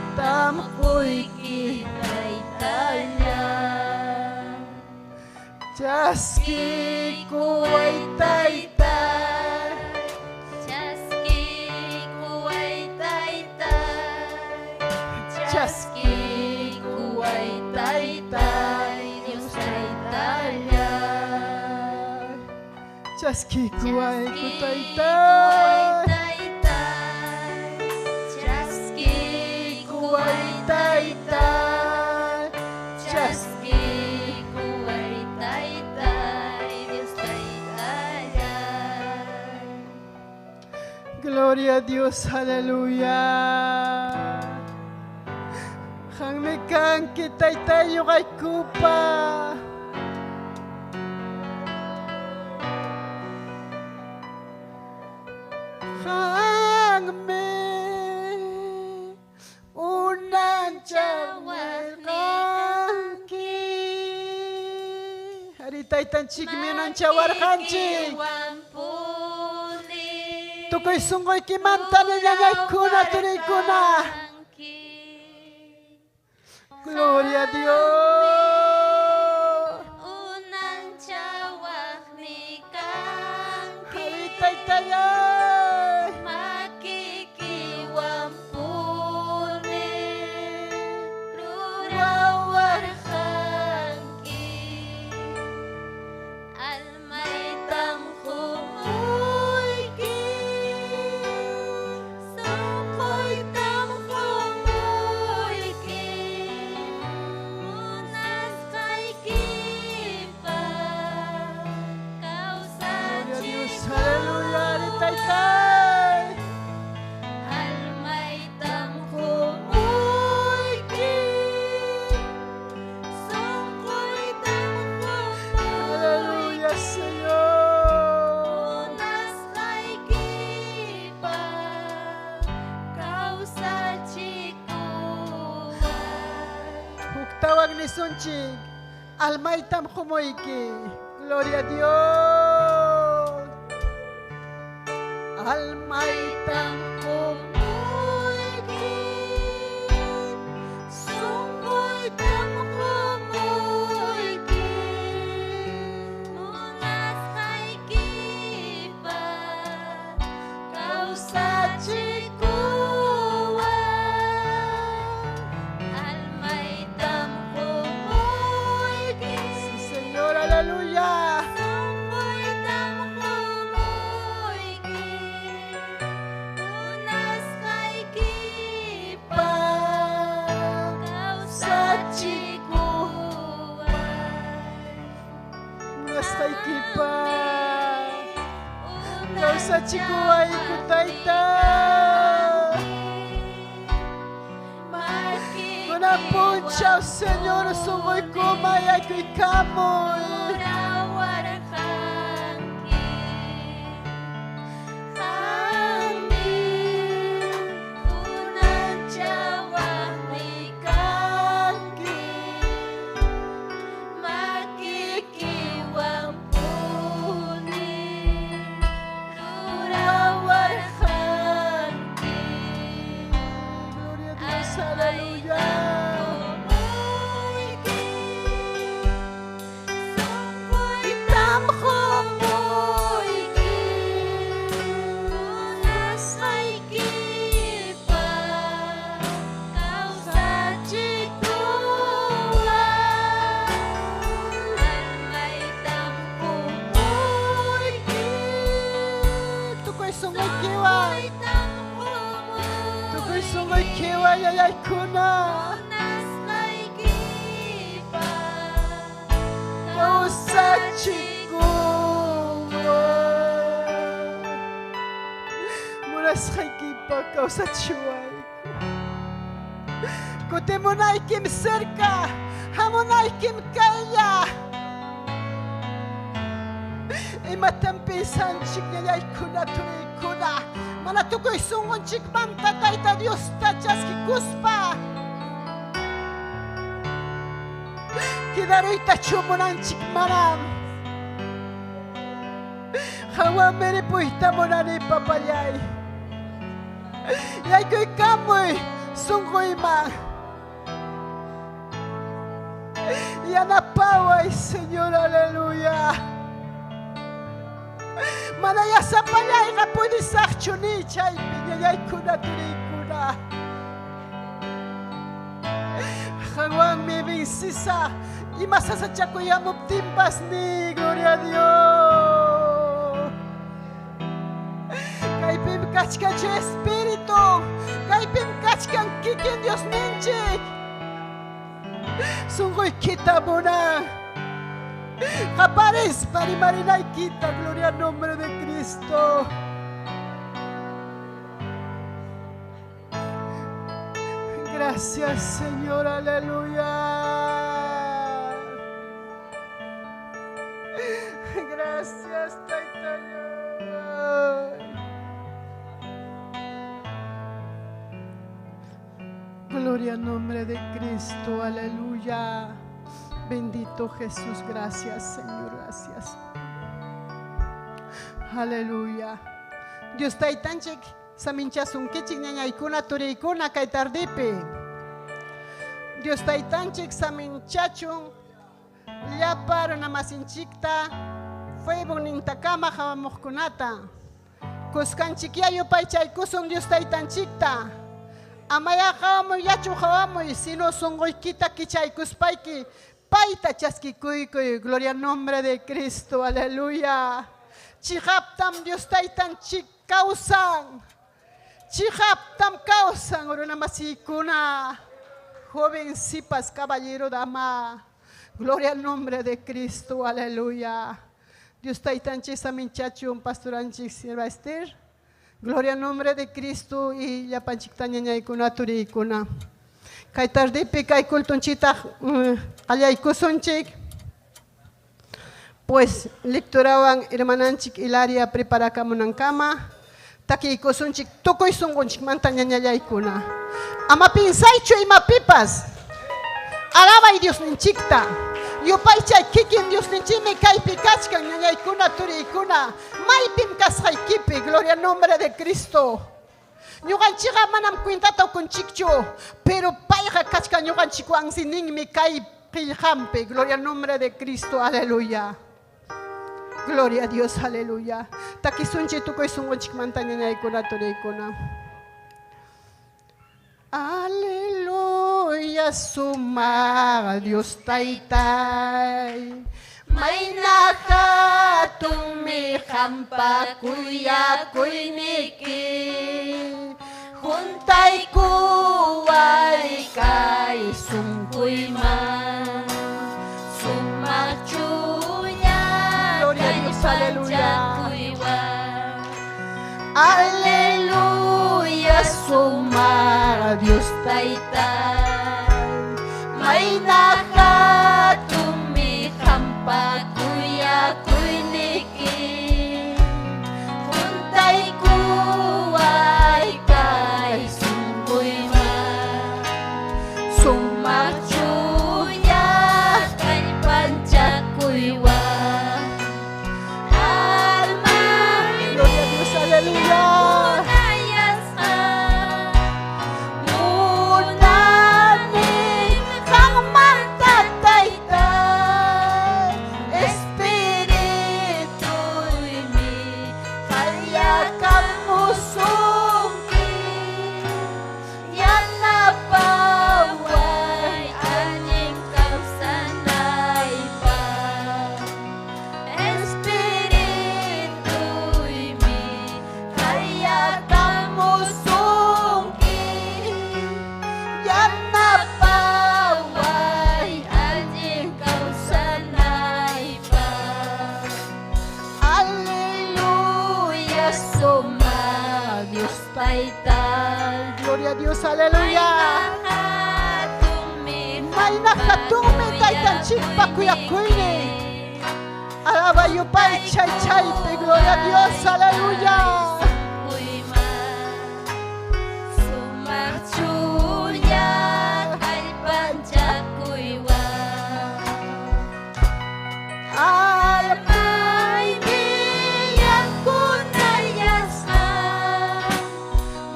Sullaytam quyki. Chaskikuway taytay. Chaskikuway taytay. Chaskikuway taytay, Dios taytallay. Chaskikuwayku taytay. Taytay. Chaskikuway Chaskikuway taytay. Chaskikuway taytay, Dios taytallay. Gloria a Dios, aleluya. Qammi kanki taytay ñuqaykupa. Qammi unanchawarqanki. Arí taytanchikmi unanchawarqanchik. Makikiwanpuni Tukuy sunquykimanta ñañaykuna turiykuna. rurawarqanki. Gloria a Dios. Unanchawaqmi kanki. Arí taytallay. Makikiwanpuni rurawarqanki. Almaytam qumuyki, sunquytam qumuyki, munasqaykipaq Gloria a Dios, kawsachikuway. aleluya, arí taytay. Almaytam qumuyki, sunquytam Aleluya, qumuyki, Señor. munasqaykipaq kawsachikuway. Huktawan nisunchik, almaytam qumuyki. Gloria a Dios. Almaytam Qumuyki, sunquytam qumuyki, munasqaykipaq kawsachikuway. Almaytam qumuyki, Sí, Señor, aleluya. sunquytam qumuyki, munasqaykipaq kawsachikuway. Munasqaykipaq kawsachikuwayku tayta. Kunan punchaw, Señor, sunquykuma yaykuykamuy. Rurawarqanki. Qammi unanchawaqmi kanki. Makikiwanpuni rurawarqanki. Gloria a Dios, aleluya. Qumuyki, sunquytam qumuyki, munasqaykipaq kawsachikuway. Almaytam qumuyki, Tukuy sunquykiwan, sunquytam tukuy qumuyki. sunquykiwan yayaykuna. Munasqaykipaq Kawsachikuway. Munasqaykipaq kawsachiwayku. Kutimunaykim cerca, hamunaykim kaylla. Imatam piensanchik ñañaykuna turiykuna, mana tukuy sunqunchikmanta Tayta Diosta chaskikuspa. Quedaruytachu munanchik manam. Hawanmi ripuyta munani papallay. Yaykuykamuy sunquyman. Yanapaway, Señor, aleluya. Manaya sapallayqa pudisaqchu ni chaypi ñañaykuna turiykuna. Qanwanmi vencisa ima sasachakuyamuptinpas ni, gloria a Dios. Kaypim kachkan chay Espíritu, kaypim kachkan kikin Dios ninchik. Sunquykita munan. Qaparispa rimarinaykita, gloria al nombre de Cristo. Gracias, Señor, aleluya. Gracias, Taytallay. Gloria al nombre de Cristo, aleluya. Bendito Jesús, gracias, Señor, gracias. Aleluya. Dios taytanchik saminchasunkichik ñañaykuna turiykuna kay tardipi. Dios taytanchik saminchachun llapa runamasinchikta Facebook nintakama hawamuqkunata. Kuskanchikya yupaychaykusun Dios taytanchikta. Amaya hawamuy hawamuy sino sunquykita kichaykuspayki payta chaskikuykuy. Gloria al nombre de Cristo, aleluya. Chiqaptam Dios taytanchik kawsan. Chiqaptam kawsan runamasikuna. Joven, sipas, caballero, dama. Gloria al nombre de Cristo, aleluya. Dios taytanchik saminchachun pastoranchik sierva Esther. Gloria al nombre de Cristo y llapanchikta ñañaykuna turiykuna. Kay tardipi kay kultunchitaq qallaykusunchik. Pues lecturawan hermananchik Hilaria preparakamunankama takiykusunchik tukuy sunqunchikmanta ñañallaykuna. Ama pinsaychu imapipas. Alabay Diosninchikta. Yupaychay kikin Diosninchikmi kaypi kachkan ñañaykuna turiykuna. Maypim kasqaykipi, gloria al nombre de Cristo. Ñuqanchikqa manam cuentata ukunchikchu, pero payqa kachkan ñuqanchikwan ninmi kay qillqanpi, gloria al nombre de Cristo, aleluya. Gloria a Dios, aleluya. Takisunchik tukuy sunqunchikmanta ñañaykuna turiykuna. Aleluya, suma Dios taytay. Mayna hatunmi qampa kuyakuyniki. Juntaykuway kay sunquyman. Sumaq chuya Gloria a Dios, aleluya. kallpanchakuywan. Aleluya, suma Dios Taytay. Mayna hatunmi qampa kuyakuyniki. Juntaykuway kay sunquyman. Sumaq chuya kallpanchakuywan. Almaymi Gloria a Dios, aleluya. munayasqa. Munani Qanmanta taytay. Espirituymi qayakamusunki. Yanapaway allin kawsanaypaq. Espirituymi qayakamusunki. Yanapaway allin kawsanaypaq. Aleluya, Suma Dios Taytay. Gloria a Dios, aleluya. Mayna hatunmi taytanchikpa kuyakuynin. Alaba yupaychay chaypi, gloria a Dios, aleluya. Sumaq chuya kallpanchakuywan. Almaymi Yakunayasqa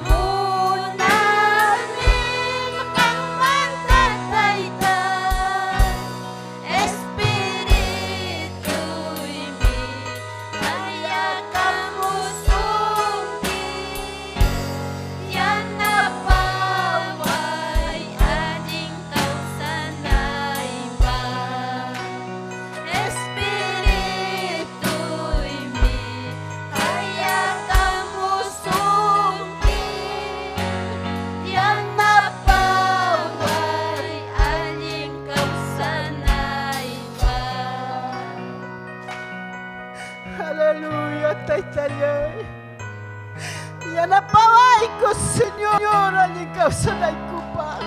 munani qanmanta taytay. kawsanaykupaq.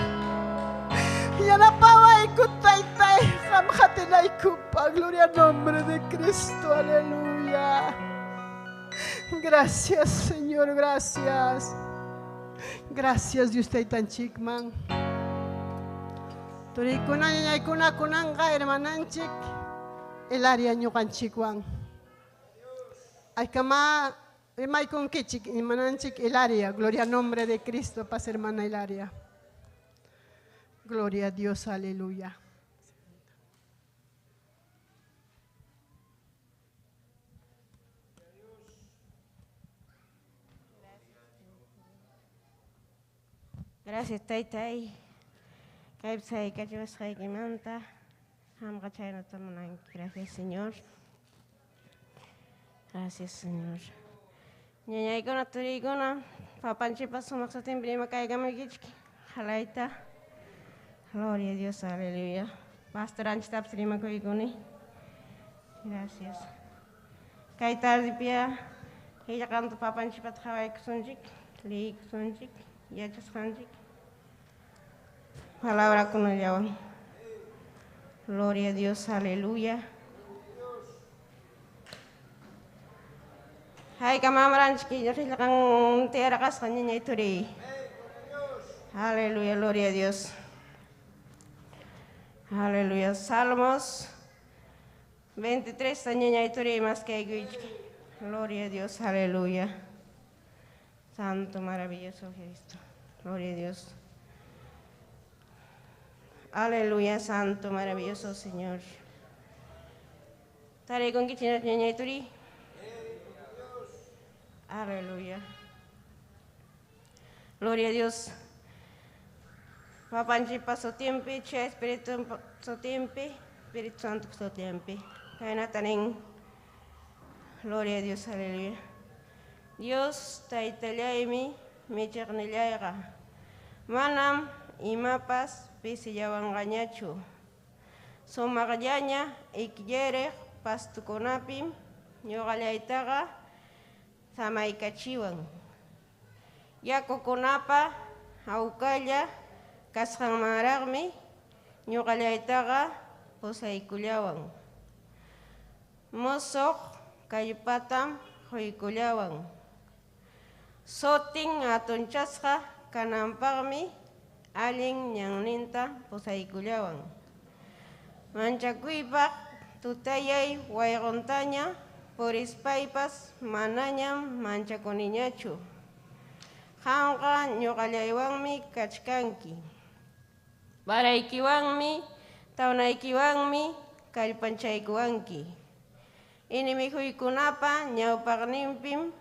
Yanapawayku taytay qam qatinaykupaq. Gloria al nombre de Cristo, aleluya. Gracias, Señor, gracias. Gracias, Dios taytanchikman. Turiykuna ñañaykuna kunanqa hermananchik Hilaria ñuqanchikwan. Aykama rimaykunkichik hermananchik Hilaria. Gloria al nombre de Cristo. Paz, hermana Hilaria. Gloria a Dios, aleluya. Gracias, taytay. Kaypi saykachiwasqaykimanta. Qamqa chaynata munanki. Gracias, Señor. Gracias, Señor. Ñañaykuna, turiykuna, papanchikpa sumaq sutinpi ima kaykamuykichik. Jalayta. Gloria a Dios, aleluya. Pastor anchitapas rimakuykuni. Gracias. Kay tardepia qillqanta papanchikpata qhawaykusunchik, liykusunchik, yachasqanchik. Palabrakunallawan. Gloria a Dios, aleluya. Hayka mamranchik qillqan tiyarqasqa ñañay turiy. Aleluya, gloria a Dios. Aleluya. Salmos 23 ñañay turiy maskaykuychik. Gloria a Dios, aleluya. Santo, maravilloso Cristo. Gloria a Dios. Aleluya, santo, maravilloso Señor. Tariykunkichik ñañay turiy. Aleluya. Gloria a Dios. Papanchikpa sutinpi, chay Espíritu sutinpi, Espíritu Santo sutinpi. Kaynata nin. Gloria a Dios, aleluya. Dios taytallaymi michiqnillayqa. Manam imapas pisillawanqañachu. Sumaqllaña iklleriq pastukunapim ñuqallaytaqa samaykachiwan. Yakukunapa hawkalla kasqanmanraqmi ñuqallaytaqa pusaykullawan. Musuq kallpatam quykullawan. Sutin hatunchasqa kananpaqmi allin ñanninta pusaykullawan. Manchakuypaq tutayay wayquntaña purispaypas manañam manchakuniñachu. Qamqa ñuqallaywanmi kachkanki. Varaykiwanmi, tawnaykiwanmi kallpanchaykuwanki. Enemiguykunapa ñawpaqninpim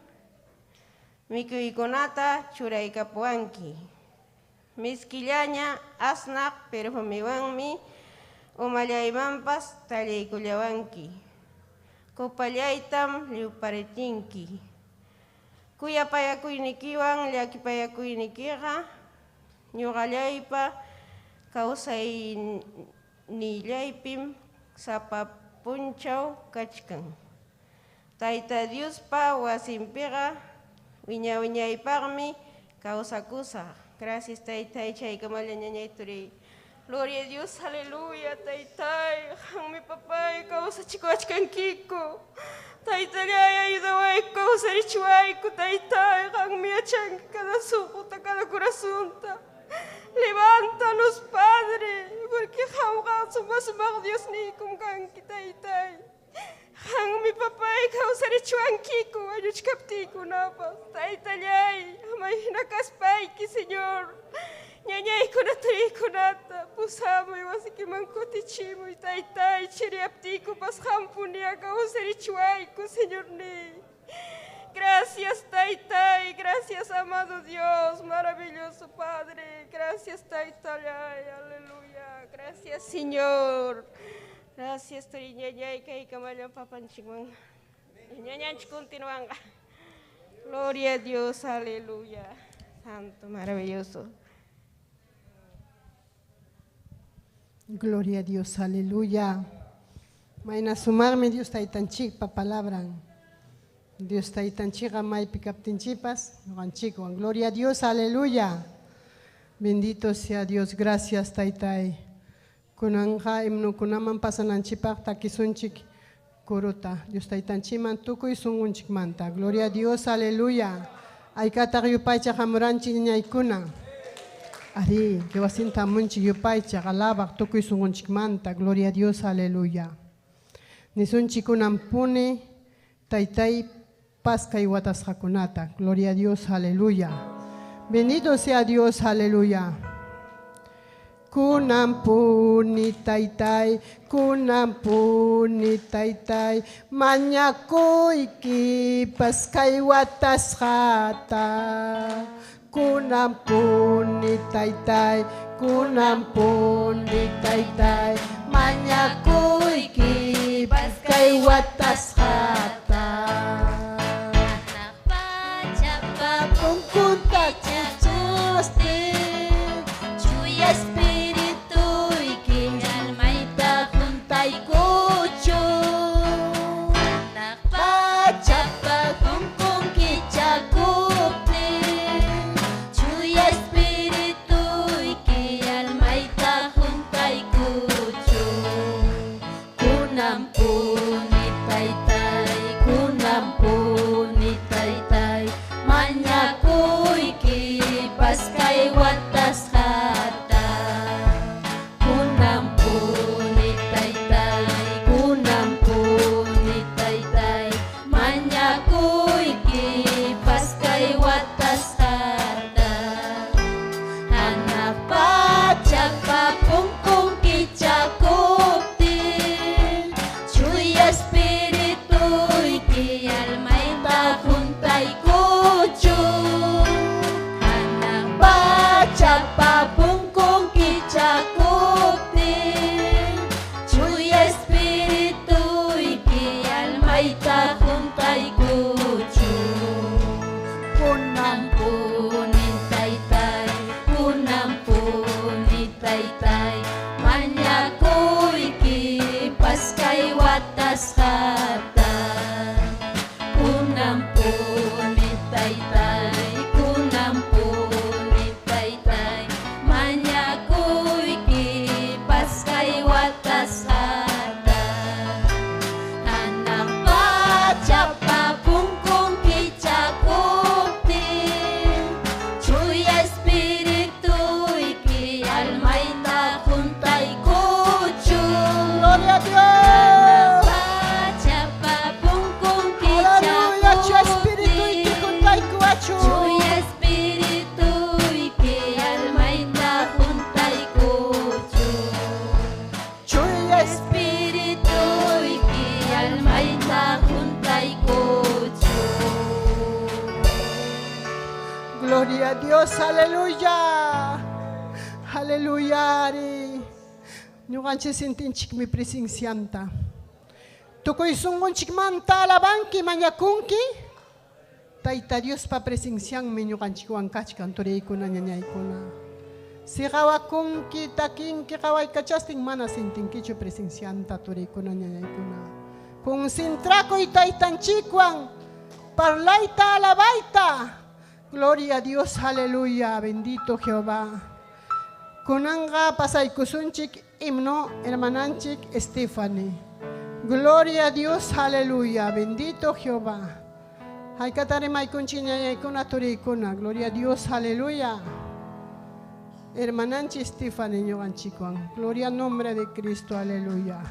mikuykunata churaykapuwanki. Miskillaña asnaq perfumiwanmi umallaymanpas tallaykullawanki. Kupallaytam lliwparichinki. Kuyapayakuynikiwan llakipayakuynikiqa ñuqallaypa kawsaynillaypim sapa punchaw kachkan. Tayta Diospa wasinpiqa wiña wiñaypaqmi kawsakusaq. Gracias, taytay, chaykamalla ñañay turiy. Gloria a Dios, aleluya, taytay. Qammi papay kawsachikuwachkankiku. Taytallay, ayudawayku, kawsarichiwayku, taytay. Qammi yachanki cada sunquta, cada corazonta. Levántanos, Padre, porque qamqa sumaq sumaq Diosniykum kanki, taytay. Qammi papay kawsarichiwankiku wañuchkaptiykunapas. Taytallay, amay hina kaspayki, Señor. Ñañaykuna turiykunata pusamuy wasikiman kutichimuy, taytay, chiriyaptiykupas qampuniya kawsarichiwayku, Señorniy. Gracias, taytay, gracias, amado Dios, maravilloso Padre. Gracias, taytallay, aleluya. Gracias, Señor. Gracias, turiñañay, kaykamallam papanchikwan. Ñañanchik continuanqa. Gloria a Dios, aleluya. Santo, maravilloso. Gloria a Dios, aleluya. Mayna sumarmi Dios taytanchikpa palabran. Dios taytanchikqa maypi kaptinchikpas ñuqanchikwan. Gloria a Dios, aleluya. Bendito sea Dios. Gracias, Taytay. Kunanja himnukunaman pasananchikpaq takisunchik kuruta. Dios taytanchikman tukuy sunqunchikmanta. Gloria a Dios, aleluya. Aykataq yupaychaq hamuranchik ñañaykuna. Ari, que wasinta hamunchik yupaychaq alabaq tukuy sunqunchikmanta. Gloria a Dios, aleluya. Nisunchik kunanpuni taytay paskay watasqakunata. Gloria a Dios, aleluya. Bendito sea Dios, aleluya. Kunampuni taytay, kunampuni taytay, mañakuyki paskay watasqata. Kunampuni taytay, kunampuni taytay, mañakuyki paskay watasqata. Hanaq pachapa Punkunta kichastin, Chuya espirituyki almayta juntaykuchun. Hanaq pachapa punkun kichakuptin, Chuya espirituyki almayta juntaykuchun. Kunanpuni taytay, kunanpuni taytay, mañakuyki paskay watasqata. Kunanpuni taytay, kunanpuni taytay, mañakuyki paskay watasqata. Hanaq pachapa punkun kichakuptin, Chuya espirituyki almayta juntaykuchun. Hanaq pachapa punkun kichakuptin, Chuya espirituyki almayta juntaykuchun. Kunanpuni taytay, kunanpuni taytay, mañakuyki paskay watasqata. Kunanpuni taytay, kunanpuni taytay, mañakuyki paskay watasqata. Hanaq pachapa punkun kichakuptin, Chuya espirituyki almayta juntaykuchun. Gloria a Hanaq Dios. pachapa punkun Aleluya, chuya espirituyki kichakuptin, juntaykuwachun. Chuya espirituyki almayta juntaykuchun. Chuya Espirituyki almayta juntaykuchun. Gloria a Dios, aleluya. Aleluya. Ari. Ñuqanchik sintinchikmi presencianta. Tukuy sunqunchikmanta alabanki mañakunki. Tayta Diospa presencianmi ñuqanchikwan kachkan turiykuna ñañaykuna. Si qawakunki takinki qawaykachastin mana sintinkichu presencianta turiykuna ñañaykuna. Concentrakuy taytanchikwan parlayta alabayta. Gloria a Dios, aleluya, bendito Jehová. Kunanga pasaykusunchik himno hermananchik Stephanie. Gloria a Dios, aleluya, bendito Jehová. Haykatari maykunchik ñañaykuna turiykuna. Gloria a Dios, aleluya. Hermananchik Stephanie ñuqanchikwan. Gloria al nombre de Cristo, aleluya.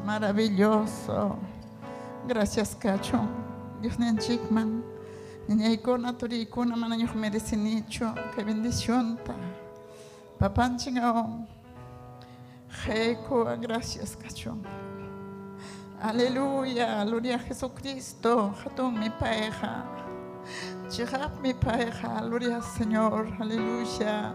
Maravilloso. Gracias, Cacho. Dios ninchikman. Ñañaykuna, turiykuna, mana ñuq merecinichu. Qué bendición ta. Papanchik aún. Jeco, gracias, Cacho. Aleluya, gloria a Jesucristo. Hatun mi pareja. Chihap mi pareja. Gloria al Señor. Aleluya.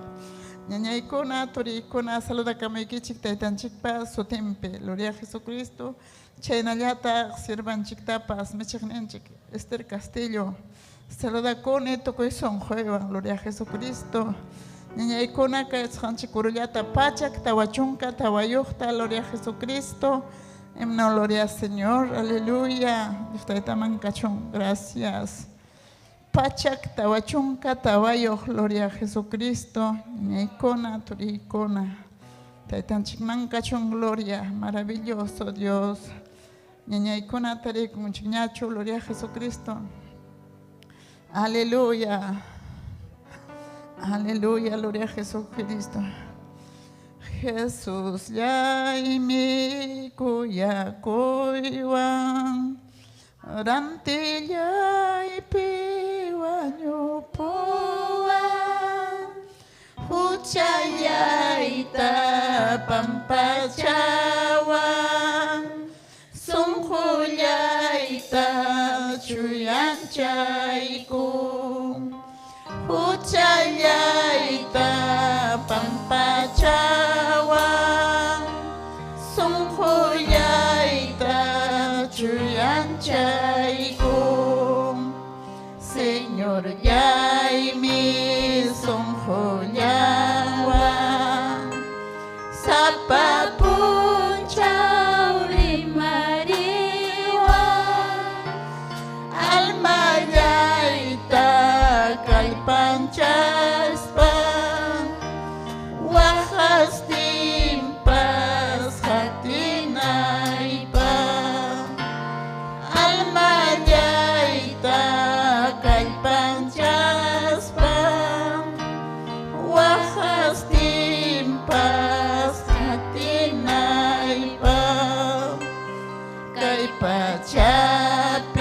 Ñañaykuna, turiykuna, saludakamuykichik taytanchikpa sutinpi. Gloria a Jesucristo. Chaynallataq sirvanchiktapas michiqninchik Esther Castillo. Saludakuni tukuy sunquywan. Gloria a Jesucristo. Ñañaykuna kayasqanchik kurullata pachak tawachunka tawayuqta, gloria a Jesucristo. Himno gloria al Señor, aleluya. Dios taytaman kachun, gracias. Pachak tawachunka tawayuq, gloria a Jesucristo. Ñañaykuna, turiykuna. Taytanchikman kachun, gloria, maravilloso Dios. Ñañaykuna tariykunchikñachu, gloria a Jesucristo. Aleluya. Aleluya, gloria a Jesucristo. Jesús llaymi kuyakuywan rantillaypi wañupuwan huchallayta pampachawan sunqullayta chuyanchaykun huchallayta pampachawan sunqullayta chuyanchaykun Señor llaymi sunqullanwan sapa Punchaw rimariwan almallayta kallpanchaspa waqastinpas qatinaypaq almallayta kallpanchaspa waqastinpas qatinaypaq kay pachapim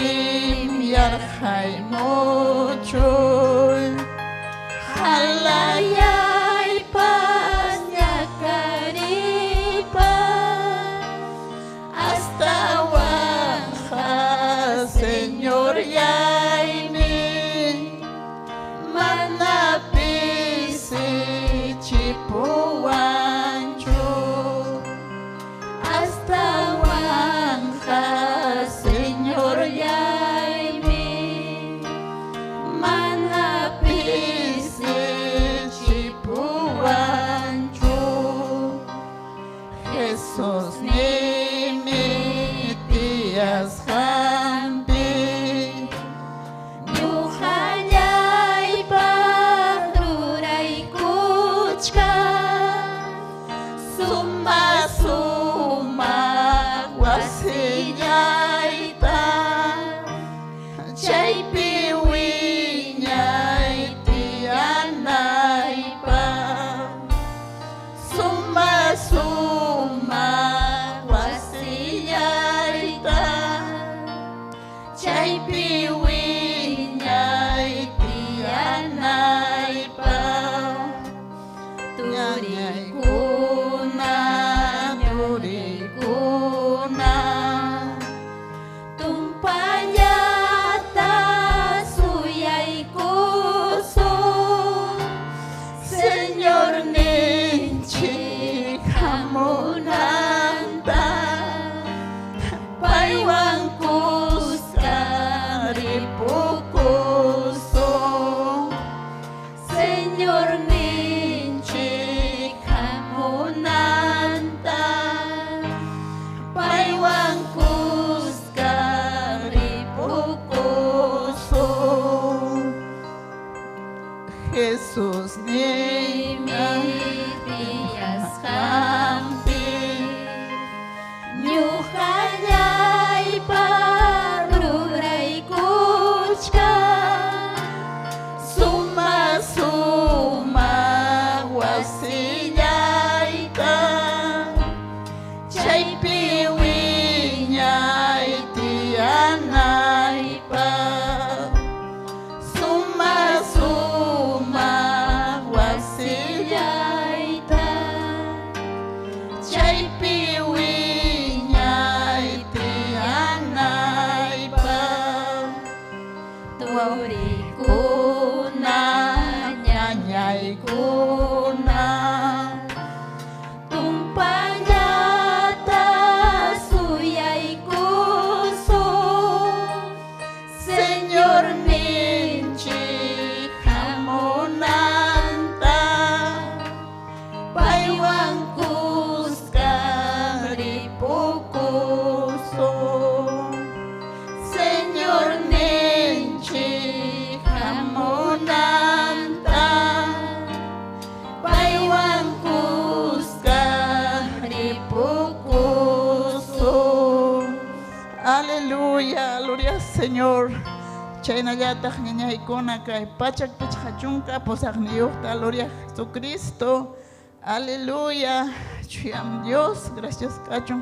yarqay muchuy halayaypas ñakaripas Aleluya, gloria al Señor. Chaynallataq ñañaykuna kay pachak pichqa pusaqniyuqta, gloria a Jesucristo. Aleluya. Chuyam Dios, gracias kachun.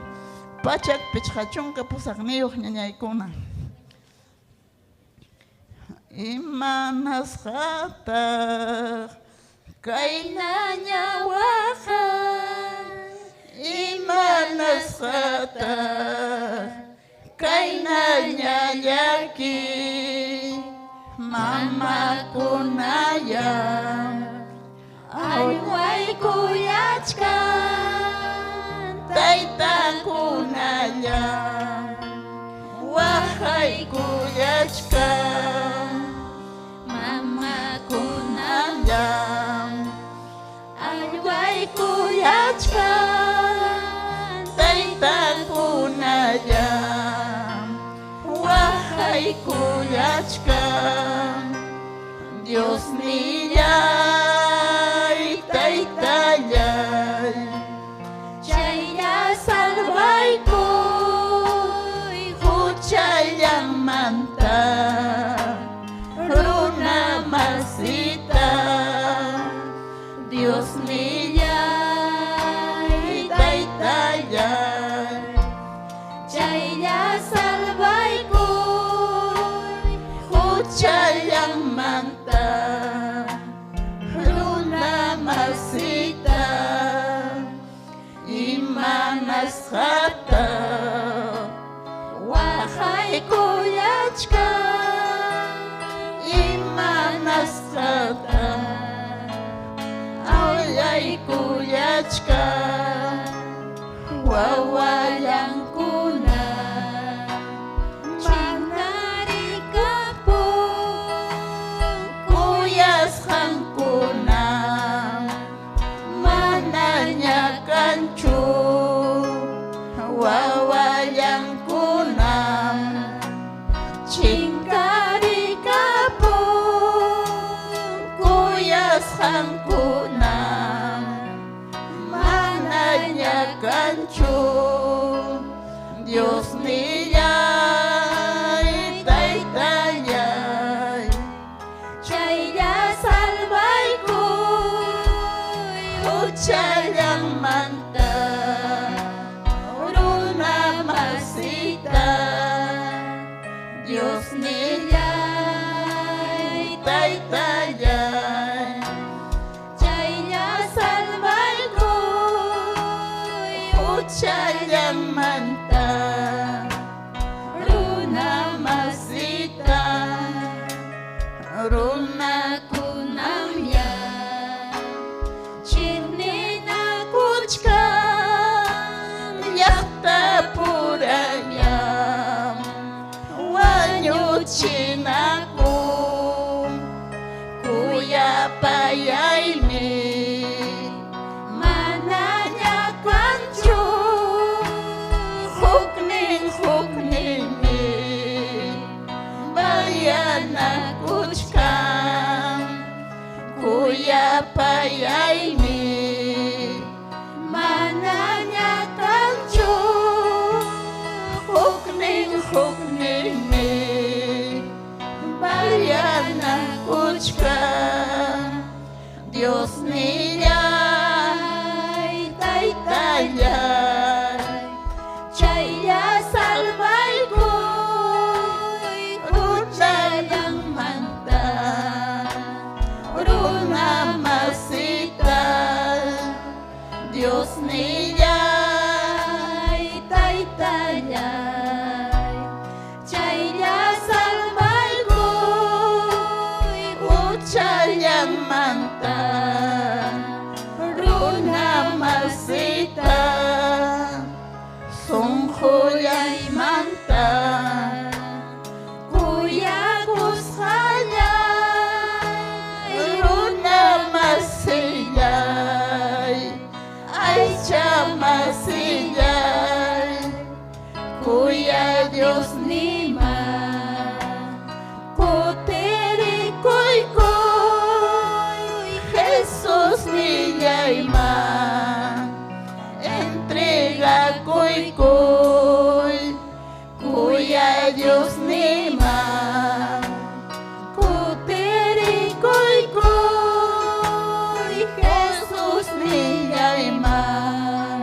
Pachak pichqa pusaqniyuq ñañaykuna. Imanasqataq Kaynaña waqan, imanasqataq kaynaña llaki mamakunaya Allwaykuyachkan, taytakunalla waqaykuyachkan mamakunalla nallam Allwaykuyachkan, taytakunalla waqaykuyachkan Dios nillay taytallay chaylla salvaykuy, huchallanmanta runa masita Dios nillay taytallay chaylla salvaykuy, huchallanmanta runa masita imanasqata waqaykuyachkan, imanasqata awllaykuyachkan wawallankuna chinkarikapun, kuyasqankuna manaña kanchu wawallankuna chinkarikapun, kuyasqankuna manaña kanchu Dios nillay taytallay chaylla salvaykuy, huchallanmanta runa masita Dios nillay taytallay chaylla salvaykuy, huchallanmanta runa masita runa runakunamya chiqninakuchkan, llaqta purallam wañuchinakun kuyapayaymi manaña kanchu, huknin hukninmi bayanakuchkan kuyapayaymi manaña kanchu, huknin hukninmi bayanakuchkan Dios nillay taytallay chaylla salvaykuy, huchallanmanta runa masita Dios nillay taytallay, chaylla salvaykuy, huchallanmanta runa masita sunqullaymanta kuyakusqallay, runa masillay aycha masillay kuya Dios nima kutirikuykuy, Jesús nillayman entregakuykuy. Diosniyman kutirikuykuy Jesusnillayman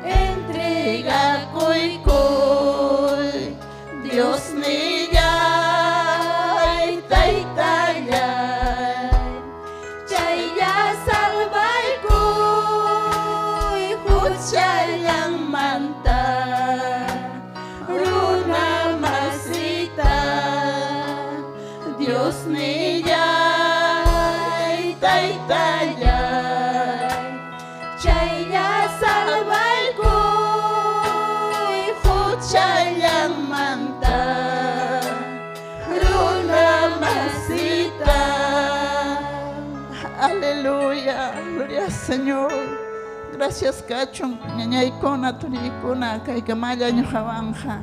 entregakuykuy Diosnillay Taytallay chaylla salvaykuy huchallanmanta runa masita Diosnillay Taytallay chaylla salvaykuy huchallanmanta runa masita. Aleluya, gloria al Señor. Gracias kachun, ñañaykuna, turiykuna, kaykamalla ñuqawanja.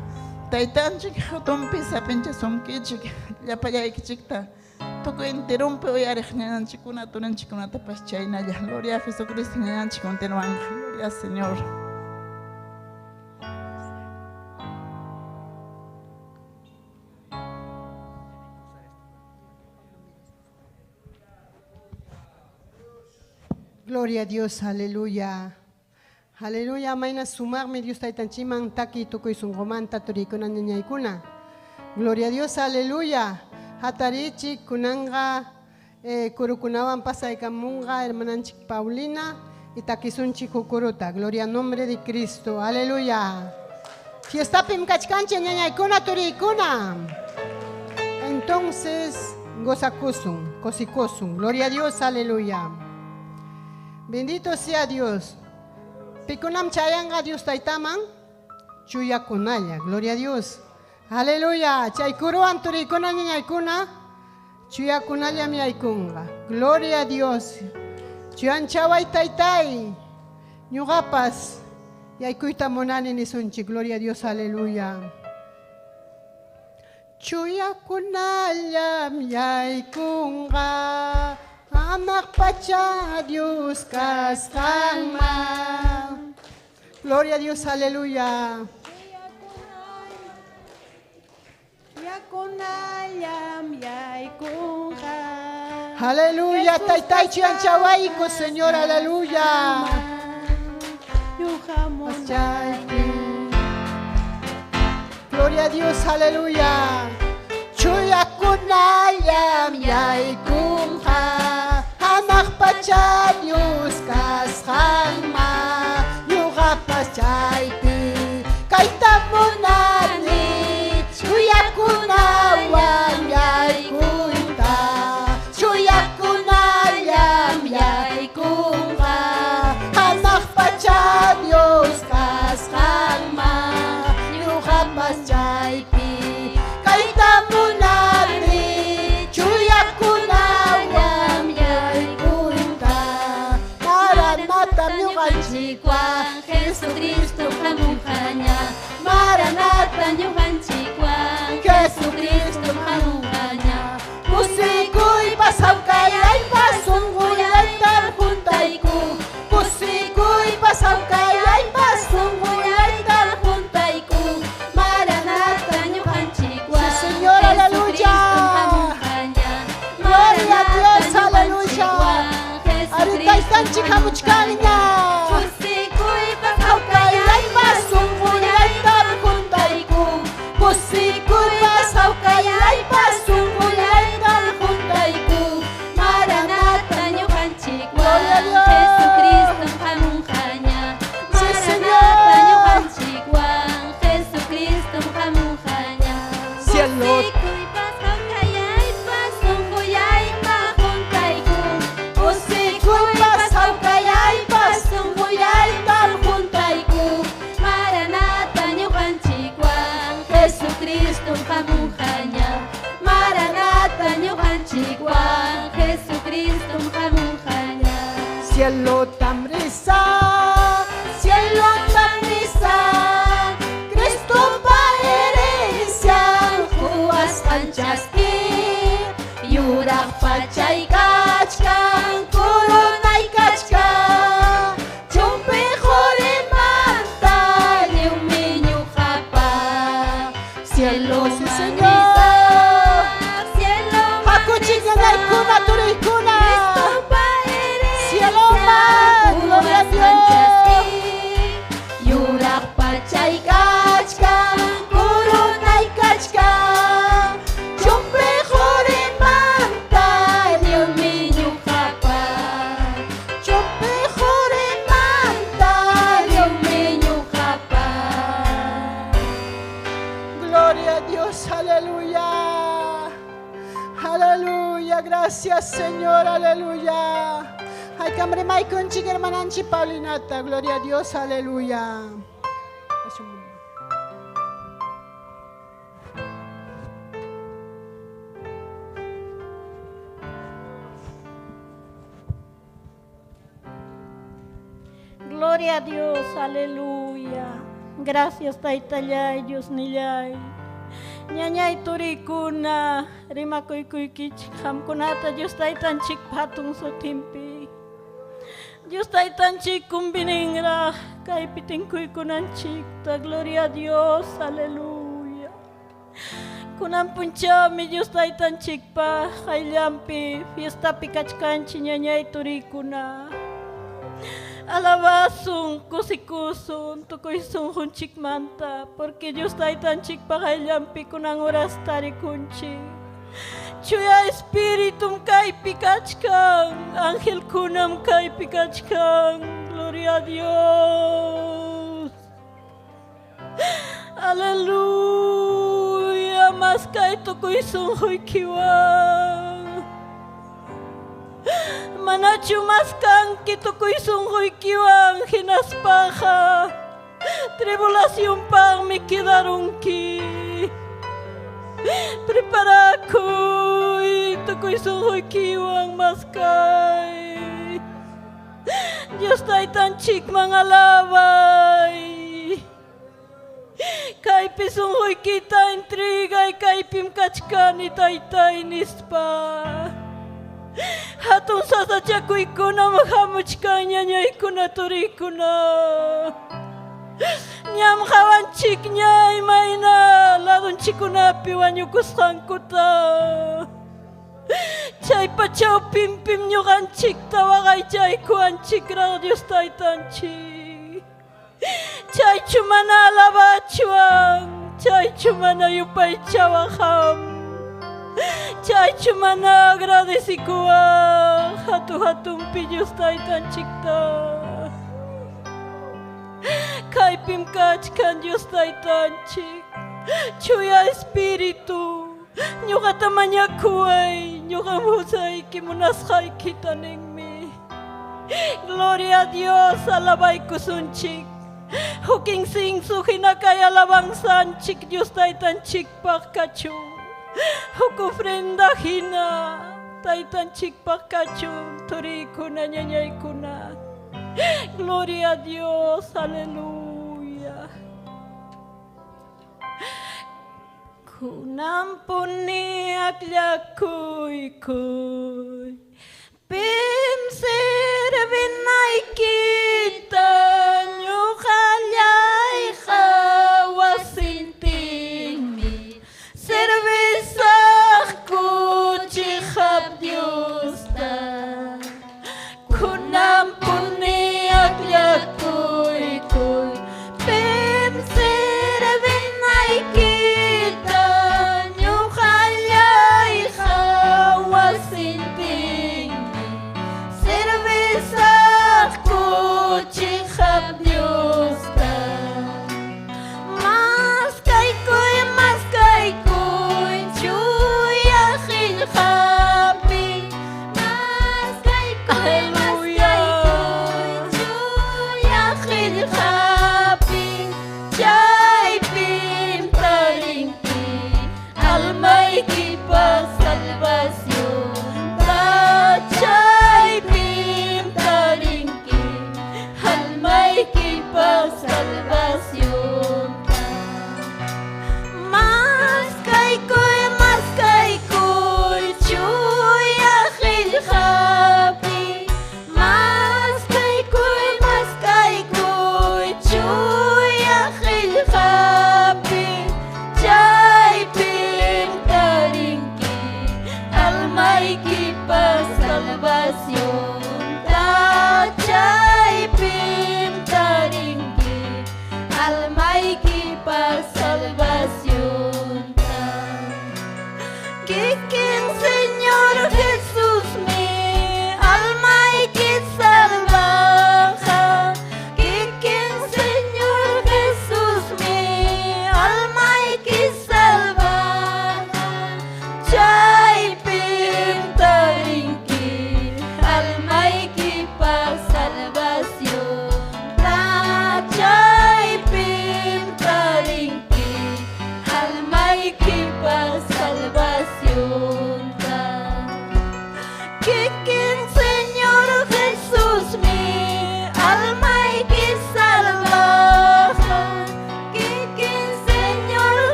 Taytanchik hatunpi sapinchasunkichik, llapallaykichikta. Tukuy enterumpi uyariq ñañanchikkuna, turinchikkunatapas chaynalla. Gloria a Jesucristo ñañanchik continuanja. Gloria al Señor. Gloria a Dios, aleluya. Aleluya, mayna sumaqmi Dios taytanchikman taki tukuy sunqumanta turiykuna ñañaykuna. Gloria a Dios, aleluya. Hatarichik kunanqa kurukunawan pasaykamunqa hermananchik Paulina y takisunchik kuruta. Gloria al nombre de Cristo, aleluya. Fiestapim kachkanchik ñañaykuna turiykuna. Entonces, gozakusun, kosikusun. Gloria a Dios, aleluya. Bendito sea Dios. Pikunam chayanga Dios taytaman chuyakunalla. Gloria a Dios. Aleluya. Chaykuruwan turiykuna ñañaykuna chuyakunalla miaykunqa. Gloria a Dios. Chuyanchaway taytay. Ñuqapas yaykuyta munani nisunchik. Gloria a Dios. Aleluya. Chuyakunallam yaykunqa. Hanaq pacha Dios kasqanman. Gloria a Dios, aleluya. Yakunallam yaykunqa. Aleluya, taytay chuyanchawayku, Señor, aleluya. Ñuqa Pachaypi. Gloria a Dios, aleluya. Chuyakunallam yaykunqa. Hanaq pacha Dios kasqanman. Ñuqapas chaypi kayta munani. Chuyakunawan yaykuyta. Chuyakunallam yaykunqa. Hanaq pacha Dios kasqanman. Ñuqapas chaypi kayta munani. Chuyakunawan yaykuyta. Maranatha ñuqanchikwan Jesucristo hamunqaña. Maranatha ñuqanchikwan Jesucristo hamunqaña. Kusikuypas hawkayaypas sunqullaytam juntayku. Kusikuypas hawkayaypas sunqullaytam juntayku. Maranatha ñuqanchikwan Sí, Señor, aleluya. Hamunqaña. Gloria a Dios, aleluya. Jesucristo Taytanchik hamuchkanña. Kusikuypas Hawkayaypas sunqullaytam juntayku. Kusikuypas hawkayaypas sunqullaytam juntayku. Maranatha ñuqanchikwan Gloria a Dios. Jesucristo hamunqaña. Sí, Maranatha Señor. ñuqanchikwan Jesucristo hamunqaña. Cielo. Kusikuypas hawkayaypas sunqullayta juntayku. Kusikuypas hawkayaypas sunqullaytam juntayku. Maranatha ñuqanchikwan Jesucristo hamunqaña. Maranatha ñuqanchikwan Jesucristo hamunqaña. Cielo tam risa, cielo tam risa, Cristo pa herencia, Quwasqanchaski yuraq pachay kachkan coronay kachkan chumpi qurimanta lliwmi ñuqapa. Cielo Sí, Señor. Cielo Hakuchik ñañaykuna, turiykuna. Cristopa herencia, Cielo man, gloria a Dios. Yuraq pachay kachkan, Kurunay kachkan, chumpi qurimanta lliwmi ñuqapa, chumpi qurimanta lliwmi ñuqapa. Gloria a Dios, aleluya. Aleluya, gracias Señor, aleluya. Ay, cambre maikunchik hermananchi Paulinata, gloria a Dios, aleluya. Gloria a Dios, aleluya. Gracias, Taytallay, Dios nillay. Ñañay turikuna, rimakuykuykichik qamkunata Dios taytanchik hatun sutinpi. Dios taytanchik kumbininraq kaypi tinkuykunanchikta, gloria a Dios, aleluya. Kunan punchawmi Dios taytanchikpa qayllanpi fiestapi kachkanchik ñañay turikuna. Alabasun, kusikusun, tukuy sunqunchikmanta, porque Dios taytanchikpa qayllanpi kunan horas tarikunchik. Chuya Espíritum kaypi kachkan, angelkunam kaypi kachkan, gloria a Dios. Aleluya, mas kay tukuy sunquykiwan. Manachu mas kanki tukuy sunquykiwan hinaspaqa tribulacionpaqmi quedarunki. Preparakuy tukuy sunquykiwan mas kay. Dios taytanchikman alabay. Kaypi sunquykita intrigay kaypim kachkani taytay nispa. Hatun sasachakuykunam hamuchkan ñañaykuna turikuna. Ñam qawanchik ña imayna ladunchikunapi wañukusqankuta. Chaypa chawpinpim ñuqanchikta waqaychaykuwanchikraq Dios taytanchik. Chaychu mana alabachuwan, chaychu mana yupaychawaqam. Chaychu mana agradecikuwan hatu hatunpi Dios taytanchikta. Kaypim kachkan Dios taytanchik, Chuya Espíritu, ñuqata mañakuway, ñuqam husayki munasqaykita ninmi. Gloria a Dios, alabaykusunchik. Huk incienso hina kay alabanzanchik Dios taytanchikpaq kachun. Huk ofrenda hina taytanchikpaq kachun, turikuna, ñañaykuna. Gloria a Dios, aleluya. Kunan puni akllakuykuy, pim sirvinaykita ñuqallayqa wasintinmi servisaqku chiqap Diosta. Kunan puni akllakuykuy, pim sirvinaykita ñuqallayqa wasintinmi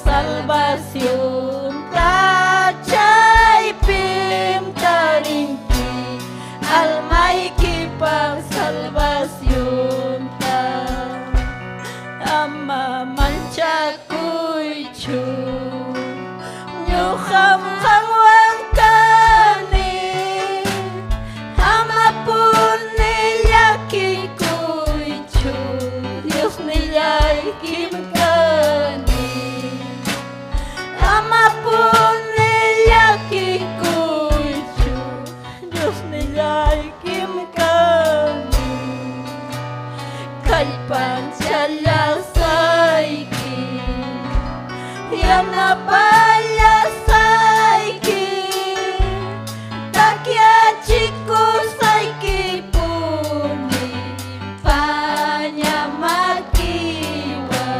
Salvacionta chaypim tarinki, almaykipaq salvacionta. Ama manchakuychu, ñuqam qanwan kani. Amapuni llakikuychu, Diosnillaykim kani. Amapuni llakikuychu, Diosnillaykim kani. Kallpanchallasayki, yanapallasayki, takyachikusayki-puni paña makiwan.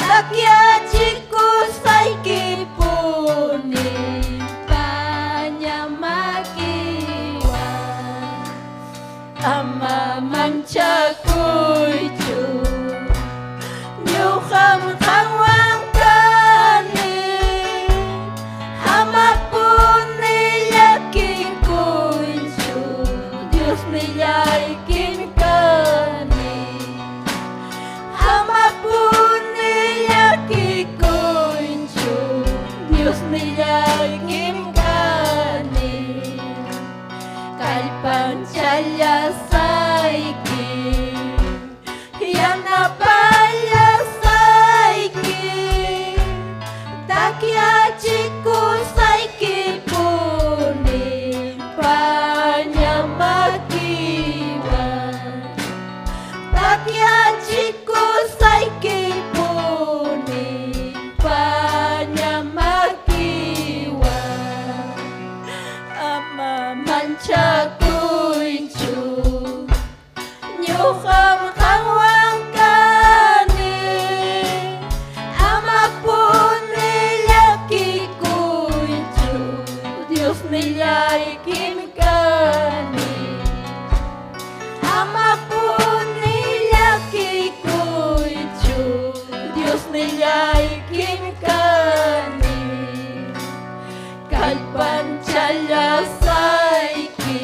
Takyachikusayki-puni paña makiwan. Ama manchakuychu, ñuqam qanwan kani. Amapuni llakikuychu, Diosnillaykim kani. Amapuni llakikuychu, Diosnillaykim kani. Kallpanchallasayki, yanapallasayki, takyachikusayki-puni paña makiwan. Takyachikusayki-puni paña makiwan. Ama manchakuychu, ñuqam qanwan kani. Amapuni llakikuychu, Diosnillaykim kani. Amapuni llakikuychu, Diosnillaykim kani. Kallpanchallasayki,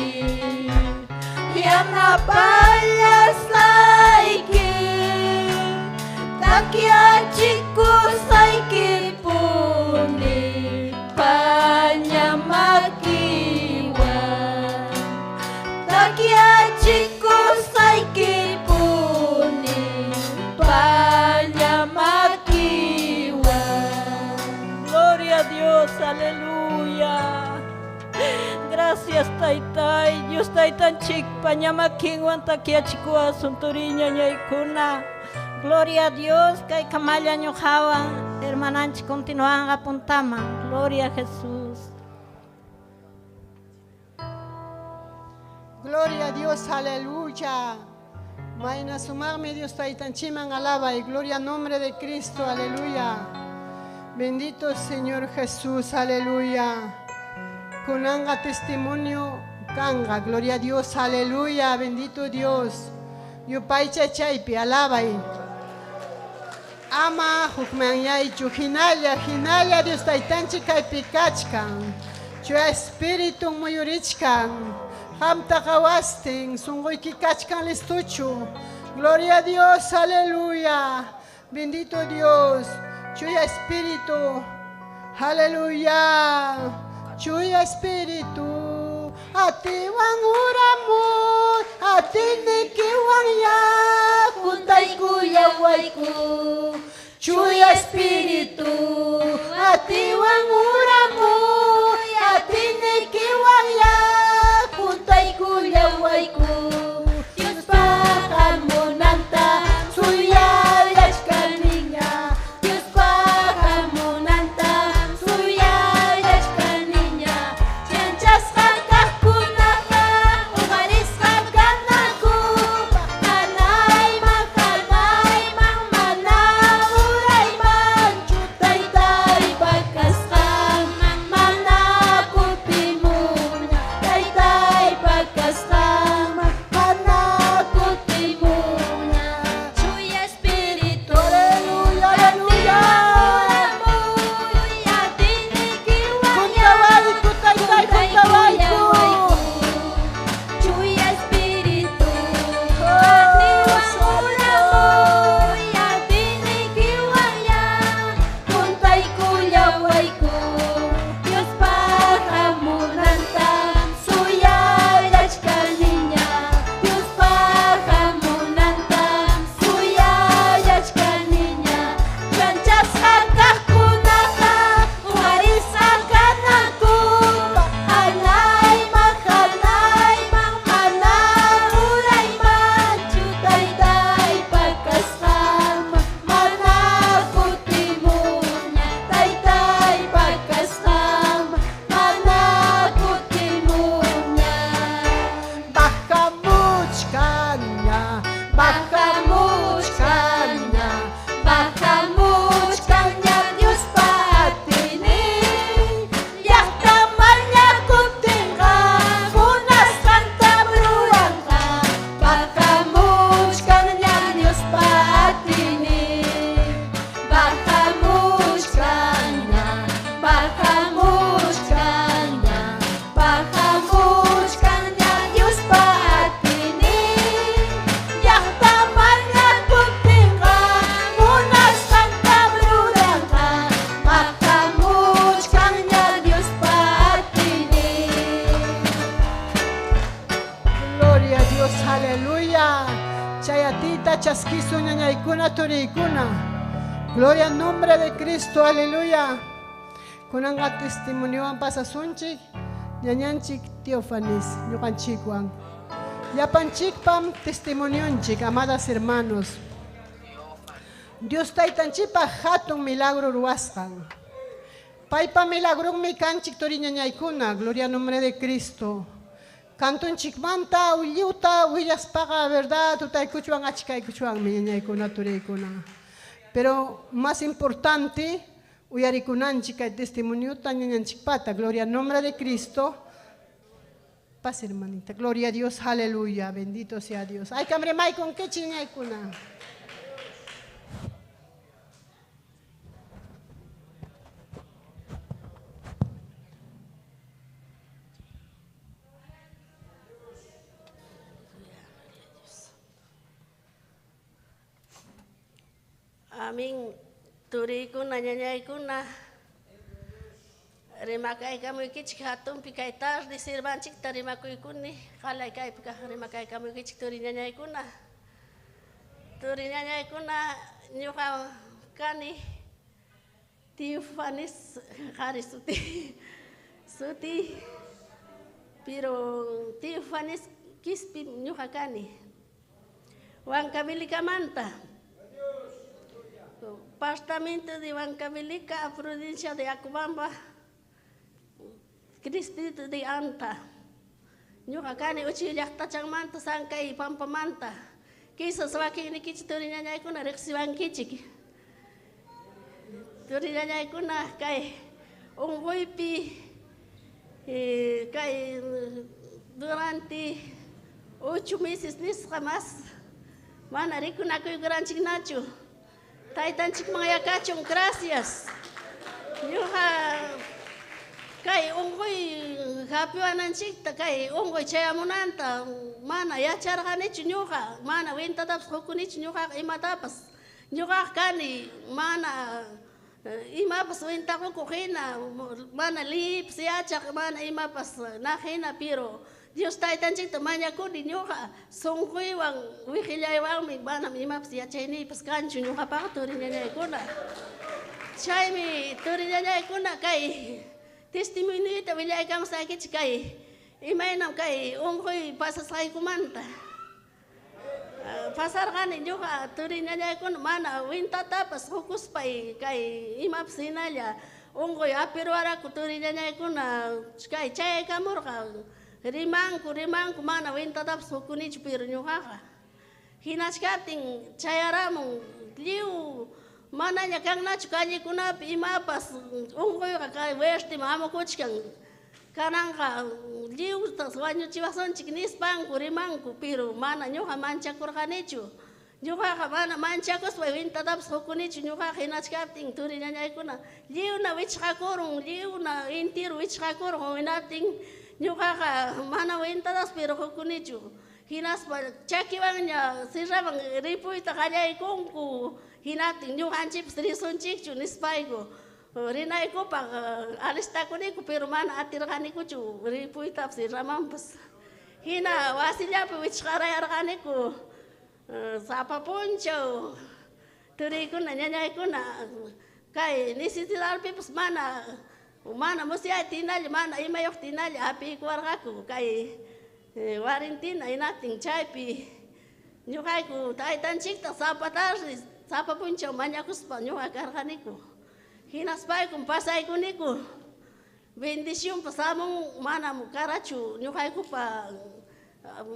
yanapallasayki, takyachikusayki-puni paña makiwan. Takyachikusayki-puni paña makiwan. Gloria a Dios, aleluya. Gracias, Taytay. Dios Taytanchik paña makinwan takyachikuwasun turiy ñañaykuna. Gloria a Dios, kay kamalla ñuqawan hermananchik continuanqa puntaman. Gloria a Jesús. Gloria a Dios, aleluya. Mayna sumaqmi Dios Taytanchikman alabay. Gloria al nombre de Cristo, aleluya. Bendito Señor Jesús, aleluya. Kunanqa testimonio kanqa. Gloria a Dios, aleluya. Bendito Dios. Yupaycha chaypi, alabay. Ama hukmanyaychu, hinalla, hinalla Dios Taytanchik kaypi kachkan. Chuya Espíritu muyurichkan. Qamta qawastin, sunquyki kachkan listuchu. Gloria a Dios, aleluya. Bendito Dios. Chuya Espíritu, aleluya. Chuya Espíritu, atiwan uramuy, atiynikiwan ya, Juntaykullawayku. Chuya Espíritu, atiwan uramuy, atiynikiwan ya, juntaykullawayku. Diospa hamunanta suyallachkaniña. Diospa hamunanta suyallachkaniña. Chanchasqa kaqkunaqa uqarisqa kananku. Hanayman, hanayman, mana uraymanchu. turiykuna. Gloria al nombre de Cristo, aleluya. Kunanqa testimoniowan pasasunchik, ñañanchik Teofanis, ñuqanchikwan. Llapanchikpam testimonionchik, amadas hermanos. Dios taytanchikpa hatun milagro ruwasqan. Paypa milagrunmi kanchik turiñañaykuna, gloria al nombre de Cristo. Kantunchikmanta ulliuta willaspaqa, verdad, tutaykuchwan achkaykuchwanmi ñañaykuna turiykuna. Pero más importante, uyarikunanchik kay testimoniota ñañanchikpata, gloria al nombre de Cristo. Paz, hermanita. Gloria a Dios, aleluya. Bendito sea Dios. Ay, cambre con qué chiñaykuna. Amén. Turiykuna, ñañaykuna. Rimakaykamuykichik hatunpi kay tarde sirvanchikta rimakuykuni. Qalay kaypi kaq rimakaykamuykichik turi ñañaykuna. Turi ñañaykuna ñuqa kani Tifanis qhari suti suti pero Tifanis Quispi ñuqa kani. Huancavelica-manta. Departamento de Huancavelica, provincia de Acobamba, Distrito de Anta. Ñuqa kani uchuy llaqtachanmanta, Sankay pampamanta. Quizás wakinnikichik turi ñañaykuna riqsiwankichik. Turi ñañaykuna kay unquypi kay durante 8 meses nisqa más mana rikunakuykuranchiknachu. Taytanchikman yakachun, gracias. Ñuqa kay unquy hapiwananchikta, kay unquy chayamunanta mana yacharqanichu ñuqa, mana wintatapas qukunichu ñuqaqa imatapas. Ñuqaqa kani mana imapas winta qukuq hina, mana liypas yachaq, mana imapas naq hina, pero Dios taytanchikta mañakuni ñuqa sunquywan wiqillaywanmi manam imapas yachayniypas kanchu ñuqapaq turi ñañaykuna. Chaymi turi ñañaykuna kay testimonioyta willaykamusaykichik kay imaynam kay unquy pasasqaykumanta. Pasarqani ñuqa turi ñañaykuna mana wintatapas qukuspay kay imapas hinalla unquy apiruwaraku turi ñañaykuna kay chayaykamurqa. Rimanku, rimanku, mana wintatapas qukunichu pero ñuqaqa. Hinachkaptin chayaramun lliw manaña kannachu callekunapi imapas unquyqa kay fuerteman hamukuchkan. Kananqa lliwtas wañuchiwasunchik nispanku rimanku, pero mana ñuqa manchakurqanichu. Ñuqaqa mana manchakuspa wintatapas qukunichu ñuqaqa hinachkaptin turi ñañaykuna lliwna wichqakurun, lliwna intiru wichqakurun hinaptin ñuqaqa mana wintatapas pero qukunichu. Hinaspa chakiwanña sirraman ripuyta qallaykunku, hinaptin ñuqanchikpas risunchikchu nispayku. Rinaykupaq alistakuniku pero mana atirqanikuchu ripuytapas sirramanpas. Hina wasillapi wichqarayarqaniku sapa punchaw turiykuna ñañaykuna kay necesidadpipas mana mana musyayta hinalla mana imayuqta hinalla hapiykuwarqaku kay warintina hinaptin chaypi ñuqayku taytanchikta sapa tarde sapa punchaw mañakuspa ñuqa karqaniku. Hinaspaykum pasaykuniku bendicionpas hamun manam karachu ñuqaykupa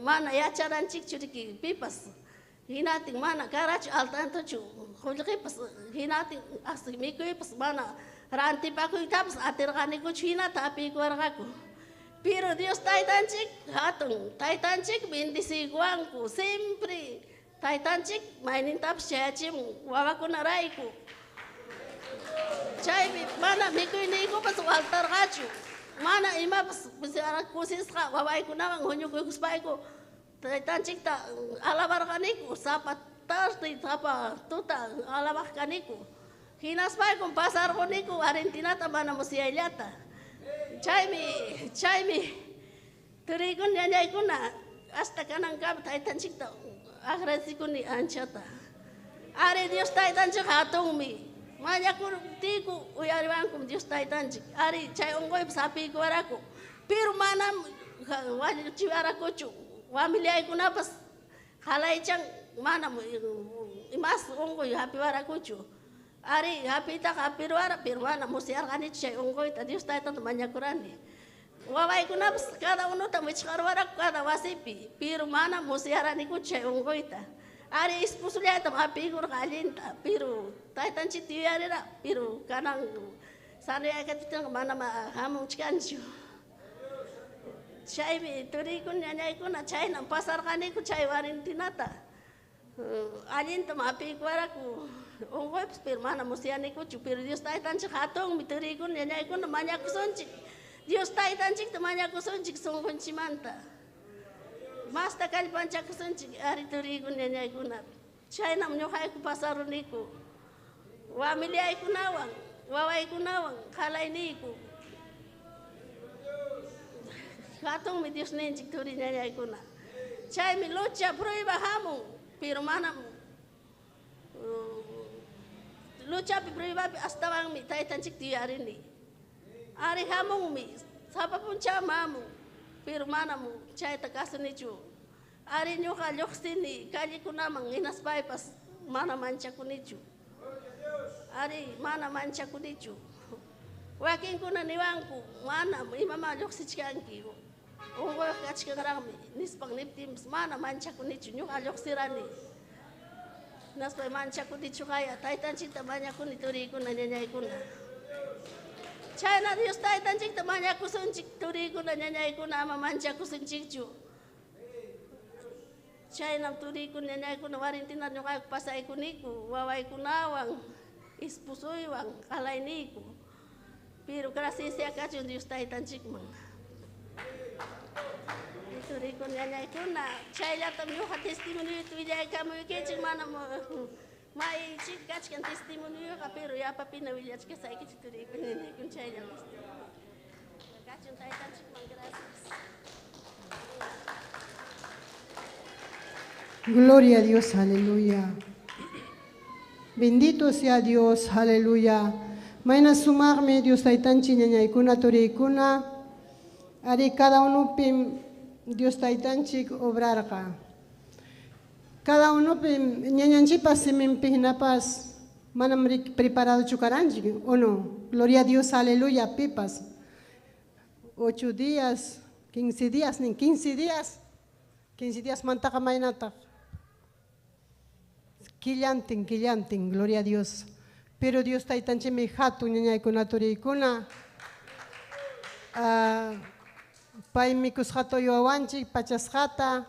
mana yacharanchikchu riki pipas. Hinatin mana karachu altantochu qullqipas hinatin hasta mikuypas mana rantipakuytapas atirqanikuchu hinata hapiykuwarqaku. Pero Dios taytanchik hatun taytanchik bendiciykuwanku siempre taytanchik maynintapas chayachimun wawakunarayku. Chaypi mana mikuyniykupas waltarqachu, mana imapas kusisqa wawaykunawan huñukuykuspayku taytanchikta alabarqaniku sapa tarde sapa tuta alabaq kaniku. Hinaspaykum pasarquniku Argentinata mana musyayllata. Chaymi chaymi turiykuna ñañaykuna hasta kanankama taytanchikta agradecikuni anchata. Ari Dios taytanchik hatunmi. Mañakuruptiyku uyariwankum Dios taytanchik. Ari chay unquypas hapiykuwaraku. Pero manam wañuchiwarakuchu. Familiaykunapas halaychan manam imas unquy hapiwarakuchu. Ari hapiytaqa hapiruwara, pero manam musyarqanichu chay unquyta. Dios taytanta mañakurani. Wawaykunapas cada unutam wichqaruwaraku cada wasipi, pero manam musyaranikuchu chay unquyta. Ari esposullaytam hapiykurqa allinta, pero taytanchikta yuyarira, pero kanan sanoyaykachiptinqa manam hamunchkanchu. Chaymi turiykuna ñañaykuna chaynam pasarqaniku chay warintinata. Allintam hapiykuwaraku unquypas, pero manam musyanikuchu, pero Dios taytanchik hatunmi turiykuna ñañaykuna mañakusunchik. Dios taytanchikta mañakusunchik sunqunchikmanta. Masta kallpanchakusunchik ari turiykuna ñañaykuna. Chaynam ñuqayku pasaruniku. Familiaykunawan, wawaykunawan, qhalayniyku. Hatunmi Diosninchik turi ñañaykuna. Chaymi lucha prueba hamun, pero manam luchapi pruebapi astawanmi taytanchikta yuyarini. Ari hamunmi, sapa punchawmi hamun, pero manam chayta kasunichu. Ari ñuqa lluqsini callekunaman hinaspaypas mana manchakunichu. Ari mana manchakunichu. Wakinkuna niwanku manam imama lluqsichkanki. Unquyqa kachkanraqmi nispan niptinpas mana manchakunichu ñuqa lluqsirani. Hinaspay manchakunichu qaya taytanchikta mañakuni turiykuna ñañaykuna. Chayna Dios taytanchikta mañakusunchik turiykuna ñañaykuna ama manchakusunchikchu. Chaynam turiykuna ñañaykuna warintina ñuqayku pasaykuniku wawaykunawan esposuywan qalayniyku. Pero gracias kachun Dios taytanchikman. Turiykuna ñañaykuna chayllatam ñuqa testimonioyta willaykamuykichik manam maychik kachkan testimonioyqa pero yapapina willachkasaykichik turiykuna ñañaykuna chayllam testimonio. Kachun taytanchikman gracias. Gloria a Dios, aleluya. Bendito sea Dios, aleluya. Mayna sumarme Dios taytanchik ñañaykuna turiykuna. Ari cada unupim Dios taytanchik obrarqa. Cada unupim ñañanchikpas siminpi hinapas manam preparado chukaranchik, ¿o no? Gloria a Dios, aleluya, pipas. 8 días, 15 días, nin 15 días. 15 días mantaqa maynataq. Quillantin, quillantin, gloria a Dios. Pero Dios taytanchikmi hatun ñañaykuna turiykuna. Paymi kusqata uywawanchik, pachasqata,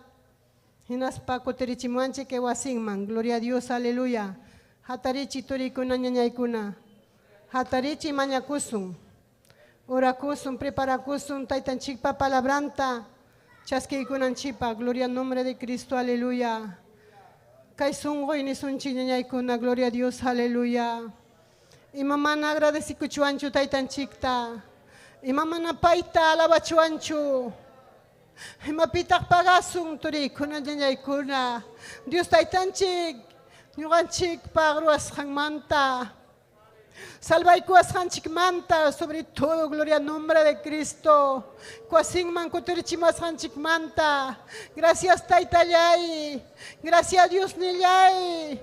hinaspa kutirichimuwanchik kay wasinman. Gloria a Dios, aleluya. Hatarichi turiykuna ñañaykuna. Hatarichi mañakusun. Orakusun, preparakusun taytanchikpa palabranta. Chaskiykunanchikpa, gloria al nombre de Cristo, aleluya. Kay sunquy nisunchik ñañaykuna, gloria a Dios, aleluya. Ima mana agradecikuchuanchu taytanchikta. Ima mana payta alabachuanchu. Imapitaq pagasun turiykuna ñañaykuna. Dios taytanchik ñuqanchikpaq ruwasqanmanta. Salvaykuwasqanchikmanta, sobre todo, gloria al nombre de Cristo. Kuasinman kutirichimasqanchikmanta. Gracias, taytallay. Gracias, Dios nillay.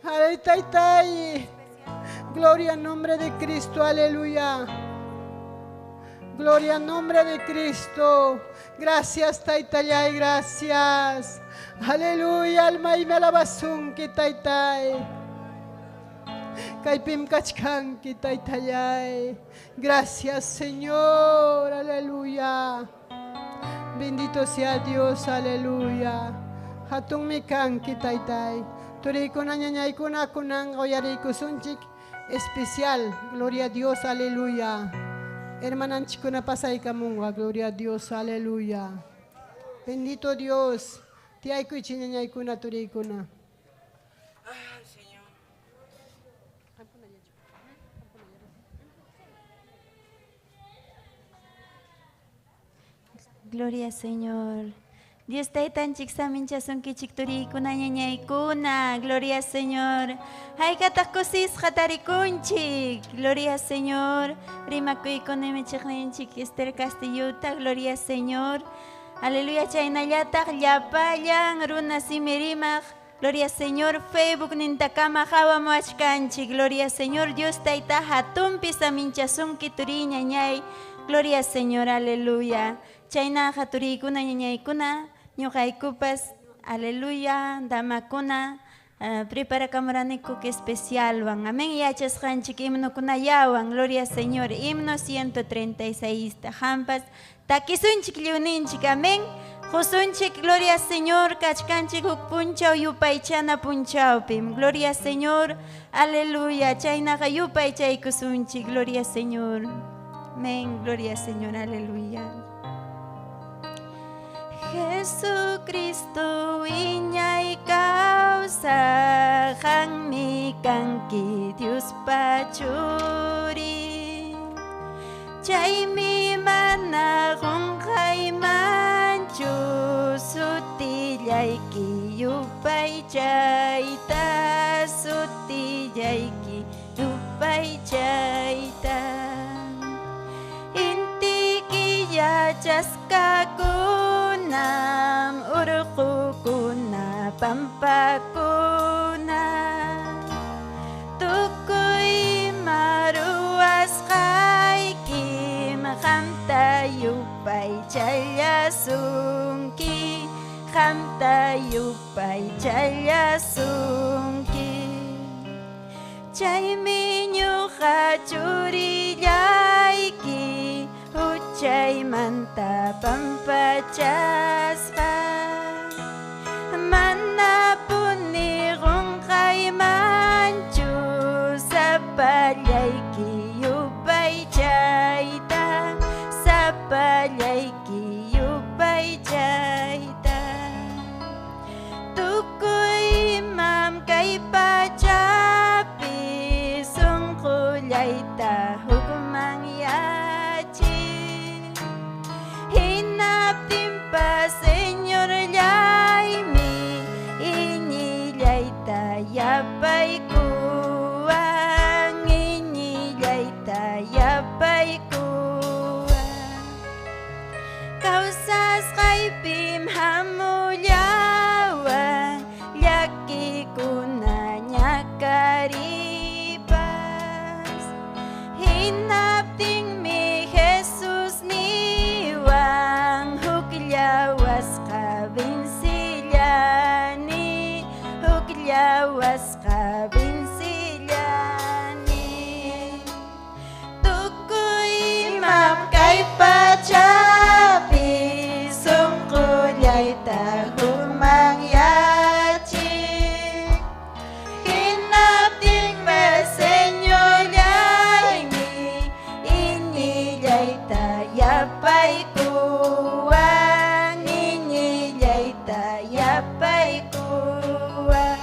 Ay, taytay. Gloria al nombre de Cristo, aleluya. Gloria al nombre de Cristo. Gracias, taytallay, gracias. Aleluya, alma y me alabasunki, taytay. Kaypim kachkanki, taytallay. Gracias, Señor, aleluya. Bendito sea Dios, aleluya. Hatun mi kanki, taytay. Turiykuna, ñañaykuna, kunan uyariykusunchik especial. Gloria a Dios, aleluya. Hermananchikuna pasaykamunqa, gloria a Dios, aleluya. Bendito Dios. Tiaykuychi, ñañaykuna, turiykuna. Ay, Señor. Gloria, Señor. Dios taytanchik saminchasunkichik turiykuna ñañaykuna. Gloria Señor. Haykataq kusisqa tarikunchik. Gloria Señor. Rimakuykuna michiqninchik Esther Castillota. Gloria Señor. Aleluya chaynallataq llapallan runa simi rimaq. Gloria Señor, Facebook nintakama hawamuachkanchik. Gloria Señor, Dios tayta hatunpi saminchasunki turiy ñañay. Gloria Señor, aleluya. Chaynaqa turiykuna ñañaykuna ñuqaykupas, aleluya, damakuna, preparakamuraniku que especialwan. Amén, yachasqanchik himnokunallawan. Gloria Señor, himno 136 ta hampas takisunchik lliwninchik. Amén. Qusunchik, gloria Señor, kachkanchik huk punchaw yupaychana punchawpim. Gloria Señor, aleluya. Chaynaqa yupaychaykusunchik, gloria Señor. Amén, gloria Señor, aleluya. Jesucristo wiñay kawsaq qanmi kanki Diospa churin. Chaymi mana qunqaymanchu sutillayki yupaychayta, sutillayki yupaychayta. Inti killa chaskakunam, urqukuna pampakuna, tukuy ima ruwasqaykim qamta yupaychallasunki, qamta yupaychallasunki. Chaymi ñuqa churillayki huchaymanta pampachasqa, manapuni qunqaymanchu sapallayki yupaychayta, sapallayki yupaychayta. Tukuy imam kay pachapi sunqullayta hukmanyachin, hinaptinpas Señorllaymi iñillayta yapaykuwan, iñillayta yapaykuwan. Kawsasqaypim hamullawan llakikuna ñakaripas, hinaptinmi Jesus niwan hukllawasqa vincillani, hukllawasqa vincillani. Tukuy imam kay pachapi sunqullayta hukmanyachin, hinaptinmi Señorllaymi iñillayta yapaykuwan, iñillayta yapaykuwan.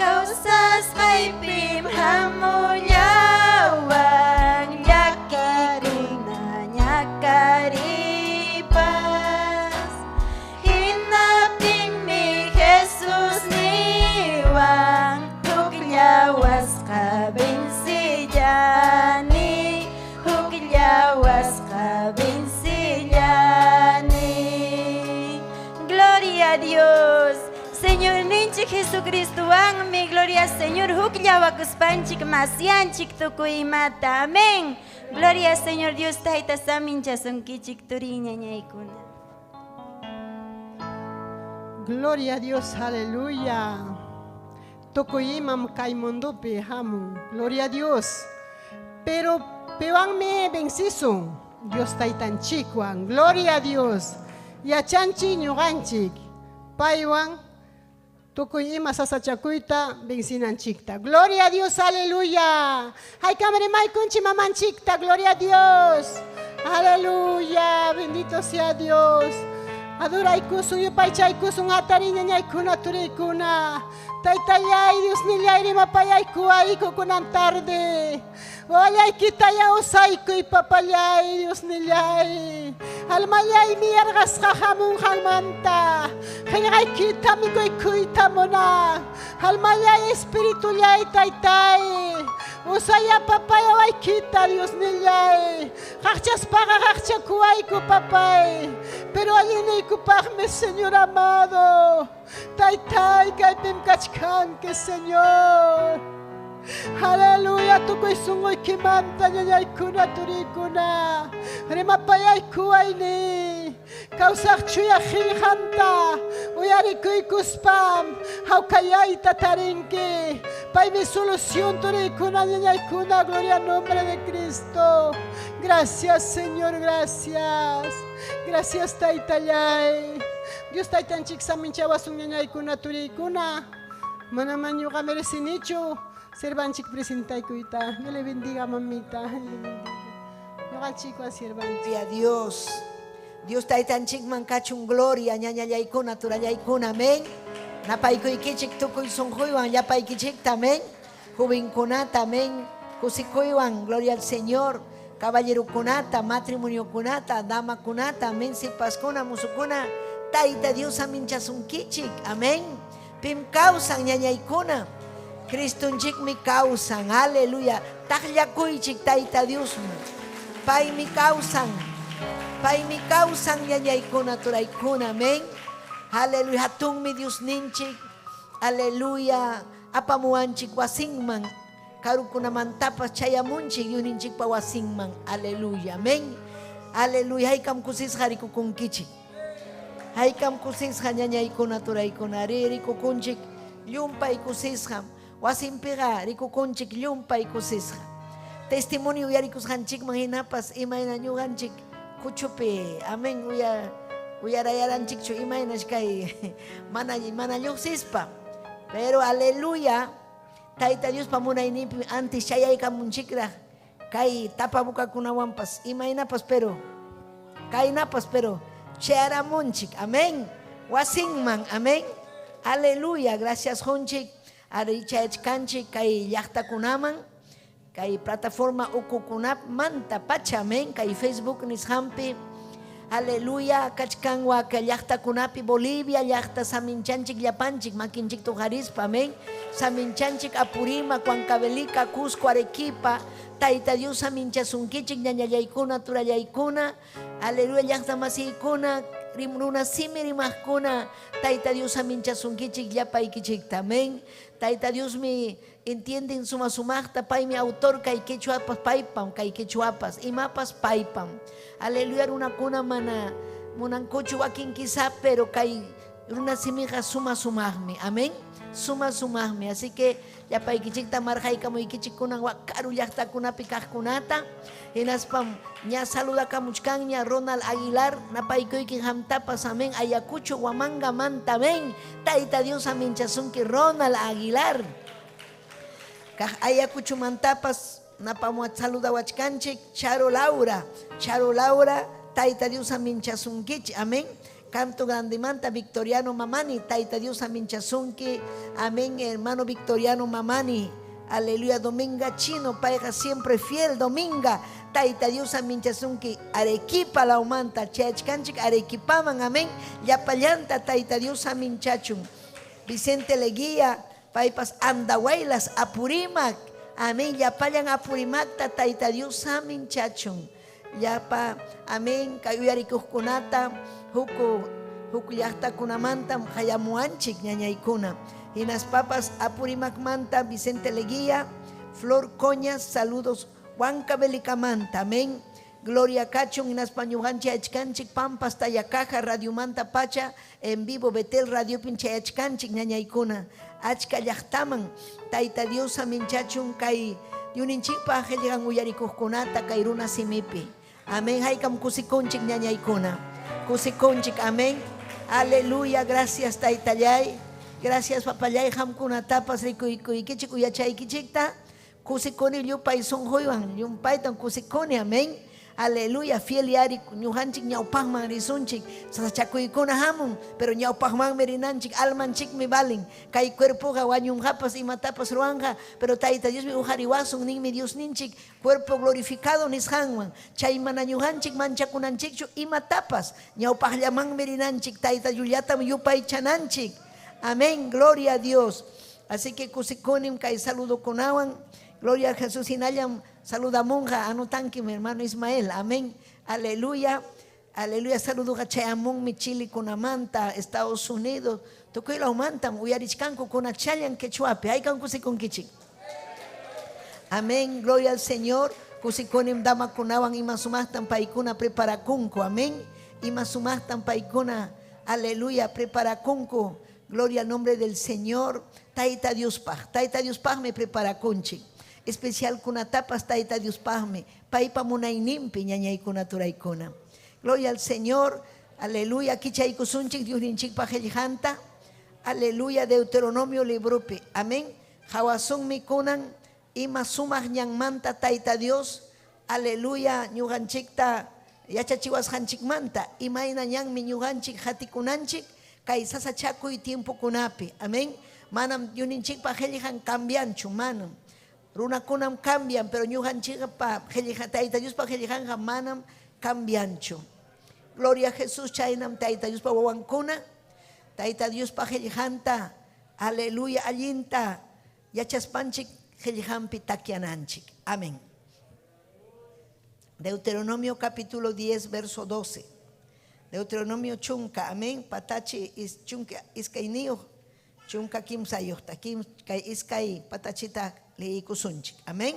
Kawsasqaypim hamullawan llakikuna ñakaripas, hinaptinmi Jesus niwan hukllawasqa vincillani, hukllawasqa vincillani. Gloria a Dios. Señor ninchik Jesucristowanmi, gloria Señor, hukllawakuspanchik masyanchik tukuy imata. Amén. Gloria Señor Dios tayta saminchasunkichik turiy ñañaykuna. Gloria a Dios, aleluya. Tukuy imam kay mundopi hamun. Gloria a Dios. Pero piwanmi vencisun Dios taytanchikwan. Gloria a Dios. Yachanchik ñuqanchik paywan tukuy ima sasachakuyta vencinanchikta. Gloria a Dios, aleluya. Haykam rimaykunchik mamanchikta. Gloria a Dios. Aleluya. Bendito sea Dios. Adoraykusun yupaychaykusun atariy ñañaykuna turiykuna. Taytallay Dios nillay rimapayayku ayku kunan tarde. Wawallaykitayá usaykuy, papallay, Diosnillay. Almallaymi yarqasqa hamun qanmanta. Qillqaykita mikuykuyta munan. Almallay, espiritullay, taytay. Usaya papay wawaykita, Diosnillay. Qaqchaspaqa qaqchakuwayku, papay. Pero allinniykupaqmi, Señor amado. Taytay, kaypim kachkanki, Señor. Aleluya, tukuy sunquykimanta ñañaykuna turiykuna. Rimapayaykuwayni. Kawsaq chuya qillqanta uyarikuykuspam hawkayayta tarinki. Paymi solución turiykuna ñañaykuna, gloria al nombre de Cristo. Gracias, Señor, gracias. Gracias, Taytallay. Dios Taytanchik saminchawasun ñañaykuna turiykuna. Manam ñuqa merecinichu siervanchik presentaykuyta. Dios le bendiga, mamita. Dios le bendiga. Ñuqanchikwan siervanchik. Gloria a Dios. Dios Taytanchikman kachun gloria, ñañallaykuna, turallaykuna, amén. Napaykuykichik tukuy sunquywan llapaykichikta, amén. Jovenkunata, amén. Kusikuywan, gloria al Señor. Caballerokunata, matrimoniokunata, damakunata, amén. Sipaskuna, musukuna, Tayta Dios aminchasunkichik, amén. Pim kawsan ñañaykuna, Cristonchikmi kawsan, aleluya. Taqllakuychik Tayta Diosman, paymi kawsan, paymi kawsan ñañaykuna, turaykuna, amén. Aleluya, hatunmi Diosninchik, aleluya. Apamuwanchik wasinman, karukunamantapas chayamunchik yuninchikpa wasinman, aleluya, amén. Aleluya, haykam kusisqa rikukunkichik. Haykam kusisqa ñañaykuna, turaykuna, ari rikukunchik llumpay kusisqam. Wasinpiqa rikukunchik llumpay kusisqa. Testimonio uyarikusqanchikman hinapas imayna ñuqanchik kuchupi, amén, uya uyarayaranchikchu imaynash kay mana mana lluqsispa. Pero aleluya, Tayta Diospa munayninpi antes chayaykamunchikraq kay tapabocakunawanpas imaynapas pero kaynapas pero chayaramunchik, amén. Wasinman, amén. Aleluya, gracias qunchik. Ari chayachkanchik kay llaqtakunaman, kay plataforma ukukunamanta pacha, amén, kay Facebook nisqanpi. Aleluya, kachkan waka llaqtakunapi Bolivia llaqta saminchanchik llapanchik makinchik tuqarispa, amén. Saminchanchik Apurímac, Huancavelica, Cusco, Arequipa. Tayta Dios saminchasunkichik ñañallaykuna, turallaykuna. Aleluya, llaqta masiykuna, runa simi rimaqkuna. Tayta Dios saminchasunkichik llapaykichikta, amén. Tayta Diosmi entienden suma sumaqta, paymi autor kay quechuapas paypam, kay quechuapas, imapas paypam. Aleluya, runakuna mana munankuchu wakin quizá, pero kay runa simiqa suma sumaqmi, amén. Suma sumaqmi. Así que llapaykichikta marqaykamuykichik kunan karu llaqtakunapi kaqkunata. Hinaspam ña saludakamuchkanña Ronald Aguilar, napaykuyki hamtapas, amén. Ayacucho, Huamanga, manta, amén. Tayta Dios aminchasunki Ronald Aguilar. Kaq Ayacuchomantapas napamuat saludawachkanchik Charo Laura. Charo Laura, Tayta Dios aminchasunkichik, amén. Canto Grandemanta, Victoriano Mamani, Tayta Dios aminchasunki, amén, hermano Victoriano Mamani. Aleluya, Dominga Chino, payqa siempre fiel, Dominga, Tayta Dios aminchasunki, Arequipa lawmanta, chayachkanchik Arequipaman, amén. Llapallanta Tayta Dios aminchachun. Vicente Leguía, paypas Andahuaylas, Apurímac, amén, llapallan Apurímacta, Tayta Dios aminchachun. Llapa, amén, kay uyarikuqkunata, huku huk llaqtakunamantam hayamuwanchik ñañaykuna. Hinaspapas Apurímacmanta Vicente Leguía, Flor Coñas, saludos Huancavelicamanta, amén. Gloria kachun, hinaspa ñuqanchik achkanchik Pampas Tayacaja, Radiomanta Pacha, en vivo Betel Radiopin chayachkanchik ñañaykuna. Achka llaqtaman, Tayta Dios aminchachun kay yuninchikpa qillqan uyarikuqkunata kay runa simipi. Amén, haykam kusikunchik ñañaykuna. Kusikunchik, amén. Aleluya, gracias Taytallay. Gracias papallay, qamkunatapas rikuykuykichik uyachaykichikta. Kusikuni llupay sunquywan, llumpaytan kusikuni, amén. Aleluya, fiel yari ñuqanchik ñawpaqman risunchik. Sasachakuykuna hamun, pero ñawpaqmanmi rinanchik, almanchikmi valin. Kay cuerpoqa wañunqapas imatapas ruwanqa, pero Tayta Diosmi uqariwasun ninmi Diosninchik cuerpo glorificado nisqanwan. Chay mana ñuqanchik manchakunanchikchu imatapas ñawpaqllamanmi rinanchik, Tayta Diosllatam yupaychananchik. Amén, gloria a Dios. Así que kusikunim kay saludokunawan. Gloria a Jesús hinallam saludamunqa anotanki mi hermano Ismael. Amén. Aleluya. Aleluya. Saludoqa chayamunmi Chile kunamanta, Estados Unidos. Tukuy lawmantam uyarichkanku kunachallan quechuapi. Haykan kusikunkichik. Amén. Gloria al Señor. Kusikunim damakunawan ima sumaqtam paykuna preparakunku. Amén. Ima sumaqtam paykuna. Aleluya. Preparakunku. Gloria al nombre del Señor. Tayta Diospaq. Tayta Diospaqmi preparakunchik. Especial kunatapas Tayta Diospaqmi. Paypa munayninpi ñañaykuna turaykuna. Gloria al Señor. Aleluya. Kichaykusunchik Diosninchikpa qillqanta. Aleluya. Deuteronomio libropi. Amén. Qawasunmi kunan ima sumaq ñanmanta Tayta Dios. Aleluya. Ñuqanchikta yachachiwasqanchikmanta. Imayna ñanmi ñuqanchik qatikunanchik kay sasachakuy tiempokunapi. Amén. Manam Diosninchikpa qillqan cambianchu, manam. Runakunam cambian, pero ñuqanchikpa qillqa Tayta Diospa qillqanqa manam cambianchu. Gloria a Jesús, chaynam Tayta Diospa wawankuna. Tayta Diospa qillqanta, aleluya, allinta yachaspanchik qillqanpi takyananchik. Amén. Deuteronomio capítulo 10, verso 12. Deuteronomio chunka, amén. Patachi is chunka iskayniyuq, chunka kimsayuqta, kim kay iskay patachita liyikusunchik. Amén.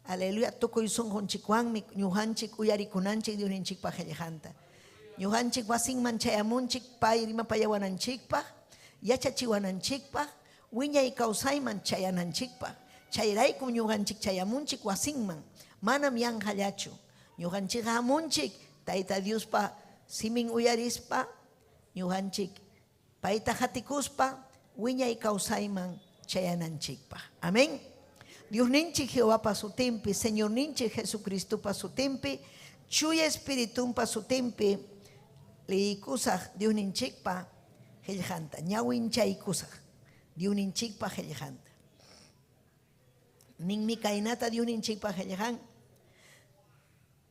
Aleluya, tukuy sunqunchikwanmi ñuqanchik uyarikunanchik Diosninchikpa qillqanta. Ñuqanchik wasinman chayamunchik pay rimapayawananchikpaq, yachachiwananchikpaq, wiñay kawsayman chayananchikpaq. Chayraykum ñuqanchik chayamunchik wasinman, manam yanqallachu. Ñuqanchikqa hamunchik Tayta Diospa simin uyarispa, ñuqanchik payta qatikuspa wiñay kawsayman chayananchikpaq. Amén. Diosninchik Jehovapa sutinpi, Señorninchik Jesucristopa sutinpi, Chuya Espiritunpa sutinpi liykusaq Diosninchikpa qillqanta, ñawinchaykusaq Diosninchikpa qillqanta. Ninmi kaynata Diosninchikpa qillqan.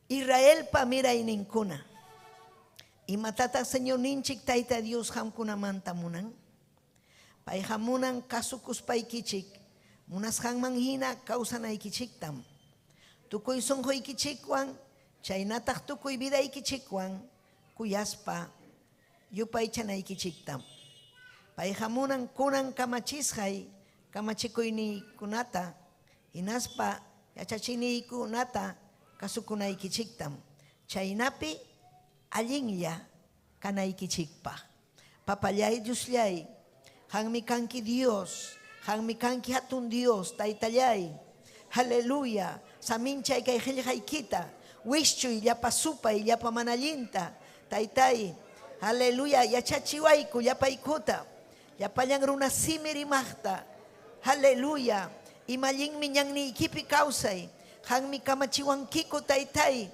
Israelpa mirayninkuna, imatataq Señorninchik Tayta Dios qamkunamanta munan? Payqa munan kasukuspaykichik, munasqanman hina kawsanaykichiktam. Tukuy sunquykichikwan, chaynataq tukuy vidaykichikwan kuyaspa yupaychanaykichiktam. Payqa munan kunan kamachisqay kamachikuyniykunata hinaspa yachachiniykunata kasukunaykichiktam, chaynapi allinlla kanaykichikpaq. Papallay Diosllay, qanmi kanki Dios, qanmi kanki hatun Dios, Taytallay. Aleluya, saminchay kay qillqaykita, wischuy llapa supay, llapa mana allinta. Taytay, aleluya, yachachiwayku llapaykuta, llapallan runa simi rimaqta. Aleluya, ima allinmi ñanniykipi kawsay, qanmi kamachiwankiku, Taytay,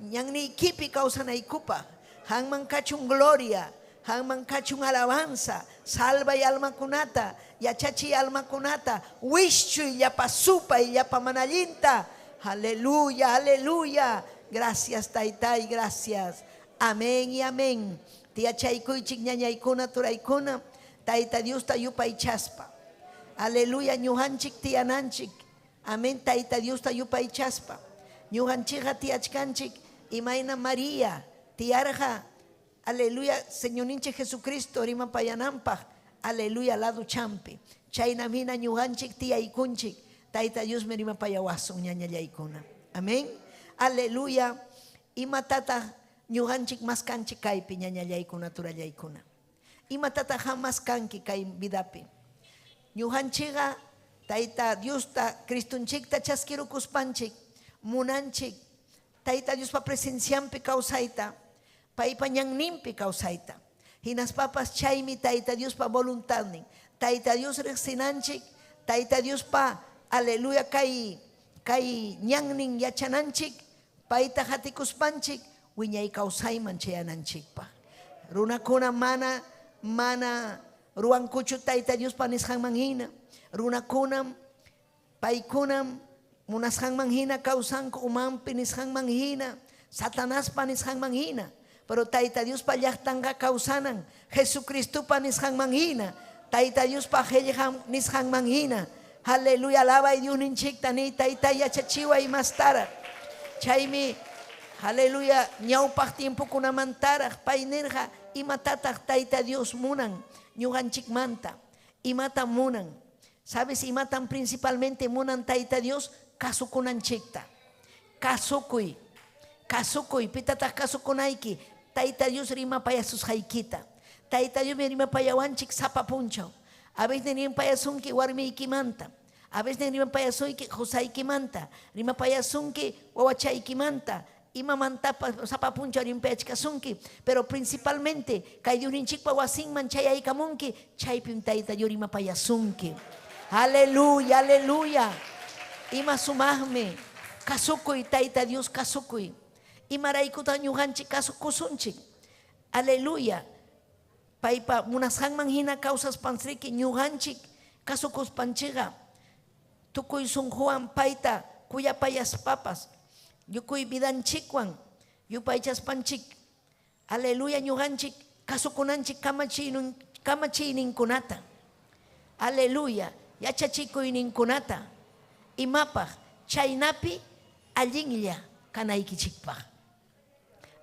ñanniykipi kawsanaykupaq. Qanman kachun gloria, qanman kachun alabanza, salvay almakunata, yachachiy almakunata, wischuy llapa supay, llapa mana allinta. Aleluya, aleluya. Gracias, Taytay, gracias. Amén y amén. Tiyachaykuychik ñañaykuna, turaykuna, Tayta Diosta yupaychaspa. Aleluya, ñuqanchik tiyananchik. Amén, Tayta Diosta yupaychaspa. Ñuqanchikqa tiyachkanchik imayna María tiyarqa. Aleluya, Señorninchik Jesucristo rimapayananpaq. Aleluya, lado champi. Chaynam hina ñuqanchik tiyaykunchik. Tayta Diosmi rimapayawasun ñañallaykuna. Amén. Aleluya. Imatataq ñuqanchik maskanchik kaypi ñañallaykuna, turallaykuna? Imatataq qam maskanki kay vidapi? Ñuqanchikqa Tayta Diosta, Cristonchikta chaskirukuspanchik, munanchik Tayta Diospa presencianpi kawsayta, paypa ñanninpi kawsayta. Hinaspapas chaymi Tayta Diospa voluntadnin. Tayta Dios riqsinanchik, Tayta Diospa, aleluya, kay kay ñannin yachananchik, Payta qatikuspanchik wiñay kawsayman chayananchikpaq. Runakuna mana mana ruwankuchu Tayta Diospa nisqanman hina. Runakunam paykunam munasqanman hina kawsanku umanpi nisqanman hina, Satanaspa nisqanman hina. Pero Tayta Diospa llaqtanqa kawsanan Jesucristopa nisqanman hina, Tayta Diospa qellqan nisqanman hina. Aleluya, alabay Diosninchikta niy, Tayta yachachiway mastaraq. Chaymi, aleluya, ñawpaq tiempokunamantaraq pay nirqa, imatataq Tayta Dios munan ñuqanchikmanta? Imatam munan? ¿Sabes imatam principalmente munan Tayta Dios? Kasukunanchikta. Kasukuy. Kasukuy. Pitataq kasukunayki? Tayta Dios rimapayasusqaykita. Tayta Diosmi rimapayawanchik sapa punchaw. A veces rimapayasunki warmiykimanta. A veces rimapayasunki qosaykimanta. Rimapayasunki wawachaykimanta. Imamantapas sapa punchaw rimapayachkasunki. Pero principalmente kay Diosninchikpa wasinman chayaykamunki, chaypim Tayta Dios rimapayasunki. Aleluya, aleluya. Ima sumaqmi. Kasukuy, Tayta Dios, kasukuy. Imaraykutaq ñuqanchik kasukusunchik? Aleluya. Paypa munasqanman hina kawsaspanchiki ñuqanchik kasukuspanchikqa tukuy sunquwan payta kuyapayaspapas yukuy vidanchikwan yupaychaspanchik aleluya ñuqanchik kasukunanchik kamachiyninkunata aleluya yachachikuyninkunata imapaq chaynapi allinlla kanaykichikpaq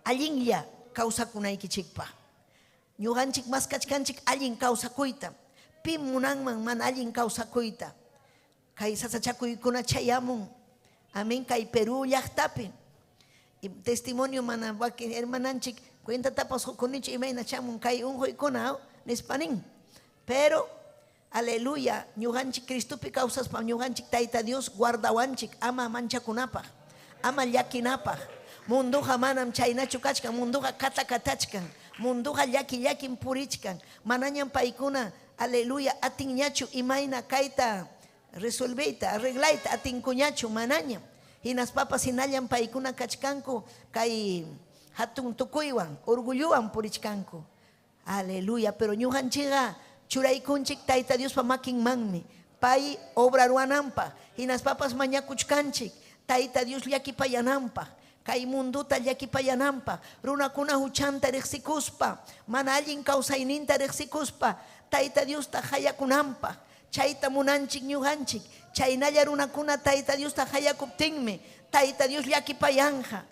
allinlla kawsakunaykichikpaq. Ñuqanchik maskachkanchik allin kawsakuyta. Pim munanman mana allin kawsakuyta? Kay sasachakuykuna chayamun. Amén. Kay Perú llaqtapi. Testimonio mana wakin hermananchik cuentatapas qukunichu imayna chamun kay unquykuna nispa nin. Pero aleluya, ñuqanchik Cristopi kawsaspa ñuqanchik Tayta Dios guardawanchik ama manchakunapaq, ama llakinapaq. Munduqa manam chaynachu kachkan, munduqa katakatachkan, munduqa llaki llakim purichkan. Manañam paykuna, aleluya, atinñachu imayna kayta resolveyta, arreglayta atinkuñachu, manañam. Hinaspapas hinallam paykuna kachkanku kay hatun tukuywan, orgullowan purichkanku. Aleluya, pero ñuqanchikqa churaykunchik Tayta Diospa makinmanmi, pay obra ruwananpaq, hinaspapas mañakuchkanchik Tayta Dios llakipayananpaq, kay mundota llakipayananpaq, runakuna huchanta riqsikuspa, mana allin kawsayninta riqsikuspa, Tayta Diosta hayakunanpaq. Chayta munanchik ñuqanchik. Chaynalla runakuna Tayta Diosta hayakuptinmi, Tayta Dios llakipayanqa.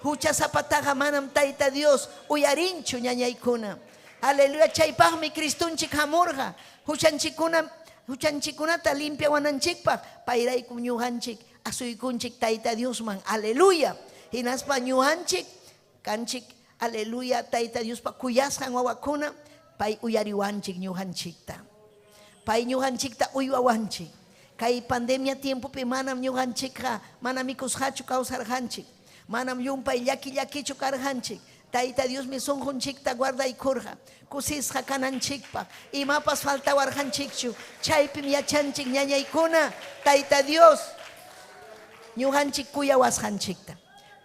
Huchasapataqa manam Tayta Dios uyarinchu, ñañaykuna. Aleluya, chaypaqmi Cristonchik hamurqa, huchanchikkuna huchanchikkunata limpiawananchikpaq. Payraykum ñuqanchik asuykunchik Tayta Diosman. Aleluya. Hinaspa ñuqanchik kanchik, aleluya, Tayta Diospa kuyasqan wawakuna, pay uyariwanchik ñuqanchikta. Pay ñuqanchikta uywawanchik. Kay pandemia tiempopi manam ñuqanchikqa mana mikusqachu kawsarqanchik. Manam llumpay llaki llakichu karqanchik. Tayta Diosmi sunqunchikta guardaykurqa kusisqa kananchikpaq. Imapas faltawarqanchikchu. Chaypim yachanchik ñañaykuna Tayta Dios ñuqanchik kuyawasqanchikta.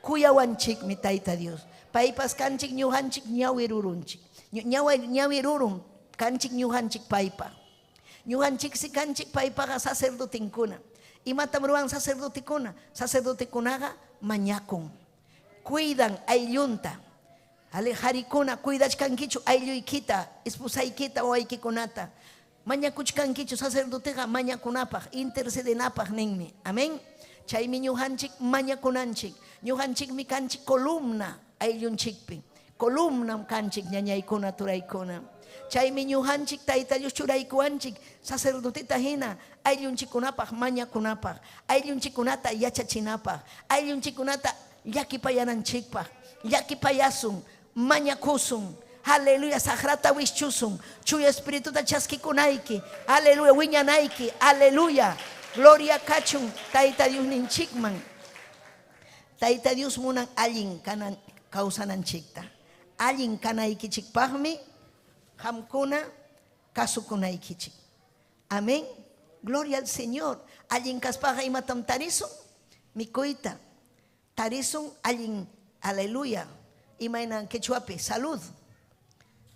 Kuyawanchikmi Tayta Dios. Paypas kanchik ñuqanchik ñawi rurunchik. Ñawi rurun kanchik ñuqanchik paypaq. Ñuqanchiksi kanchik paypaqa sacerdotenkuna. Imatam ruwan sacerdotekuna? Sacerdotekunaqa mañakun. Cuidan ayllunta. Ale qarikuna cuidachkankichu aylluykita, esposaykita, wawaykikunata. Mañakuchkankichu sacerdoteqa mañakunapaq, intercedenapaq ninmi. Amén. Chaymi ñuqanchik mañakunanchik. Ñuqanchikmi kanchik columna ayllunchikpi. Columnam kanchik ñañaykuna, turaykuna. Chaymi ñuqanchik Tayta Dios churaykuwanchik sacerdoteta hina ayllunchikkunapaq mañakunapaq, ayllunchikkunata yachachinapaq, ayllunchikkunata llakipayananchikpaq. Llakipayasun, mañakusun. Aleluya, saqrata wischusun. Chuya espirituta chaskikunayki. Aleluya, wiñanayki. Aleluya. Gloria kachun Tayta Diosninchikman. Tayta Dios munan allin kanan kawsananchikta. Allin kanaykichikpaqmi qamkuna kasukunaykichik. Amén. Gloria al Señor. Allin kaspaqa imatam tarisun? Mikuyta. Tarisun allin, aleluya, imaynan quechuapi, salud.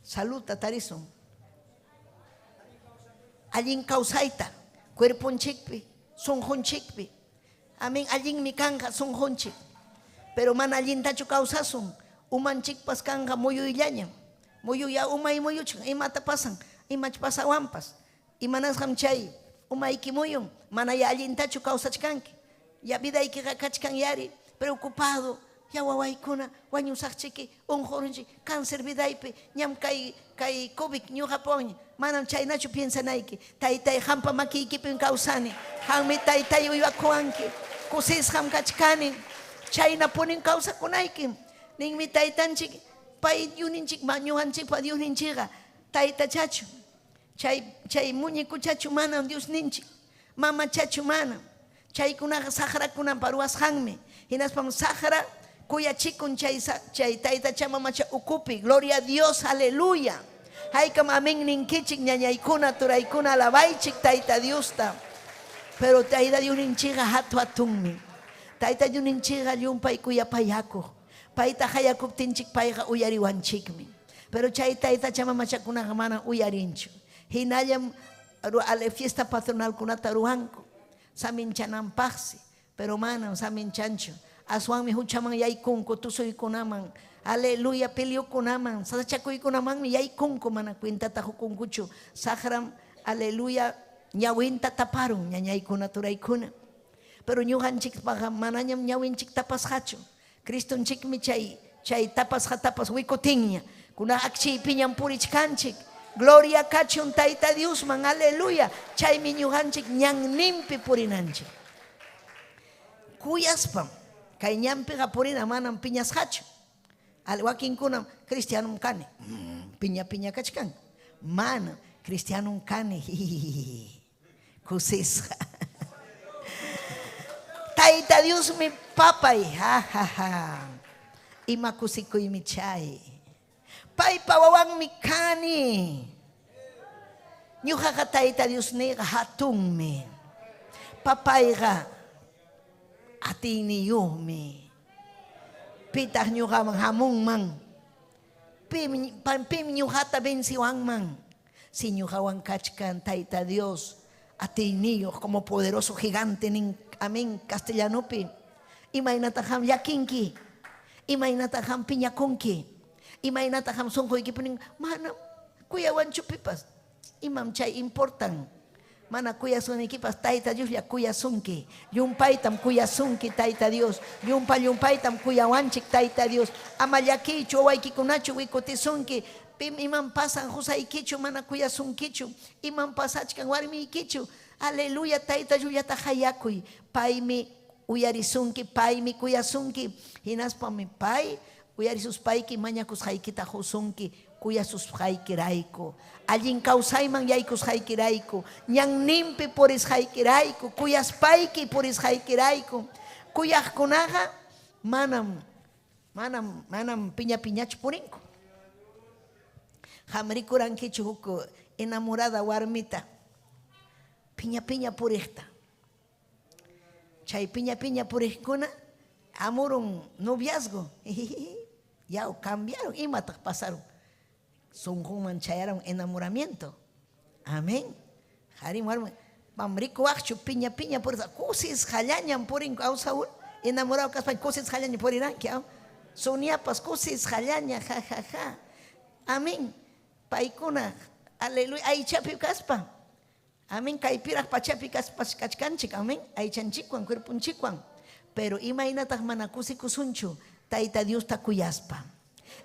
Saludta tarisun. Allin kawsayta, cuerponchikpi, sunqunchikpi. Amén, allinmi kanqa sunqunchik. Pero mana allintachu kawsasun, umanchikpas kanqa muyuyllañam. Muyuya umay muyuchkan, imata pasan, imach pasawanpas. Imanasqam chay umayki muyun, mana ya allintachu kawsachkanki. Ya vidaykiqa kachkan yari, preocupado, ya wawaykuna wañusaqchiki, unqurunchik, cáncer vidaypi, ñam kay kay COVID ñuqapuwanña. Manam chaynachu piensanayki. Taytay, qampa makiykipim kawsani. Qammi taytay uywakuwanki. Kusisqam kachkani. Chaynapunim kawsakunayki. Ninmi taytanchik, pay Diosninchik, ñuqanchikpa Diosninchikqa taytachachu. Chay chay muñecochachu manam Diosninchik. Mamachachu manam. Chaykunaqa saqrakunapa ruwasqanmi. Hinaspam saqra kuyachikun chay chay taytacha mamacha ukupi. Gloria a Dios, aleluya. Haykam amén ninkichik ñañaykuna, turaykuna, alabaychik Tayta Diosta. Pero Tayta Diosninchikqa hatu hatunmi. Tayta Diosninchikqa llumpay kuyapayakuq. Payta qayakuptinchik payqa uyariwanchikmi. Pero chay taytacha mamachakunaqa manam uyarinchu. Hinallam fiesta patronalkunata ruwanku saminchananpaqsi, pero manam saminchanchu. Aswanmi huchaman yaykunku, tusuykunaman, aleluya, peleokunaman, sasachakuykunamanmi yaykunku, mana cuentata qukunkuchu. Saqram, aleluya, ñawinta taparun ñañaykuna, turaykuna. Pero ñuqanchikpaqa manañam ñawinchik tapasqachu. Cristonchikmi chay chay tapasqatapas wikutinña. Kuna akchiypiñam purichkanchik. Gloria kachun Tayta Diosman, aleluya. Chaymi ñuqanchik ñanninpi purinanchik. Kuyaspam kay ñanpiqa purina, manam piñasqachu. Wakinkunam cristianom kani, piña piña kachkan. Manam, cristianom kani, kusisqa. Tayta Diosmi papay, ha ha ha. Ima kusikuymi chay. Paypa wawanmi kani. Ñuqaqa Tayta Diosniyqa hatunmi. Papayqa atiyniyuqmi. Pitaq ñuqaman hamunman? Pim, pim ñuqata venciwanman? Si ñuqawan kachkan Tayta Dios atiyniyuq como poderoso gigante nin, amén, castellanopi. Imaynataq qam llakinki? Imaynataq qam piñakunki? Imaynataq qam sunquykipi nin, manam kuyawanchu pipas? Imam chay importan? Mana kuyasunikipas Tayta Dioslla kuyasunki. Llumpaytam kuyasunki Tayta Dios. Llumpa llumpaytam kuyawanchik Tayta Dios. Ama llakiychu, wawaykikunachu wikutisunki. Pim imam pasan qusaykichu mana kuyasunkichu. Imam pasachkan warmiykichu. Aleluya, Tayta Diosllata qayakuy. Paymi uyarisunki, paymi kuyasunki. Hinaspami pay uyarisuspayki mañakusqaykita qusunki kuyasusqaykirayku. Allin kawsayman yaykusqaykirayku, ñanninpi purisqaykirayku, kuyaspayki purisqaykirayku. Kuyaqkunaqa manam manam manam piña piñachu purinku. Qam rikurankichu huk enamorada warmita piña piña puriqta? Chay piña piña puriqkuna amurun noviazgo. Yaw, cambiaron. Imataq pasaron? Sunqunman chayaron enamoramiento. Amén. Qarim warmi, pam rikuwaqchu piña piña puriqta, kusisqallañam purinku, aw Saúl? Enamorado kaspa kusisqallaña puriranki, aw? Soniapas kusisqallaña, ja ja ja. Amén. Paykuna, aleluya, aychapi kaspa. Amén. Kaypiraq pachapi kaspas kachkanchik, amén. Aychanchikwan, cuerponchikwan. Pero imaynataq mana kusikusunchu Tayta Diosta kuyaspa?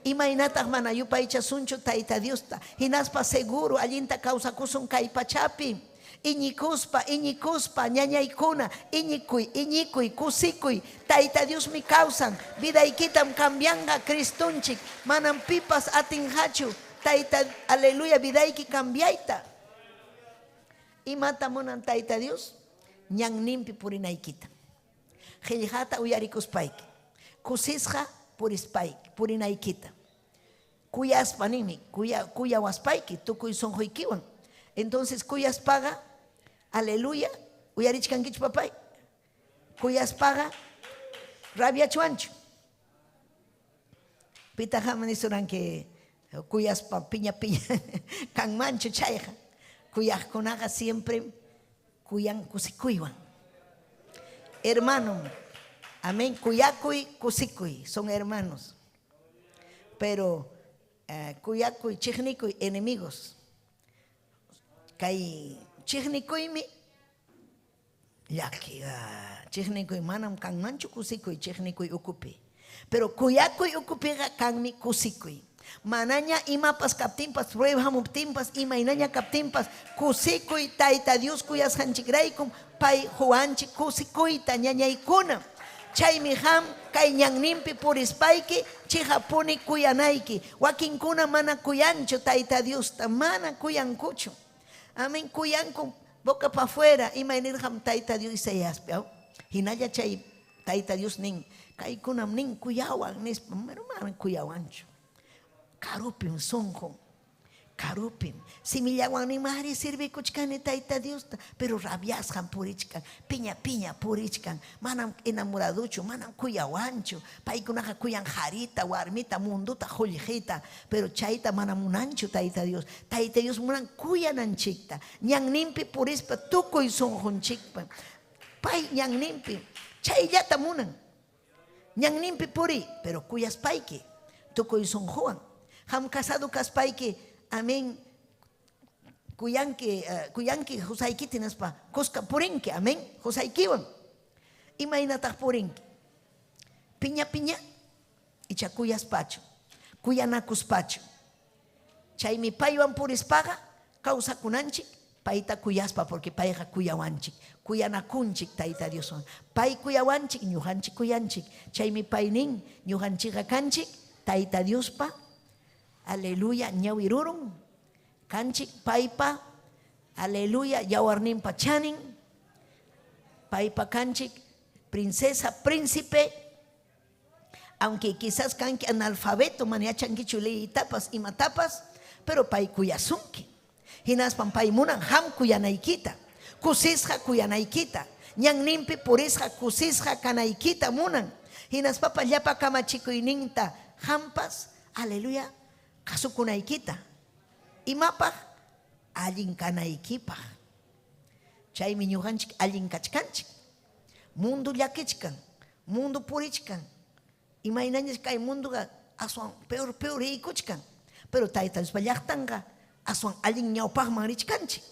Imaynataq mana yupaychasunchu Tayta Diosta? Hinaspa seguro allinta kawsakusun kay pachapi. Iñikuspa, iñikuspa, ñañaykuna, iñikuy, iñikuy, kusikuy. Tayta Diosmi kawsan. Vidaykitam cambianqa Cristonchik. Manam pipas atinqachu Tayta, aleluya, vidayki cambiayta. Imata munan Tayta Dios? Ñanninpi purinaykita. Qillqata uyarikuspayki, kusisqa purispayki, purinaykita. Kuyaspa ninmi, kuya, kuyawaspayki tukuy sunquykiwan. Entonces kuyaspaqa, aleluya, uyarichkankichu papay? Kuyaspaqa Rabiachwanchu. Pitaq qam nisuranki kuyaspa piña piña kanmanchu chayqa. Kuyaqkunaqa siempre kuyan kusikuywan. Hermano, amén, kuyakuy, kusikuy, son hermanos. Pero kuyakuy, chiqnikuy, enemigos. Kay chiqnikuymi llaki. Chiqnikuy manam kanmanchu kusikuy chiqnikuy ukupi. Pero kuyakuy ukupiqa kanmi kusikuy. Manaña imapas kaptinpas, prueba hamuptinpas, imaynaña kaptinpas, kusikuy Tayta Dios kuyasqanchikraykum pay quwanchik kusikuyta ñañaykuna. Chaymi qam kay ñanninpi purispayki chiqapuni kuyanayki. Wakinkuna mana kuyanchu Tayta Diosta, mana kuyankuchu. Amén, kuyanku boca pa afuera, imay nirqam Tayta Dios Isaiaspi, aw? Hinalla chay Tayta Dios nin, kaykunam nin kuyawan nispa, pero manam kuyawanchu. Karupim sunqun. Karupim. Simillawan nimari servikuchkani Tayta Diosta, pero rabiasqam purichkan, piña piña purichkan, manam enamoraduchu, manam kuyawanchu. Paykunaqa kuyan qarita, warmita, munduta, qullqita, pero chayta mana munanchu Tayta Dios. Tayta Dios munan kuyananchikta, ñanninpi purispa tukuy sunqunchikpa. Pay ñanninpi chayllata munan. Ñanninpi puriy, pero kuyaspayki, tukuy sunquwan. Qam casado kaspayki, amén, kuyanki, kuyanki qusaykita hinaspa kuska purinki, amén, qusaykiwan. Imaynataq purinki? Piña piña icha kuyaspachu, kuyanakuspachu. Chaymi paywan purispaqa kawsakunanchik payta kuyaspa porque payqa kuyawanchik, kuyanakunchik Tayta Dioswan. Pay kuyawanchik, ñuqanchik kuyanchik. Chaymi pay nin, ñuqanchikqa kanchik Tayta Diospa, aleluya, ñawi rurun, kanchik paypa, aleluya, yawarninpa chanin, paypa kanchik princesa, príncipe. Aunque quizás kanki analfabeto, mana yachankichu leyitapas, imatapas, pero pay kuyasunki. Hinaspam pay munan qam kuyanaykita, kusisqa kuyanaykita, ñanninpi purisqa kusisqa kanaykita munan. Hinaspapas llapa kamachikuyninta qampas, aleluya, kasukunaykita. Imapaq? Allin kanaykipaq. Chaymi ñuqanchik allin kachkanchik. Mundu llakichkan, mundu purichkan, imaynañas kay munduqa aswan peor peor riykuchkan, pero Tayta Diospa llaqtanqa aswan allin ñawpaqman richkanchik.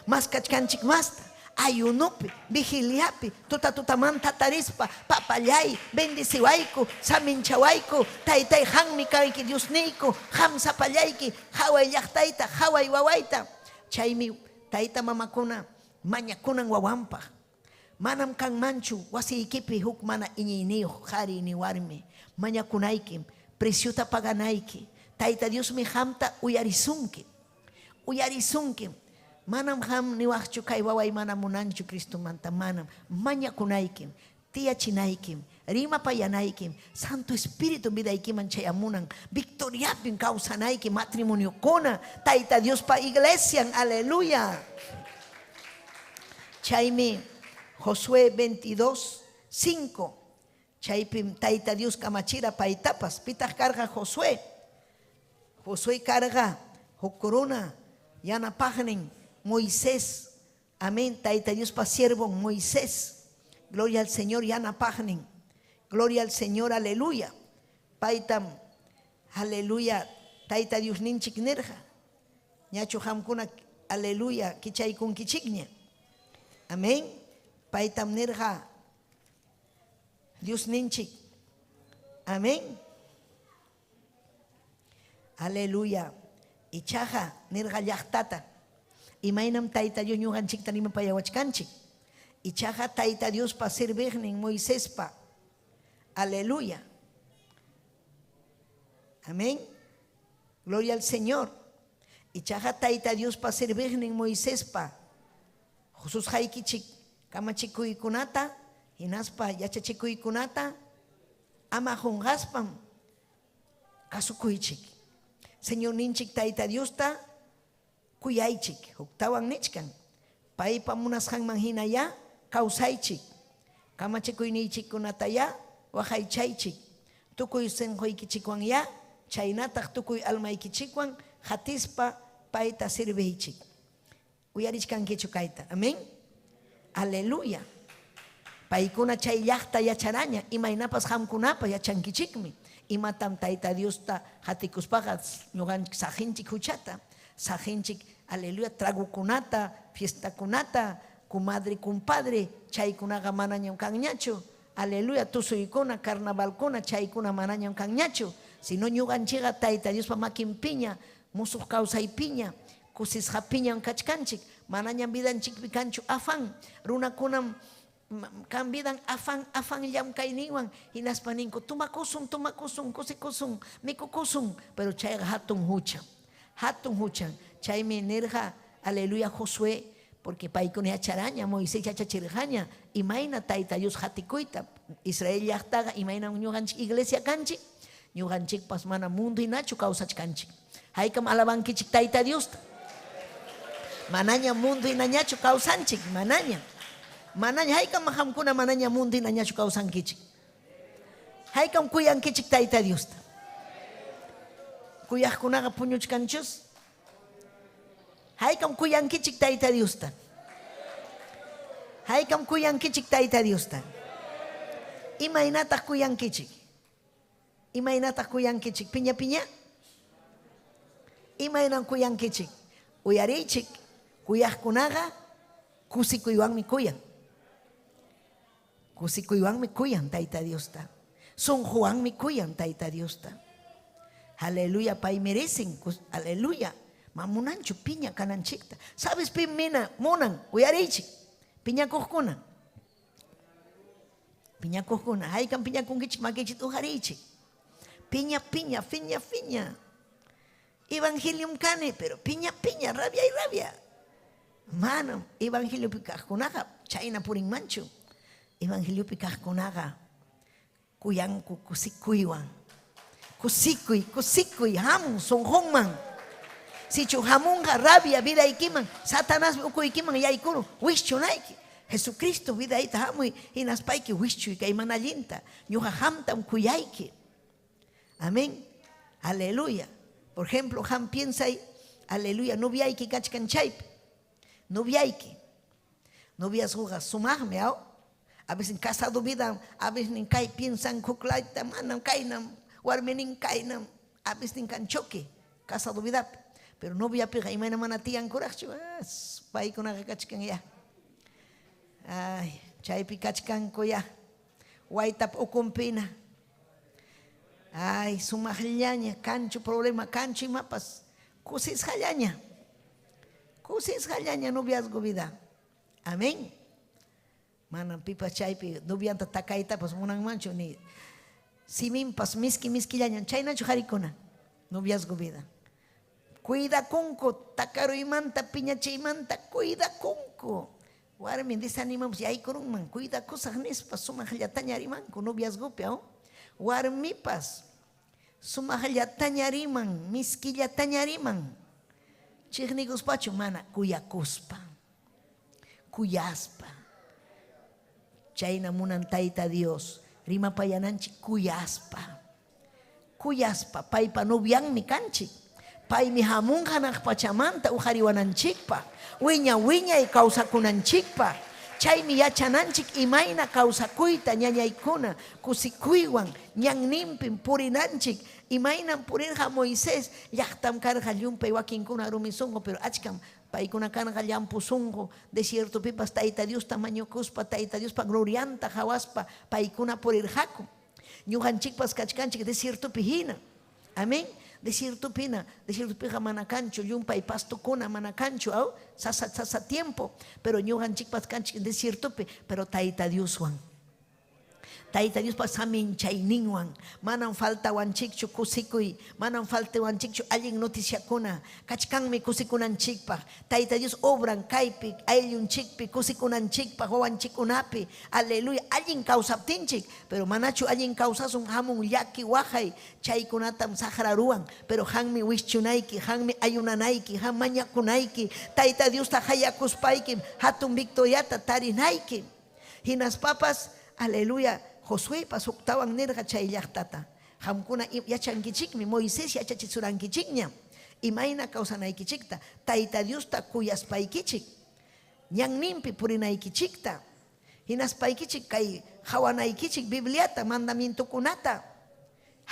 Maskachkanchik masta, ayunopi, vigiliapi, tuta tutamanta tarispa, papallay, bendeciwayku, saminchawayku, Taytay qammi kanki Diosniyku, qam sapallayki, qaway llaqtayta, qaway wawayta. Chaymi tayta mamakuna mañakunan wawanpaq. Manam kanmanchu wasiykipi huk mana iñiyniyuq qari ni warmi. Mañakunaykim, preciota paganayki. Tayta Diosmi qamta uyarisunki. Uyarisunkim. Manam qam niwaqchu kay waway mana munanchu Cristomanta. Manam. Mañakunaykim, tiyachinaykim, rimapayanaykim. Santo Espíritu vidaykiman chayamunan. Victoriapim kawsanayki matrimoniokuna. Tayta Diospa iglesian. Aleluya. Chaymi Josué 22, 5. Chaypim Tayta Dios kamachira paytapas. Pitaq karqa Josué? Josué karqa huk runa yanapaqnin Moisés. Amén. Tayta Diospa siervon Moisés. Gloria al Señor yanapaqnin. Gloria al Señor, aleluya. Paytam, aleluya, Tayta Diosninchik nirqa. Ñachu qamkuna, aleluya, kichaykunkichikña. Amén. Paytam nirqa Diosninchik. Amén. Aleluya. Ichaqa nirqa llaqtata. Imaynam Tayta Dios ñuqanchikta rimapayawachkanchik. Ichaqa Tayta Diospa serviqnin Moisespa. Aleluya. Amén. Gloria al Señor. Ichaqa Tayta Diospa serviqnin Moisespa hususqaykichik kamachikuykunata hinaspa yachachikuykunata ama qunqaspam kasukuychik. Señorninchik Tayta Diosta kuyaychik. Huktawan nichkan. Paypa munasqanman hinayá kawsaychik. Kamachikuyniychikkunatayá waqaychaychik. Tukuy sunquykichikwanyá chaynataq tukuy almaykichikwan qatispa payta serviychik. Uyarichkankichu kayta? Amén. Aleluya. Paykuna chay llaqta yacharaña, imaynapas qamkunapa yachankichikmi. Imatam Tayta Diosta qatikuspaqa ñuqanchik saqinchik huchata, saqinchik, aleluya, tragokunata, fiestakunata, comadre, compadre, chaykunaqa manañam kanñachu. Aleluya, tusuykuna, carnavalkuna, chaykuna manañam kanñachu. Sino ñuqanchikqa Tayta Diospa makinpiña, musuq kawsaypiña, kusisqapiñam kachkanchik. Manañam vidanchikpi kanchu afán. Runakunam kan vidan afán, afán llamkayninwan. Hinaspa ninku, tumakusun, tumakusun, kusikusun, mikukusun. Pero chayqa hatun hucham. Hatun hucham. Chaymi nirqa, aleluya, Josué, porque paykuna yacharaña, Moisés yachachirqaña, imayna Tayta Dios qatikuyta. Israel llaqtaqa imaynam ñuqanchik iglesia kanchik, ñuqanchikpas mana mundo hinachu kawsachkanchik. Haykam alabankichik Tayta Diosta. Manaña mundo hinañachu kawsanchik, manaña. Manaña, haykam qamkuna manaña mundo hinañachu kawsankichik. Haykam kuyankichik Tayta Diosta. Kuyaqkunaqa puñuchkanchus. Haykam kuyankichik Tayta Diosta. Haykam kuyankichik Tayta Diosta. Imaynataq kuyankichik? Imaynataq kuyankichik? Piña piña? Imaynam kuyankichik? Uyariychik, kuyaqkunaqa kusikuywanmi kuyan. Kusikuywanmi kuyan Tayta Diosta. Sunquwanmi kuyan Tayta Diosta. Aleluya, pay merecen. Aleluya. Ma munanchu piña kananchikta. ¿Sabes pim mina munan? Uyariychik. Piñakuqkuna. Piñakuqkuna. Haykam piñakunkichik makichik uqariychik. Piña, piña, fiña, fiña. Evangelium kani, pero piña, piña, rabia y rabia. Manam evangeliopi kaqkunaqa chayna purinmanchu. Evangeliopi kaqkunaqa kuyanku kusikuywan. Kusikuy, kusikuy, hamun sunqunman. Sichu hamunqa rabia vidaykiman, Satanasmi ukuykiman yaykurun, wischunayki. Jesucristo vidayta hamuy, hinaspayki wischuy kay mana allinta. Ñuqa qamtam kuyayki. Amén. Aleluya. Por ejemplo, qam piensay, aleluya, noviayki kachkan chaypi. Noviayki. Noviazgoqa sumaqmi, aw? A veces casado vida, a veces kay piensan huklayta, manam kaynam, warminin kaynam, a veces kan choque, casado vidapi. Pero noviapiqa imayna mana tiyankuraqchu, paykunaqa kachkan ya. Ay, chaypi kachkanku ya. Waytap ukunpina. Ay, sumaqllaña, kanchu problema, kanchu imapas, kusisqallaña. Kusisqallaña noviazgo vida. Amén. Manam pipas chaypi novianta takaytapas munanmanchu ni siminpas miski miskillaña, chaynachu qarikuna noviazgo vida. Cuidakunku takaruymanta, piñachiymanta, cuidakunku. Warmi desanimamos yaykurunman, cuidakusaq nispa sumaqllataña rimanku noviazgopi, aw? Warmipas sumaqllataña riman, miskillataña riman. Chiqnikuspachu mana kuyakuspa. Kuyaspa. Chayna munan Tayta Dios, rimapayananchik kuyaspa. Kuyaspa, paypa novianmi kanchik. Paymi hamunqa hanaq pachamanta uqariwananchikpaq, wiña wiñay kawsakunanchikpaq. Chaymi yachananchik imayna kawsakuyta ñañaykuna kusikuywan ñanninpim purinanchik. Imaynam purirqa Moisés, llaqtam karqa llumpay wakinkuna rumi sunqu, pero achkam paykuna karqa llampu sunqu, desiertopipas Tayta Diosta mañukuspa, Tayta Diospa glorianta qawaspa paykuna purirqaku. Ñuqanchikpas kachkanchik desiertopi hina. Amén. Desiertopi hina, desiertopiqa mana kanchu llumpay pastokuna, mana kanchu, aw, sasa sasa tiempo, pero ñuqanchikpas kanchik desiertopi, pero Tayta Dioswan. Tayta Diospa saminchayninwan manam faltawanchikchu kusikuy, manam faltawanchikchu allin noticiakuna, kachkanmi kusikunanchikpaq. Tayta Dios obran kaypi, ayllunchikpi, kusikunanchikpaq, wawanchikkunapi. Aleluya, allin kawsaptinchik, pero manachu allin kawsasun hamun llaki waqay, chaykunatam saqra ruwan, pero qanmi wischunayki, qanmi ayunanayki, qan mañakunayki, Tayta Diosta qayakuspaykim hatun victoriata tarinayki. Hinaspapas, aleluya, Josueypas huktawan nirqa chay llaqtata, Qamkuna yachankichikmi, Moisés yachachisurankichikñam imayna kawsanaykichikta, Tayta Diosta kuyaspaykichik ñanninpi purinaykichikta, hinaspaykichik kay qawanaykichik Bibliata, mandamientokunata.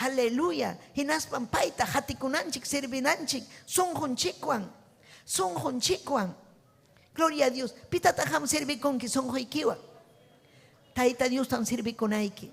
Aleluya! Hinaspam payta qatikunanchik, servinanchik sunqunchikwan, sunqunchikwan. Gloria a Dios. Pitataq qam servikunki sunquykiwan? Tayta Diostam servikunayki.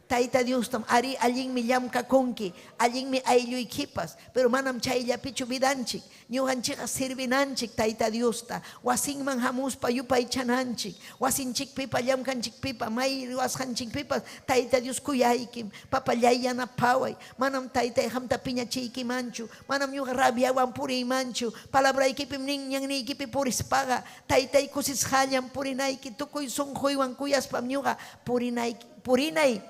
Tayta Diostam, arí, allinmi llamkakunki, allinmi aylluykipas, pero manam chayllapichu vidanchik. Ñuqanchikqa servinanchik Tayta Diosta, wasinman hamuspa yupaychananchik, wasinchikpipa, llamkanchikpipa, may ruwasqanchikpipas Tayta Dios kuyaykim, papallay yanapaway, manam taytay qamta piñachiykimanchu, manam ñuqa rabiawan puriymanchu, palabraykipim nin ñanniykipi purispaqa, taytay kusisqallam purinayki, tukuy sunquywan kuyaspam ñuqa purinayki, purinay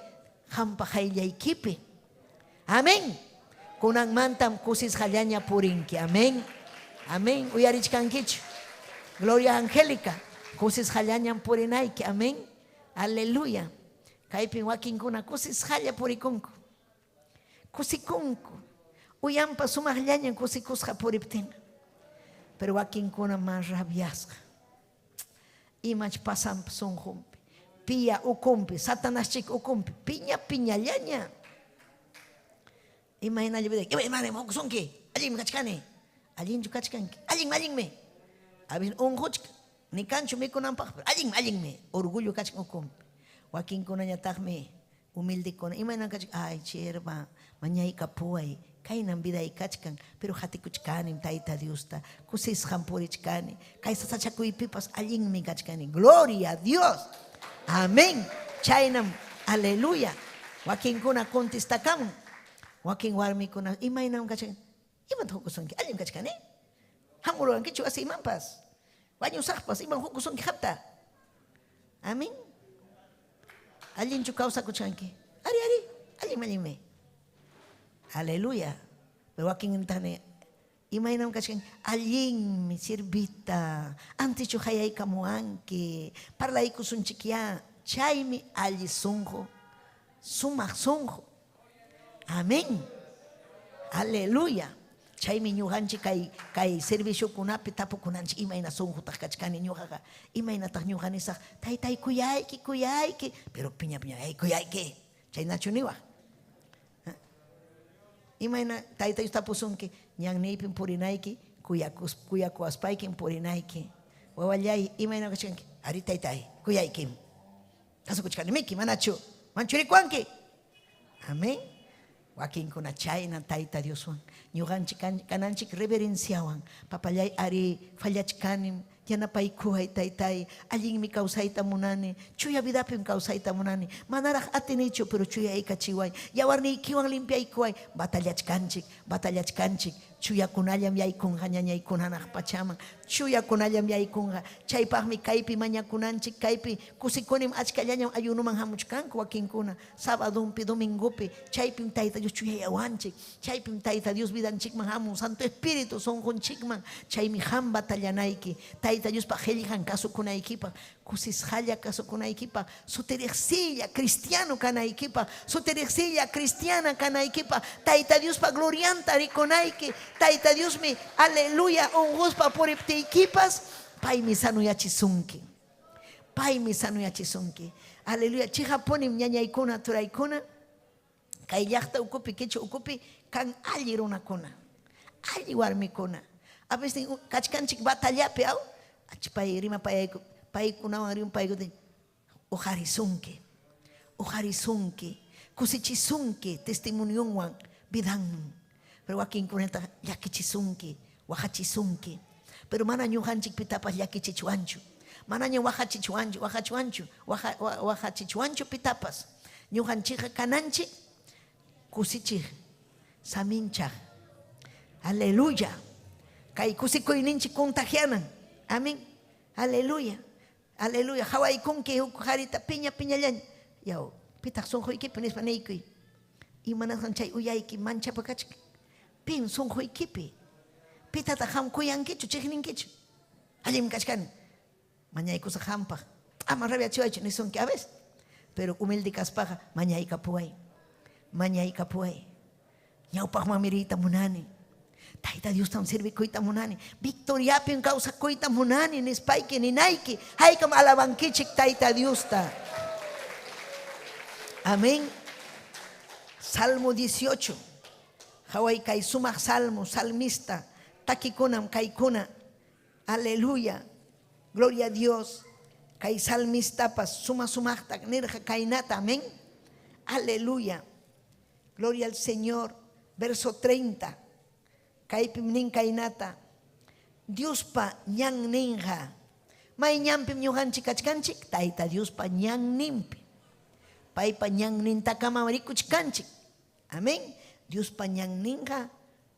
qampa qayllaykipi. Amén. Kunanmantam kusisqallaña purinki. Amén. Amén. Uyarichkankichu? Gloria Angélica. Kusisqallañam purinayki. Amén. Aleluya. Kaypim wakinkuna kusisqalla purikunku. Kusikunku. Uyanpa sumaqllaña kusikusqa puriptin. Pero wakinkuna mas rabiasqa. Imach pasanpas sunqunpi. Pia ukunpi, Satanaschik ukunpi, piña piñallaña. Imaynalla vida, imaynalla unqusunki, allinmi kachkani. Allinchu kachkanki, allinmi, allinmi. A veces unquchka, ni kanchu mikunanpaq, pero allinmi, allinmi. Orgullo kachkan ukunpi. Wakinkunañataqmi humildekuna, imaynan kachkan, ay chirba, mañaykapuway, kaynam viday kachkan, pero qatikuchkanim Tayta Diosta, kusisqam purichkani, kay sasachakuypipas allinmi kachkani. Gloria a Dios. Amén. Chaynam, aleluya. Wakinkuna contestakamun. Wakin warmikuna, imaynam kachkan? Imataq hukusunki? Allinmi kachkani. Hamuruwankichu wasiymanpas? Wañusaqpas, imam hukusunki qamta? Amén. Allinchu kawsakuchkanki? Ari, ari, allinmi, allinmi. Aleluya. Pero wakin tani, imaynam kachkan? Allinmi, sirvita. Antichu hayaykamuwanki. Parlaykusunchikyá. Chaymi alli sunqu, sumaq sunqu. Amén. Aleluya. Chaymi ñuqanchik kay kay serviciokunapi tapukunanchik, imayna sunqutaq kachkani ñuqaqa, imaynataq ñuqa nisaq, taytay kuyayki, kuyayki, pero piña piña, hey, kuyayki, chaynachu niwaq. Imayna tayta Dios tapusunki, ñanniypim purinayki, kuyakus kuyakuwaspaykim purinayki. Wawallay, imayna kachkanki? Arí taytay, kuyaykim. Kasukuchkanimiki, manachu? Manchurikuwanki? Amén. Wakinkuna chayna Tayta Dioswan ñuqanchik kananchik reverenciawan. Papallay, arí, fallachkanim, yanapaykuway taytay, allinmi kawsayta munani, chuya vidapim kawsayta munani, manaraq atinichu, pero chuyaykachiway, yawarniykiwan limpiaykuway. Batallachkanchik, batallachkanchik, chuyakunallam yaykunqa ñañaykuna hanaq pachaman, chuyakunallam yaykunqa. Chaypaqmi kaypi mañakunanchik, kaypi kusikunim achkallañam ayunuman hamuchkanku wakinkuna, sabadunpi, domingopi, chaypim Tayta Dios chuyayawanchik, chaypim Tayta Dios vidanchikman hamun, Santo Espíritu sunqunchikman, chaymi qam batallanayki, Tayta Diospa qillqan kasukunaykipaq, kusisqalla kasukunaykipaq, sutiriqsilla cristiano kanaykipaq, sutiriqsilla cristiana kanaykipaq, Tayta Diospa glorianta rikunayki, Tayta Diosmi, aleluya, unquspa puriptiykipas, paymi sanoyachisunki. Paymi sanoyachisunki. Aleluya. Chiqapunim ñañaykuna, turaykuna, kay llaqta ukupi, quechua ukupi, kan alli runakuna, alli warmikuna. A veces kachkanchik batallapi, aw, pay rimapayayku, paykunawan rimpaykutin, uqarisunki, uqarisunki, kusichisunki testimonionwan vidanman. Pero wakinkunata llakichisunki, waqachisunki. Pero mana ñuqanchik pitapas llakichichwanchu. Manaña waqachichwanchu, waqachwanchu, waqachichwanchu pitapas. Ñuqanchikqa kananchik kusichiq, saminchaq. Aleluya. Kay kusikuyninchik contagianan. Amén. Aleluya. Aleluya. Hawaykunki huk qarita piña piñallaña. Yaw, pitaq sunquykipi nispa niykuy. Imanasqan chay uyayki manchapakachkan? Pim sunquykipi? Pitataq qam kuyankichu, chiqninkichu? Allinmi kachkani. Mañaykusaq qampaq. Ama rabiachiwaychu nisunki a veces. Pero humilde kaspaqa mañaykapuway. Mañaykapuway. Ñawpaqmanmi riyta munani. Tayta Diostam servikuyta munani. Victoriapim kawsakuyta munani nispayki ninayki. Haykam alabankichik Tayta Diosta. Amén. Salmo 18. Haway kay sumaq salmo, salmista. Takikunam kaykuna. Aleluya. Gloria a Dios. Kay salmistapas suma sumaqta nirqa kaynata. Amén. Aleluya. Gloria al Señor. Verso 30. Kaypim nin kaynata. Diospa ñanninqa. May ñanpim ñuqanchik kachkanchik? Tayta Diospa ñanninpi. Paypa ñannintakamam rikuchkanchik. Amén. Diospa ñanninqa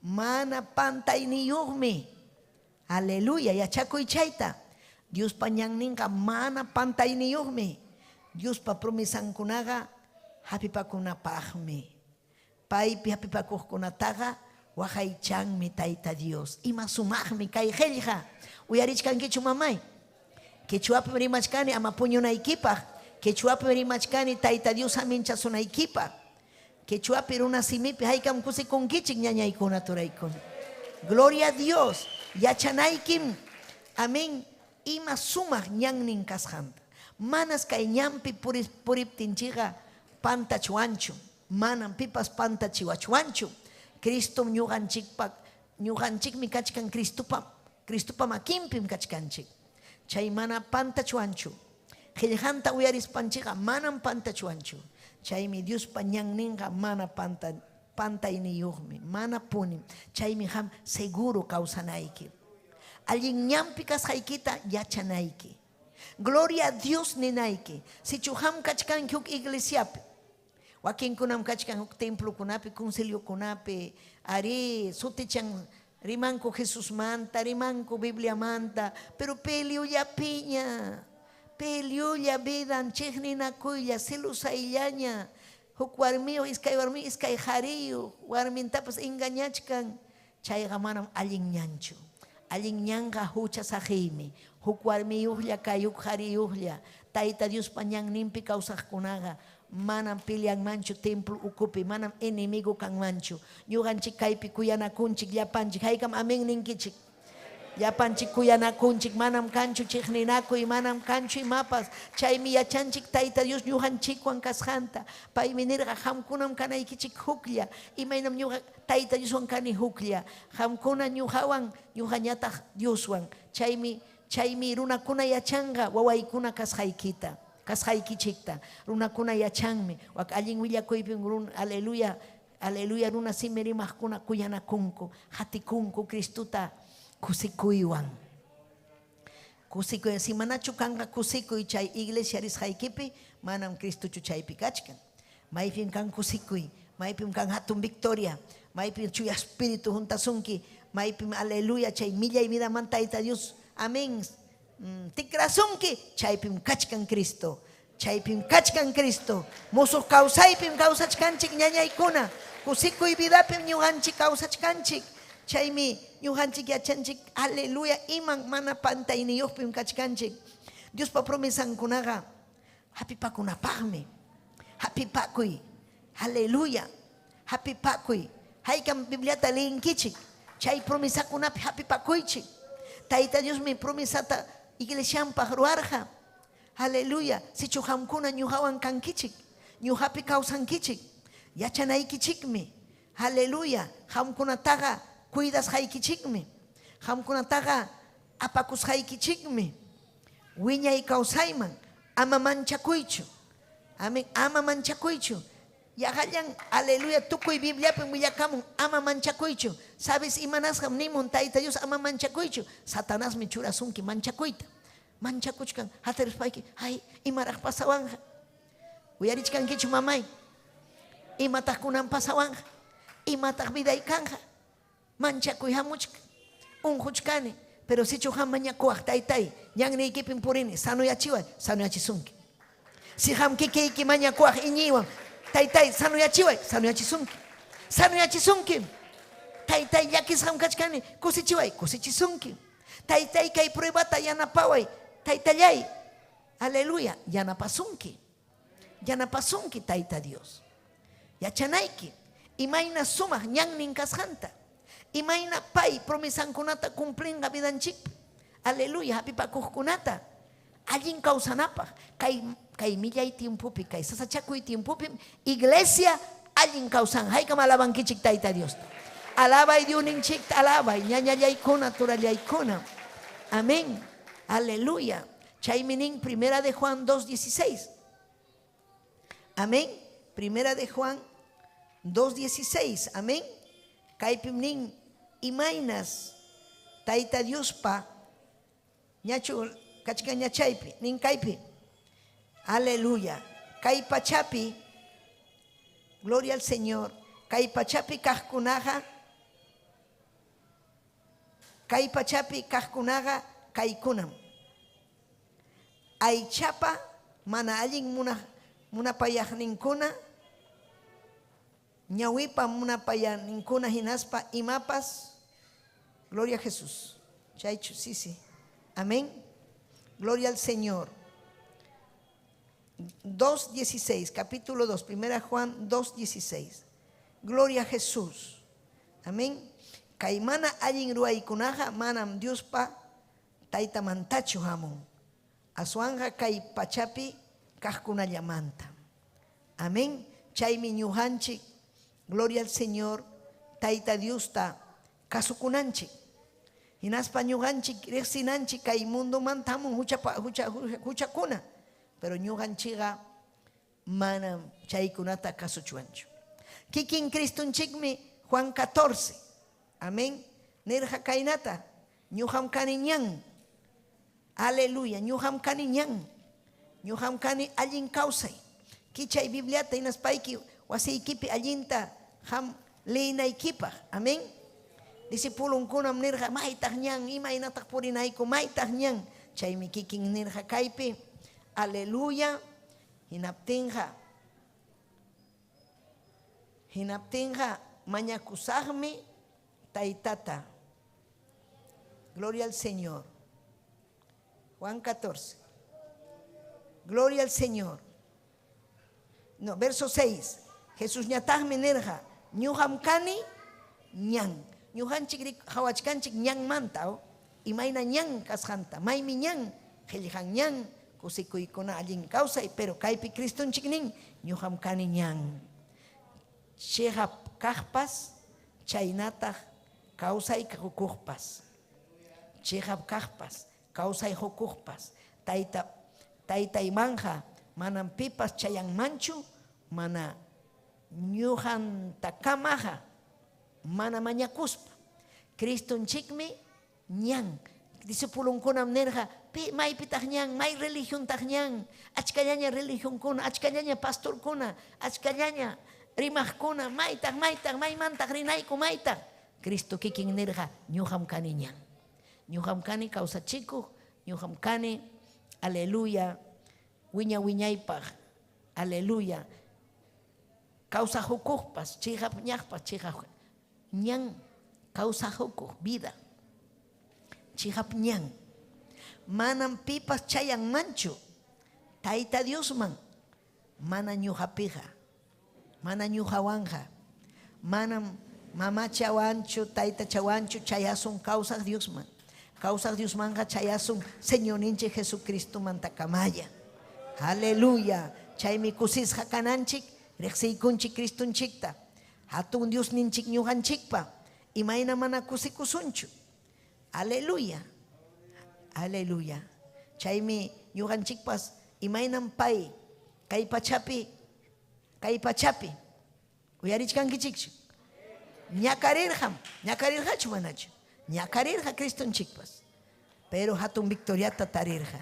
mana pantayniyuqmi. Aleluya. Yachakuy chayta. Diospa ñanninqa mana pantayniyuqmi. Diospa promesankunaqa hapipakunapaqmi. Paypi hapipakuqkunataqa waqaychanmi Tayta Dios. Ima sumaqmi kay qillqa. Uyarichkankichu mamay? Quechuapim rimachkani ama puñunaykipaq. Quechuapim rimachkani Tayta Dios aminchasunaykipaq. Quechuapi runa simipi haykam kusikunkichik ñañaykuna turaykuna. Gloria a Dios. Yachanaykim. Amén. Ima sumaq ñannin kasqanta. Manas kay ñanpi puriptinchikqa pantachwanchu. Manam pipas pantachiwachwanchu. Cristom ñuqanchikpa, ñuqanchikmi kachkan Cristopa, Cristopa makinpim kachkanchik. Chay mana pantachwanchu. Qillqanta uyarispanchikqa manam pantachwanchu. Chaymi Diospa ñanninqa mana panta, pantayniyuqmi, mana punim. Chaymi qam seguro kawsanayki. Allin ñanpi kasqaykita yachanayki. Gloria a Dios ninayki. Sichu qam kachkanki huk iglesiapi, wakinkunam kachkan huk templokunapi, conciliokunapi, arí, sutichan rimanku Jesusmanta, rimanku Bibliamanta, pero peleollapiña, peleolla vidan, chiqninakuylla, celusayllaña, huk warmiyuq, iskay warmiyuq, iskay qariyuq, warmintapas engañachkan, chayqa manam allin ñanchu. Allin ñanqa hucha saqiymi. Huk warmiyuqlla kay, huk qariyuqlla, Tayta Diospa ñanninpi kawsaqkunaqa manam peleanmanchu templo ukupi, manam enemigo kanmanchu. Ñuqanchik kaypi kuyanakunchik llapanchik. Haykam amén ninkichik. Llapanchik kuyanakunchik, manam kanchu chiqninakuy, manam kanchu imapas. Chaymi yachanchik Tayta Dios ñuqanchikwan kasqanta. Paymi nirqa, qamkunam kanaykichik huklla, imaynam ñuqa Tayta Dioswan kani huklla. Qamkuna ñuqawan, ñuqañataq Dioswan. Chaymi chaymi runakuna yachanqa wawaykuna kasqaykita, kasqaykichikta. Runakuna yachanmi. Wak allin willakuypim runa, aleluya, aleluya, runa simi rimaqkuna kuyanakunku, qatikunku Cristota kusikuywan. Kusikuy, si manachu kanqa kusikuy chay iglesia risqaykipi, manam Cristochu chaypi kachkan. Maypim kan kusikuy, maypim kan hatun victoria, maypim chuya espíritu juntasunki, maypim aleluya chay millay vidamanta Tayta Dios, amén, tikrasunki, chaypim kachkan Cristo. Chaypim kachkan Cristo. Musuq kawsaypim kawsachkanchik ñañaykuna. Kusikuy vidapim ñuqanchik kawsachkanchik. Chaymi ñuqanchik yachanchik, aleluya, iman mana pantayniyuqpim kachkanchik. Diospa promesankunaqa hapipakunapaqmi. Hapipakuy. Aleluya. Hapipakuy. Haykam Bibliata leenkichik, chay promesakunapi hapipakuychik. Tayta Diosmi promesata iglesianpaq ruwarqa. Aleluya. Sichu qamkuna ñuqawan kankichik, ñuqapi kawsankichik, yachanaykichikmi. Aleluya. Qamkunataqa cuidasqaykichikmi. Qamkunataqa apakusqaykichikmi. Wiñay kawsayman ama manchakuychu. Amén. Ama manchakuychu. Yaqallan, aleluya, tukuy Bibliapim willakamun, ama manchakuychu. Sabes imanasqam nimun Tayta Dios ama manchakuychu? Satanasmi churasunki manchakuyta. Manchakuchkan, hatarispayki, ay, imaraq pasawanqa? Uyarichkankichu mamay? Imataq kunan pasawanqa? Imataq viday kanqa? Manchakuy hamuchkan, unquchkani, pero sichu qam mañakuwaq, taytay, ñanniykipim purini, sanoyachiway, sanoyachisunki. Si qam kikiyki mañakuwaq iñiywan, taytay, sanoyachiway, sanoyachisunki. Sanoyachisunkim. Taytay, llakisqam kachkani, kusichiway, kusichisunki. Taytay, kay pruebata yanapaway, taytallay, aleluya, yanapasunki. Yanapasunki Tayta Dios. Yachanayki imayna sumaq ñannin kasqanta. Imayna pay promesankunata cumplinqa vidanchikpi. Aleluya, hapipakuqkunata allin kawsanapaq kay kay millay tiempopi, kay sasachakuy tiempopim iglesia allin kawsan. Haykam alabankichik Tayta Diosta. Alabay Diosninchikta, alabay ñañallaykuna, turallaykuna. Amén. Aleluya. Chaymi nin Primera de Juan 2.16. Amén. Primera de Juan 2.16. Amén. Kaypim nin imaynas Tayta Diospa ñachu kachkan ñachaypi nin kaypi. Aleluya. Kay pachapi, gloria al Señor. Kay pachapi kaqkunaqa, kay pachapi kaqkunaqa kaykunam. Aychapa mana allin munapayaqninkuna, ñawipa munapayaqninkuna hinaspa imapas. Gloria a Jesús. Chaychu, sí, sí. Amén. Gloria al Señor. 2.16, capítulo 2, primera Juan 2.16. Gloria a Jesús. Amén. Kay mana allin ruwaykunaqa manam Diospa taytamantachu hamun. Aswanqa kay pachapi kaqkunallamanta. Amén. Chaymi ñuqanchik, gloria al Señor, Tayta Diosta kasukunanchik. Hinaspa ñuqanchik riqsinanchik kay mundomanta hamun huchakuna. Pero ñuqanchikqa manam chaykunata kasuchwanchu. Kikin Cristonchikmi Juan 14. Amén. Nirqa kaynata, ñuqam kani ñan. Aleluya, ñuqam kani ñan. Ñuqam kani allin kawsay. Kichay Bibliata hinaspayki wasiykipi allinta qam leynaykipaq. Amén. Discipulunkunam nirqa, maytaq ñan, imaynataq purinayku, maytaq ñan. Chaymi kikin nirqa kaypi. Aleluya. Hinaptinqa, hinaptinqa mañakusaqmi taytata. Gloria al Señor. Juan 14. Gloria al Señor. No, verso 6. Jesús ñataqmi nirqa, ñuqam kani ñan. Ñuqanchik qawachkanchik ñanmanta, oh. Imayna ñan kasqanta, maymi ñan, qillqan ñan, kusikuykuna allin kawsay, pero kaypi Cristonchik nin, ñuqam kani ñan. Chiqap kaqpas, chaynataq kawsay qukuqpas. Chiqap kaqpas, kawsay qukuqpas. Tayta taytaymanqa manam pipas chayanmanchu, mana ñuqantakamaqa mana mañakuspa. Cristonchikmi ñan. Discipulunkunam nirqa, pi maypitaq ñan, may religiontaq ñan, achkallaña religionkuna, achkallaña pastorkuna, achkallaña rimaqkuna, maytaq, maytaq, maymantaq rinayku, maytaq. Cristo kikin nirqa, ñuqam kani ñan. Ñuqam kani kawsachikuq, ñuqam kani, aleluya, wiña wiñaypaq, aleluya, kawsajukuqpas, chiqap ñaqpas, chiqap ñan, kawsajukuq, vida. Chiqap ñan. Manam pipas chayanmanchu Tayta Diosman, mana ñuqapiqa, mana ñuqawanqa, manam mamachawanchu, taytachawanchu chayasun kawsaq Diosman. Kawsaq Diosmanqa chayasun Señorninchik Jesucristomantakamalla. Aleluya. Chaymi kusisqa kananchik, riqsiykunchik Cristonchikta. Hatun Diosninchik ñuqanchikpa, imayna mana kusikusunchu. Aleluya. Aleluya. Chaymi ñuqanchikpas imaynam pay kay pachapi, kay pachapi uyarichkankichikchu. Ñakarirqam, ñakarirqachu manachu. Ñakarirqa Cristonchikpas. Pero hatun victoriata tarirqa.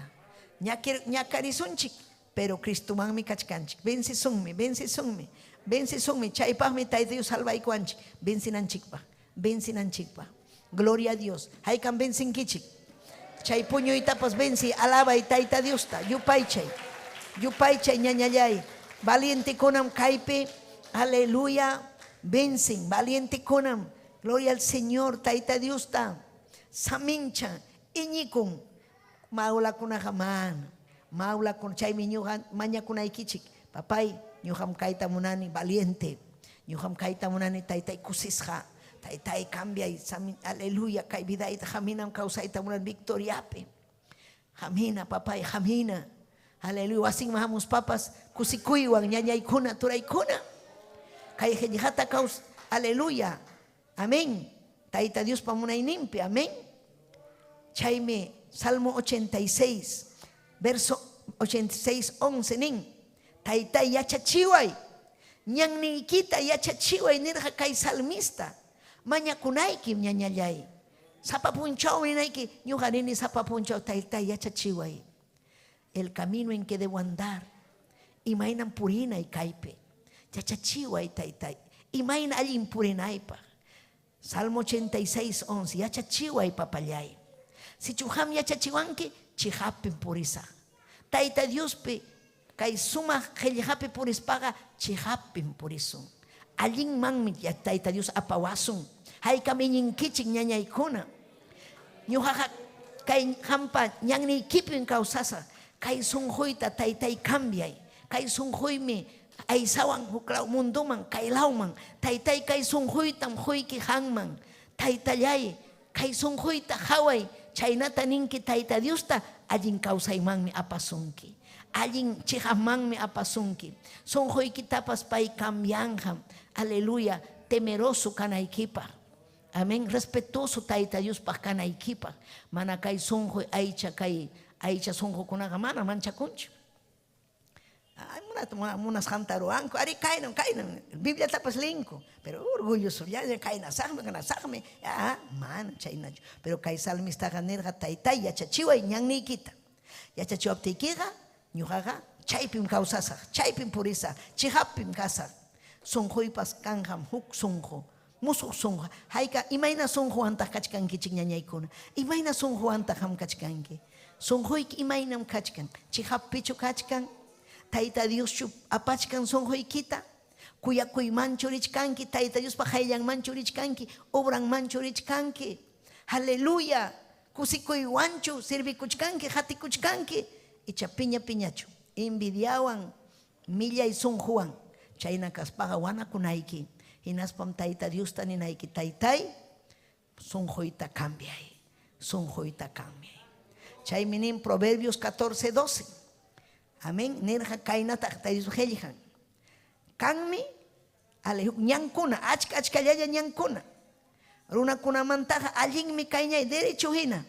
Ñakarisunchik, pero Cristomanmi kachkanchik. Vencisunmi, vencisunmi, vencisunmi. Chaypaqmi Tayta Dios salvaykuwanchik, vencinanchikpaq, vencinanchikpaq. Gloria a Dios. Haykam vencinkichik. Chay puñuytapas venci, alabay Tayta Diosta, yupaychay. Yupaychay ñañallay. Valientekunam kaypi, aleluya, vencen. Valientekunam, gloria al Señor, Tayta Diosta. Samincha, iñikun. Maulakunaqa mana. Maulakuna, chaymi ñuqa mañakunaykichik. Papay, ñuqam kayta munani valiente. Ñuqam kayta munani taytay kusisqa. Taytay cambiay, aleluya, kay vidayta haminam kawsayta munan victoriapi. Hamina, papay, hamina. Aleluya, wasinman hamuspapas kusikuywan ñañaykuna, turaykuna. Kay qillqata kaws, aleluya. Amén. Tayta Diospa munayninpi, amén. Chaymi Salmo 86, verso 86, 11 nin. Taytay yachachiway. Ñanniykita yachachiway nirqa kay salmista. Mañakunaykim ñañallay. Sapa punchaw ninayki, ñuqa nini sapa punchaw taytay yachachiway. El camino en que debo andar. Imaynam purinay kaypi. Yachachiway taytay. Imayna allin purinaypaq. Salmo 86, 11. Yachachiway papallay. Sichu qam yachachiwanki, chiqapim purisaq. Tayta Diospi kay sumaq qillqapi purispaqa chiqapim purisun. Allinmanmi Tayta Dios apawasun. Haykam iñinkichik ñañaykuna. Ñuqaqa kay qampa ñanniykipim kawsasaq. Kay sunquyta taytay cambiay. Kay sunquymi aysawan huklaw munduman, kay lawman. Taytay kay sunquytam quyki qanman. Taytallay, kay sunquyta qhaway. Chaynata ninki Tayta Diosta allin kawsaymanmi apasunki. Allin chiqapmanmi apasunki. Sunquykitapas pay cambianqam. Aleluya, temeroso kanaykipaq. Amén. Respetuoso Tayta Diospaq kanaykipaq. Mana kay sunquy aycha kay aycha sunqukunaqa mana manchakunchu. Ay, munasqanta ruwanku. Ari kaynam, kaynam. Bibliatapas linku. Pero orgulloso. Ya, ya, kaynasaqmi, kaynasaqmi. Ah, mana chaynachu. Pero kay salmistaqa nirqa taytay yachachiway ñanniykita. Yachachiwaptiykiqa ñuqaqa chaypim kawsasaq, chaypim purisaq, chiqapim kasaq. Sunquypas kanqam huk sunqu, musuq sunqu. Hayka imayna sunquwantaq kachkankichik ñañaykuna? Imayna sunquwantaq qam kachkanki? Sunquyki imaynam kachkan? Chiqappichu kachkan? Tayta Dioschu apachkan sunquykita? Kuyakuymanchu richkanki? Tayta Diospa qayllanmanchu richkanki? Obranmanchu richkanki? Aleluya. Kusikuywanchu servikuchkanki, qatikuchkanki? Icha piña piñachu. Envidiawan, millay sunquwan. Chayna kaspaqa wanakunayki. Hinaspam Tayta Diosta ninayki. Taytay, sunquyta cambiay. Sunquyta cambiay. Chaymi nin Proverbios 14, 12. Amén. Nirqa kaynata Tayta Dios qillqan. Kanmi ñankuna, achka achkallalla ñankuna. Runakunamantaqa allinmi kayñay derecho hina,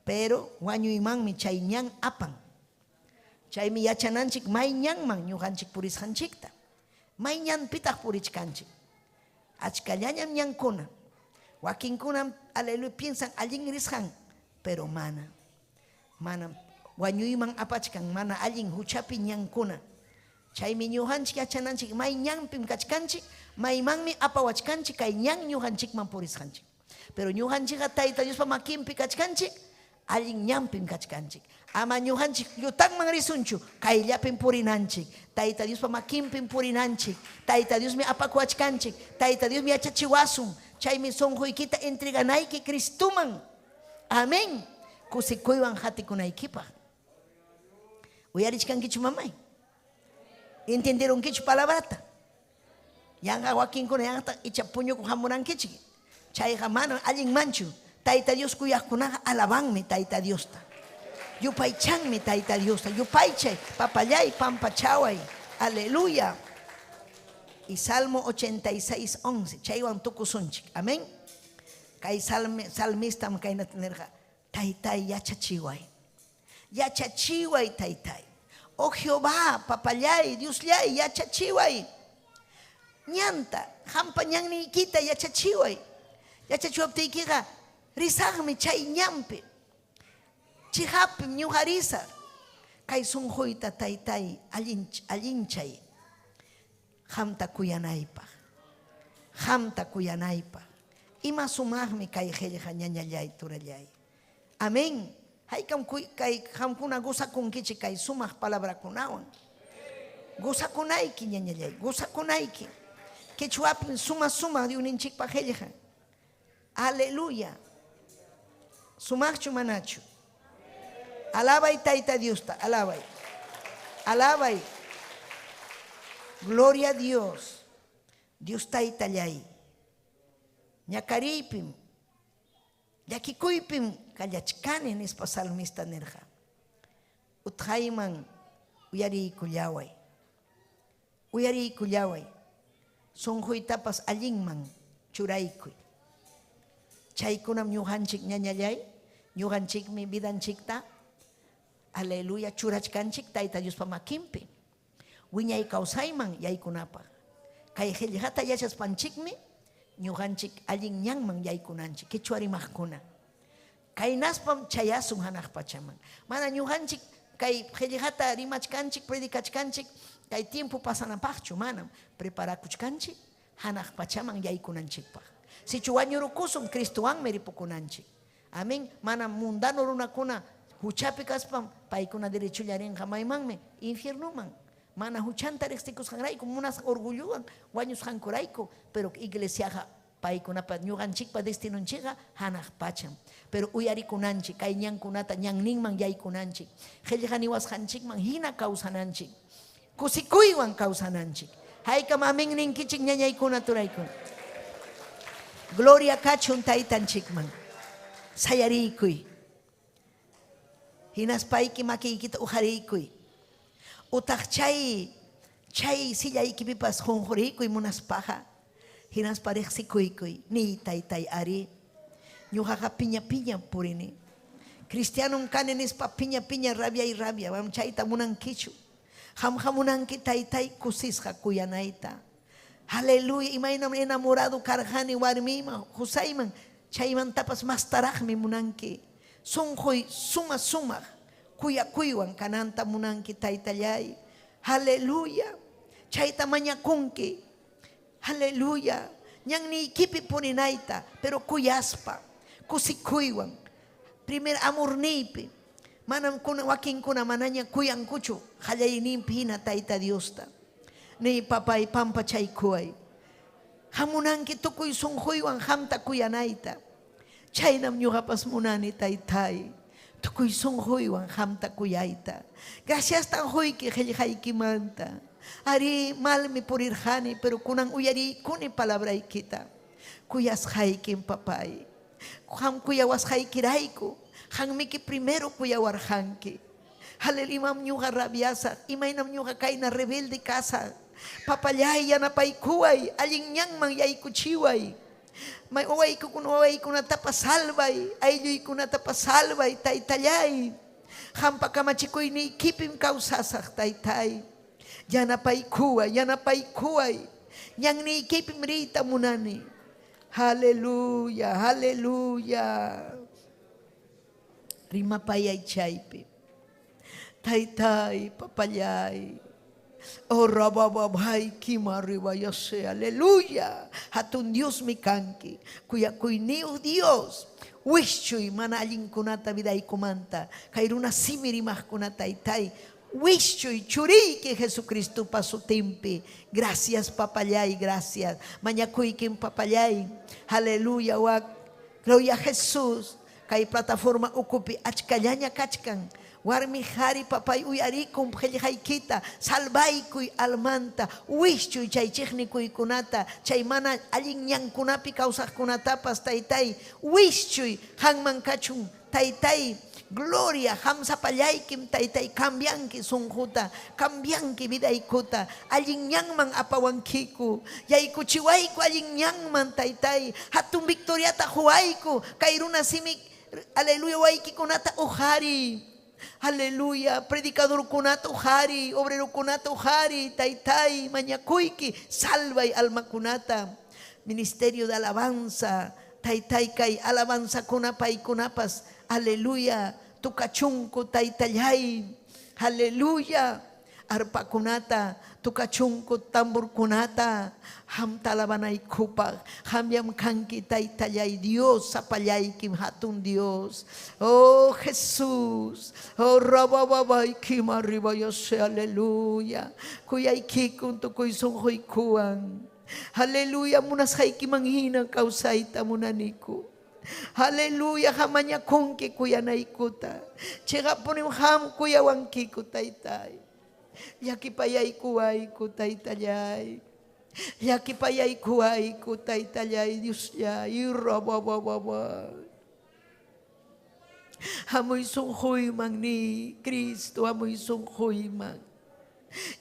pero wañuymanmi chay ñan apan. Chaymi yachananchik may ñanman ñuqanchik purisqanchikta. May ñanpitaq purichkanchik. Achkallañam ñankuna. Wakinkunam aleluya piensan allin risqan, pero mana. Mana wañuyman apachkan, mana allin huchapi ñankuna. Chaymi ñuqanchik yachananchik may ñanpim kachkanchik, maymanmi apawachkanchik kay ñan ñuqanchikman purisqanchik. Pero ñuqanchikqa Tayta Diospa makinpi kachkanchik, allin ñanpim kachkanchik. Ama ñuqanchik llutanman risunchu, kayllapim purinanchik. Tayta Diospa makinpim purinanchik. Tayta Diosmi apakuwachkanchik. Tayta Diosmi yachachiwasun. Chaymi sunquykita entreganayki Cristuman. Amén. Kusikuywan qatikunaykipaq. Uyarichkankichu mamay? Entenderonkichu palabrata? Yanqa wakinkuna yanqata icha puñukuq hamurankichik. Chayqa mana allinmanchu. Tayta Dios kuyaqkunaqa alabanmi Tayta Diosta. Yupaychanmi Tayta Diosta. Yupaychay, papallay, pampachaway. Aleluya. Y Salmo 86, 11. Chaywan tukusunchik. Amén. Kay salmistam kaynata nirqa. Taytay yachachiway. Yachachiway, taytay. Oh Jehová, papallay, Diosllay, yachachiway. Ñanta, qampa ñanniykita yachachiway. Yachachiwaptiykiqa risaqmi chay ñanpi. Chiqapim ñuqa risaq. Kay sunquyta taytay allinchay. Qamta kuyanaypaq. Qamta kuyanaypaq. Ima sumaqmi kay qillqa ñañallay turallay. Amén. Haykam kay qamkuna gozakunkichik kay sumaq palabrakunawan. Gozakunayki ñañallay, gozakunayki. Quechuapim suma suma Diosninchikpa qillqan. Aleluya. Sumaqchu manachu. Alabay Tayta Diosta, alabay. Alabay. Gloria a Dios. Dios taytallay. Ñakariypim, llakikuypim kallachkani nispa salmista nirqa. Utqayman uyariykullaway. Uyariykullaway. Sunquytapas allinman churaykuy. Chaykunam ñuqanchik ñañallay, ñuqanchikmi vidanchikta, aleluya, churachkanchik Tayta Diospa makinpi. Wiñay kawsayman yaykunapaq. Kay qillqata yachaspanchikmi ñuqanchik allin ñanman yaykunanchik, quechua rimaqkuna. Kaynaspam chayasun hanaq pachaman. Mana ñuqanchik kay qillqata rimachkanchik, predicachkanchik, kay tiempo pasanapaqchu, manam. Preparakuchkanchik hanaq pachaman yaykunanchikpaq. Sichu wañurukusun, Cristowanmi ripukunanchik. Amén. Manam mundano runakuna huchapi kaspam paykuna derecholla rinqa maymanmi, infiernoman. Mana huchanta riqsikusqanrayku, munasqa orgullowan wañusqankurayku, pero iglesiaqa paykunapa ñuqanchikpa destinonchikqa hanaq pacham. Pero uyarikunanchik, kay ñankunata ñanninman yaykunanchik, qillqa niwasqanchikman hina kawsananchik, kusikuywan kawsananchik. Haykam amén ninkichik ñañaykuna turaykuna. Gloria kachun taytanchikman. Sayariykuy. Hinaspayki makiykita uqariykuy. Utaq chay chay sillaykipipas qunquriykuy munaspaqa. Hinaspa riqsikuykuy. Niy taytay ari. Ñuqaqa piña piñam purini. Cristianom kani nispa piña piña rabiay rabia. Mam chayta munankichu. Qamqa munanki taytay kusisqa kuyanayta. Aleluya, imaynam enamorado karqani warmiyman, qusayman, chaymantapas mastaraqmi munanki. Sunquy suma sumaq kuyakuywan kananta munanki taytallay. Aleluya, chayta mañakunki. Aleluya, ñanniykipi purinayta, pero kuyaspa, kusikuywan. Primer amorniypi, manam kuna wakinkuna manaña kuyankuchu qallayninpi hina Tayta Diosta. Niy papay pampachaykuway. Hamunanki tukuy sunquywan qamta kuyanayta. Chaynam ñuqapas munani taytay. Tukuy sunquywan qamta kuyayta. Graciastan quyki qillqaykimanta. Arí, malmi purirqani, pero kunan uyariykuni palabraykita. Kuyasqaykim papay. Qam kuyawasqaykirayku, qanmiki primero kuyawarqanki. Aleluya, imam ñuqa rabiasaq, imaynam ñuqa kayna rebelde kasaq. Papallay yanapaykuway, allin ñanman yaykuchiway. May wawaykukuna wawaykunatapas salvay, aylluykunatapas salvay, taytallay. Qampa kamachikuyniykipim kawsasaq, taytay. Yanapaykuway, yanapaykuway. Ñanniykipim riyta munani. Aleluya, aleluya. Rimapayay chaypi. Taytay, papallay. Oh, rabababay, kima ribayase, aleluya. Hatun Diosmi kanki. Kuyakuyniyuq Dios. Wischuy mana allinkunata vidaykumanta. Kay runa simi rimaqkuna taytay. Wischuy churiyki Jesucristopa sutinpi. Gracias papallay, gracias. Mañakuykim papallay. Aleluya, wak. Gloria a Jesús. Kay plataforma ukupi achkallaña kachkan. Warmi qhari papay uyarikun qillqaykita, salvaykuy almanta, wischuy chay chiqnikuykunata, chay mana allin ñankunapi kawsaqkunatapas taytay, wischuy qanman kachun taytay, gloria qam sapallaykim taytay cambianki sunquta, cambianki vidaykuta, allin ñanman apawankiku, yaykuchiwayku allin ñanman taytay, hatun victoriata quwayku, kay runa simi aleluya waykikunata uqariy. Aleluya, predicadorkunata uqariy, obrerokunata uqariy, taytay, mañakuyki, salvay almakunata. Ministerio de alabanza, taytay kay alabanzakuna paykunapas, aleluya, tukachunku taytallay, aleluya. Arpakunata, tukachunku tamborkunata, qamta alabanaykupaq, qamllam kanki taytallay Dios, sapallaykim hatun Dios. Oh Jesús, oh rabababaykim arribayase, aleluya. Kuyaykikun tukuy sunquykuwan. Aleluya, munasqaykiman hina kawsayta munaniku. Aleluya, hamañakunki kuyanaykuta. Chiqapunim qam kuyawankiku, taytay. Llakipayaykuwayku, Taytallay. Llakipayaykuwayku, Taytallay, Diosllay. Rababababa. Hamuy sunquyman ni Cristo, hamuy sunquyman.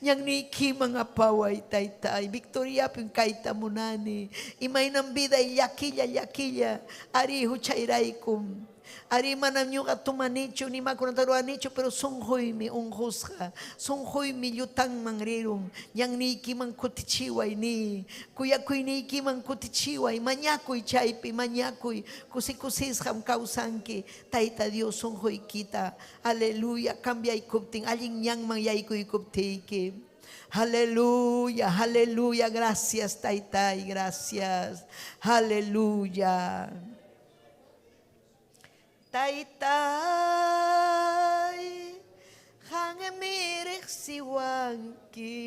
Ñanniykiman apaway, Taytay. Victoriapim kayta munani. Imaynam viday llakilla, llakilla. Ari huchayraykum. Ari manam ñuqa tumanichu, nimakunata ruwanichu, pero sunquymi unqusqa. Sunquymi llutanman rirun. Ñanniykiman kutichiway ni. Kuyakuyniykiman kutichiway. Mañakuy chaypi, mañakuy. Kusi-kusisqam kawsanki. Tayta Dios sunquykita. Aleluya. Cambiaykuptin, allin ñanman yaykuykuptiyki. Aleluya, aleluya. Gracias, Taytay, gracias. Aleluya. Taytay, qammi riqsiwanki,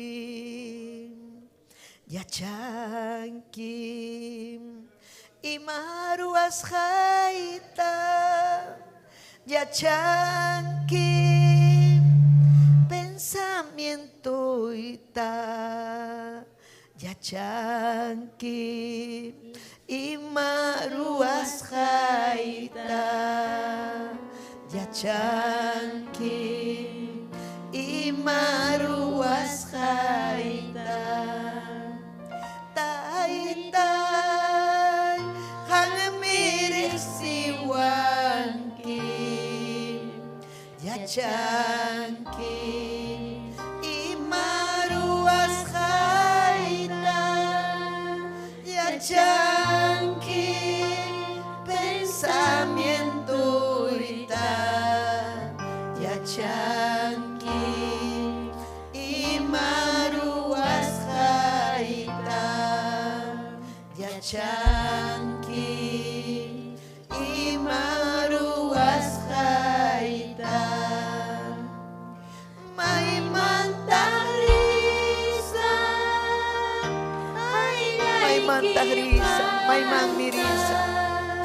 yachanki ima ruwasqayta, yachanki pensamientoyta, yachanki ima ruwasqayta, yachanki ima ruwasqayta. Taytay, qammi riqsiwanki, yachanki ima ruwasqayta, yachanki pensamientoyta, yachanki ima ruwasqayta, yachanki ima ruwasqayta. Maymantaq risaq, maymantaq risaq, maymanmi risaq,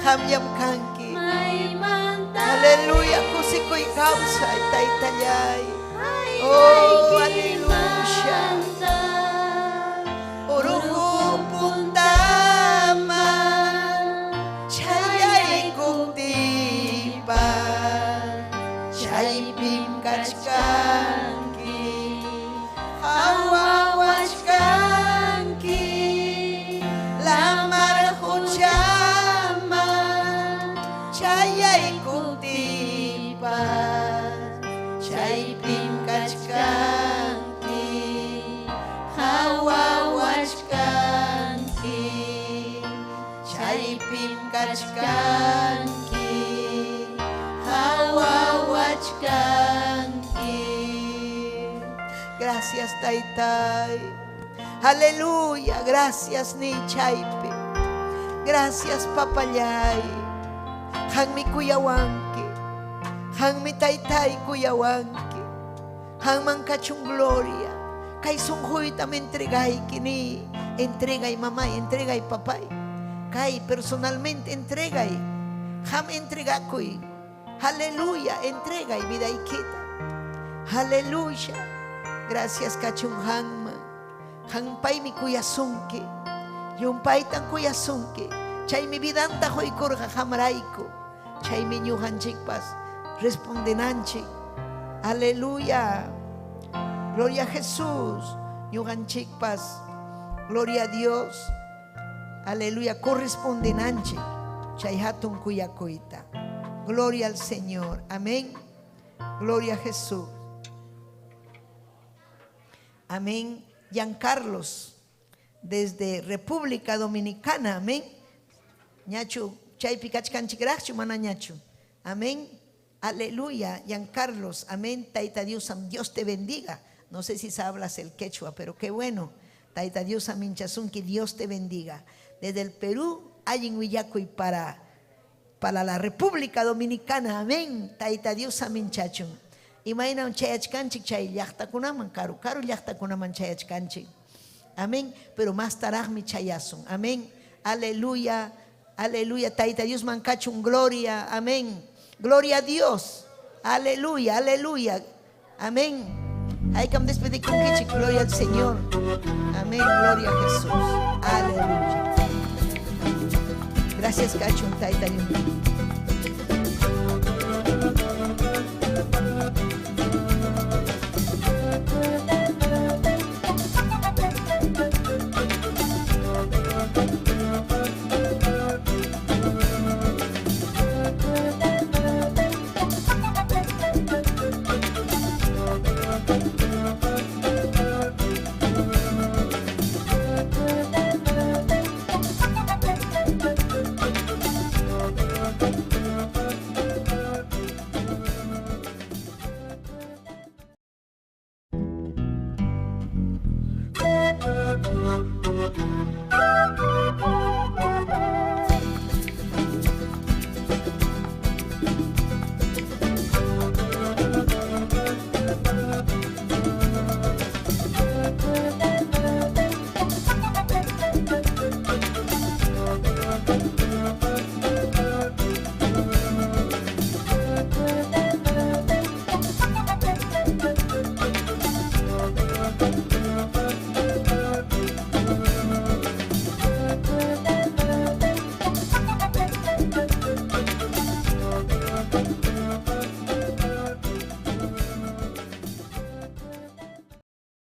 qamllam kanki. Aleluya, kusikuy kawsay, Taytallay. Oh, aleluya. Urqu puntaman chayaykuptiypas, chaypim kachkanki, qawawachkanki, lamar quchaman chayaykuptiypas, chaypim kachkanki, qawawachkanki, chaypim kachkanki, qawawachkanki. Gracias, Taytay. Aleluya, gracias ni chaypi. Gracias, papallay. Qammi kuyawanki. Qammi taytay kuyawanki. Qamman kachun gloria. Kay sunquytam entregayki ni. Entregay mamay, entregay papay. Kay personalmente entregay. Qam entregakuy. Aleluya, entregay vidaykita. Aleluya. Gracias kachun qamman. Qam paymi kuyasunki. Llumpaytan kuyasunki. Chaymi vidanta quykurqa qamrayku. Chaymi ñuqanchikpas respondenanchik. Aleluya. Gloria a Jesús. Ñuqanchikpas. Gloria a Dios. Aleluya. Correspondenanchik. Chay hatun kuyakuyta. Gloria al Señor. Amén. Gloria a Jesús. Amén. Giancarlos, desde República Dominicana. Amén. Ñachu, chaypi kachkanchikraqchu, mana ñachu. Amén. Aleluya. Giancarlos. Amén. Taita Dios, Dios te bendiga. No sé si hablas el quechua, pero qué bueno. Taita Dios, aminchasunki, Dios te bendiga. Desde el Perú, allin willakuy para la República Dominicana. Amén. Taita Dios, aminchachun. Imaynam chayachkanchik chay llaqtakunaman, karu karu llaqtakunaman chayachkanchik. Amén. Pero mastaraqmi chayasun. Amén. Aleluya. Aleluya. Taita Dios mankachun gloria. Amén. Gloria a Dios. Aleluya. Aleluya. Amén. Haykam despedikunkichik, gloria al Señor. Amén, gloria a Jesús. Aleluya. Gracias, Cachun Taita Dios.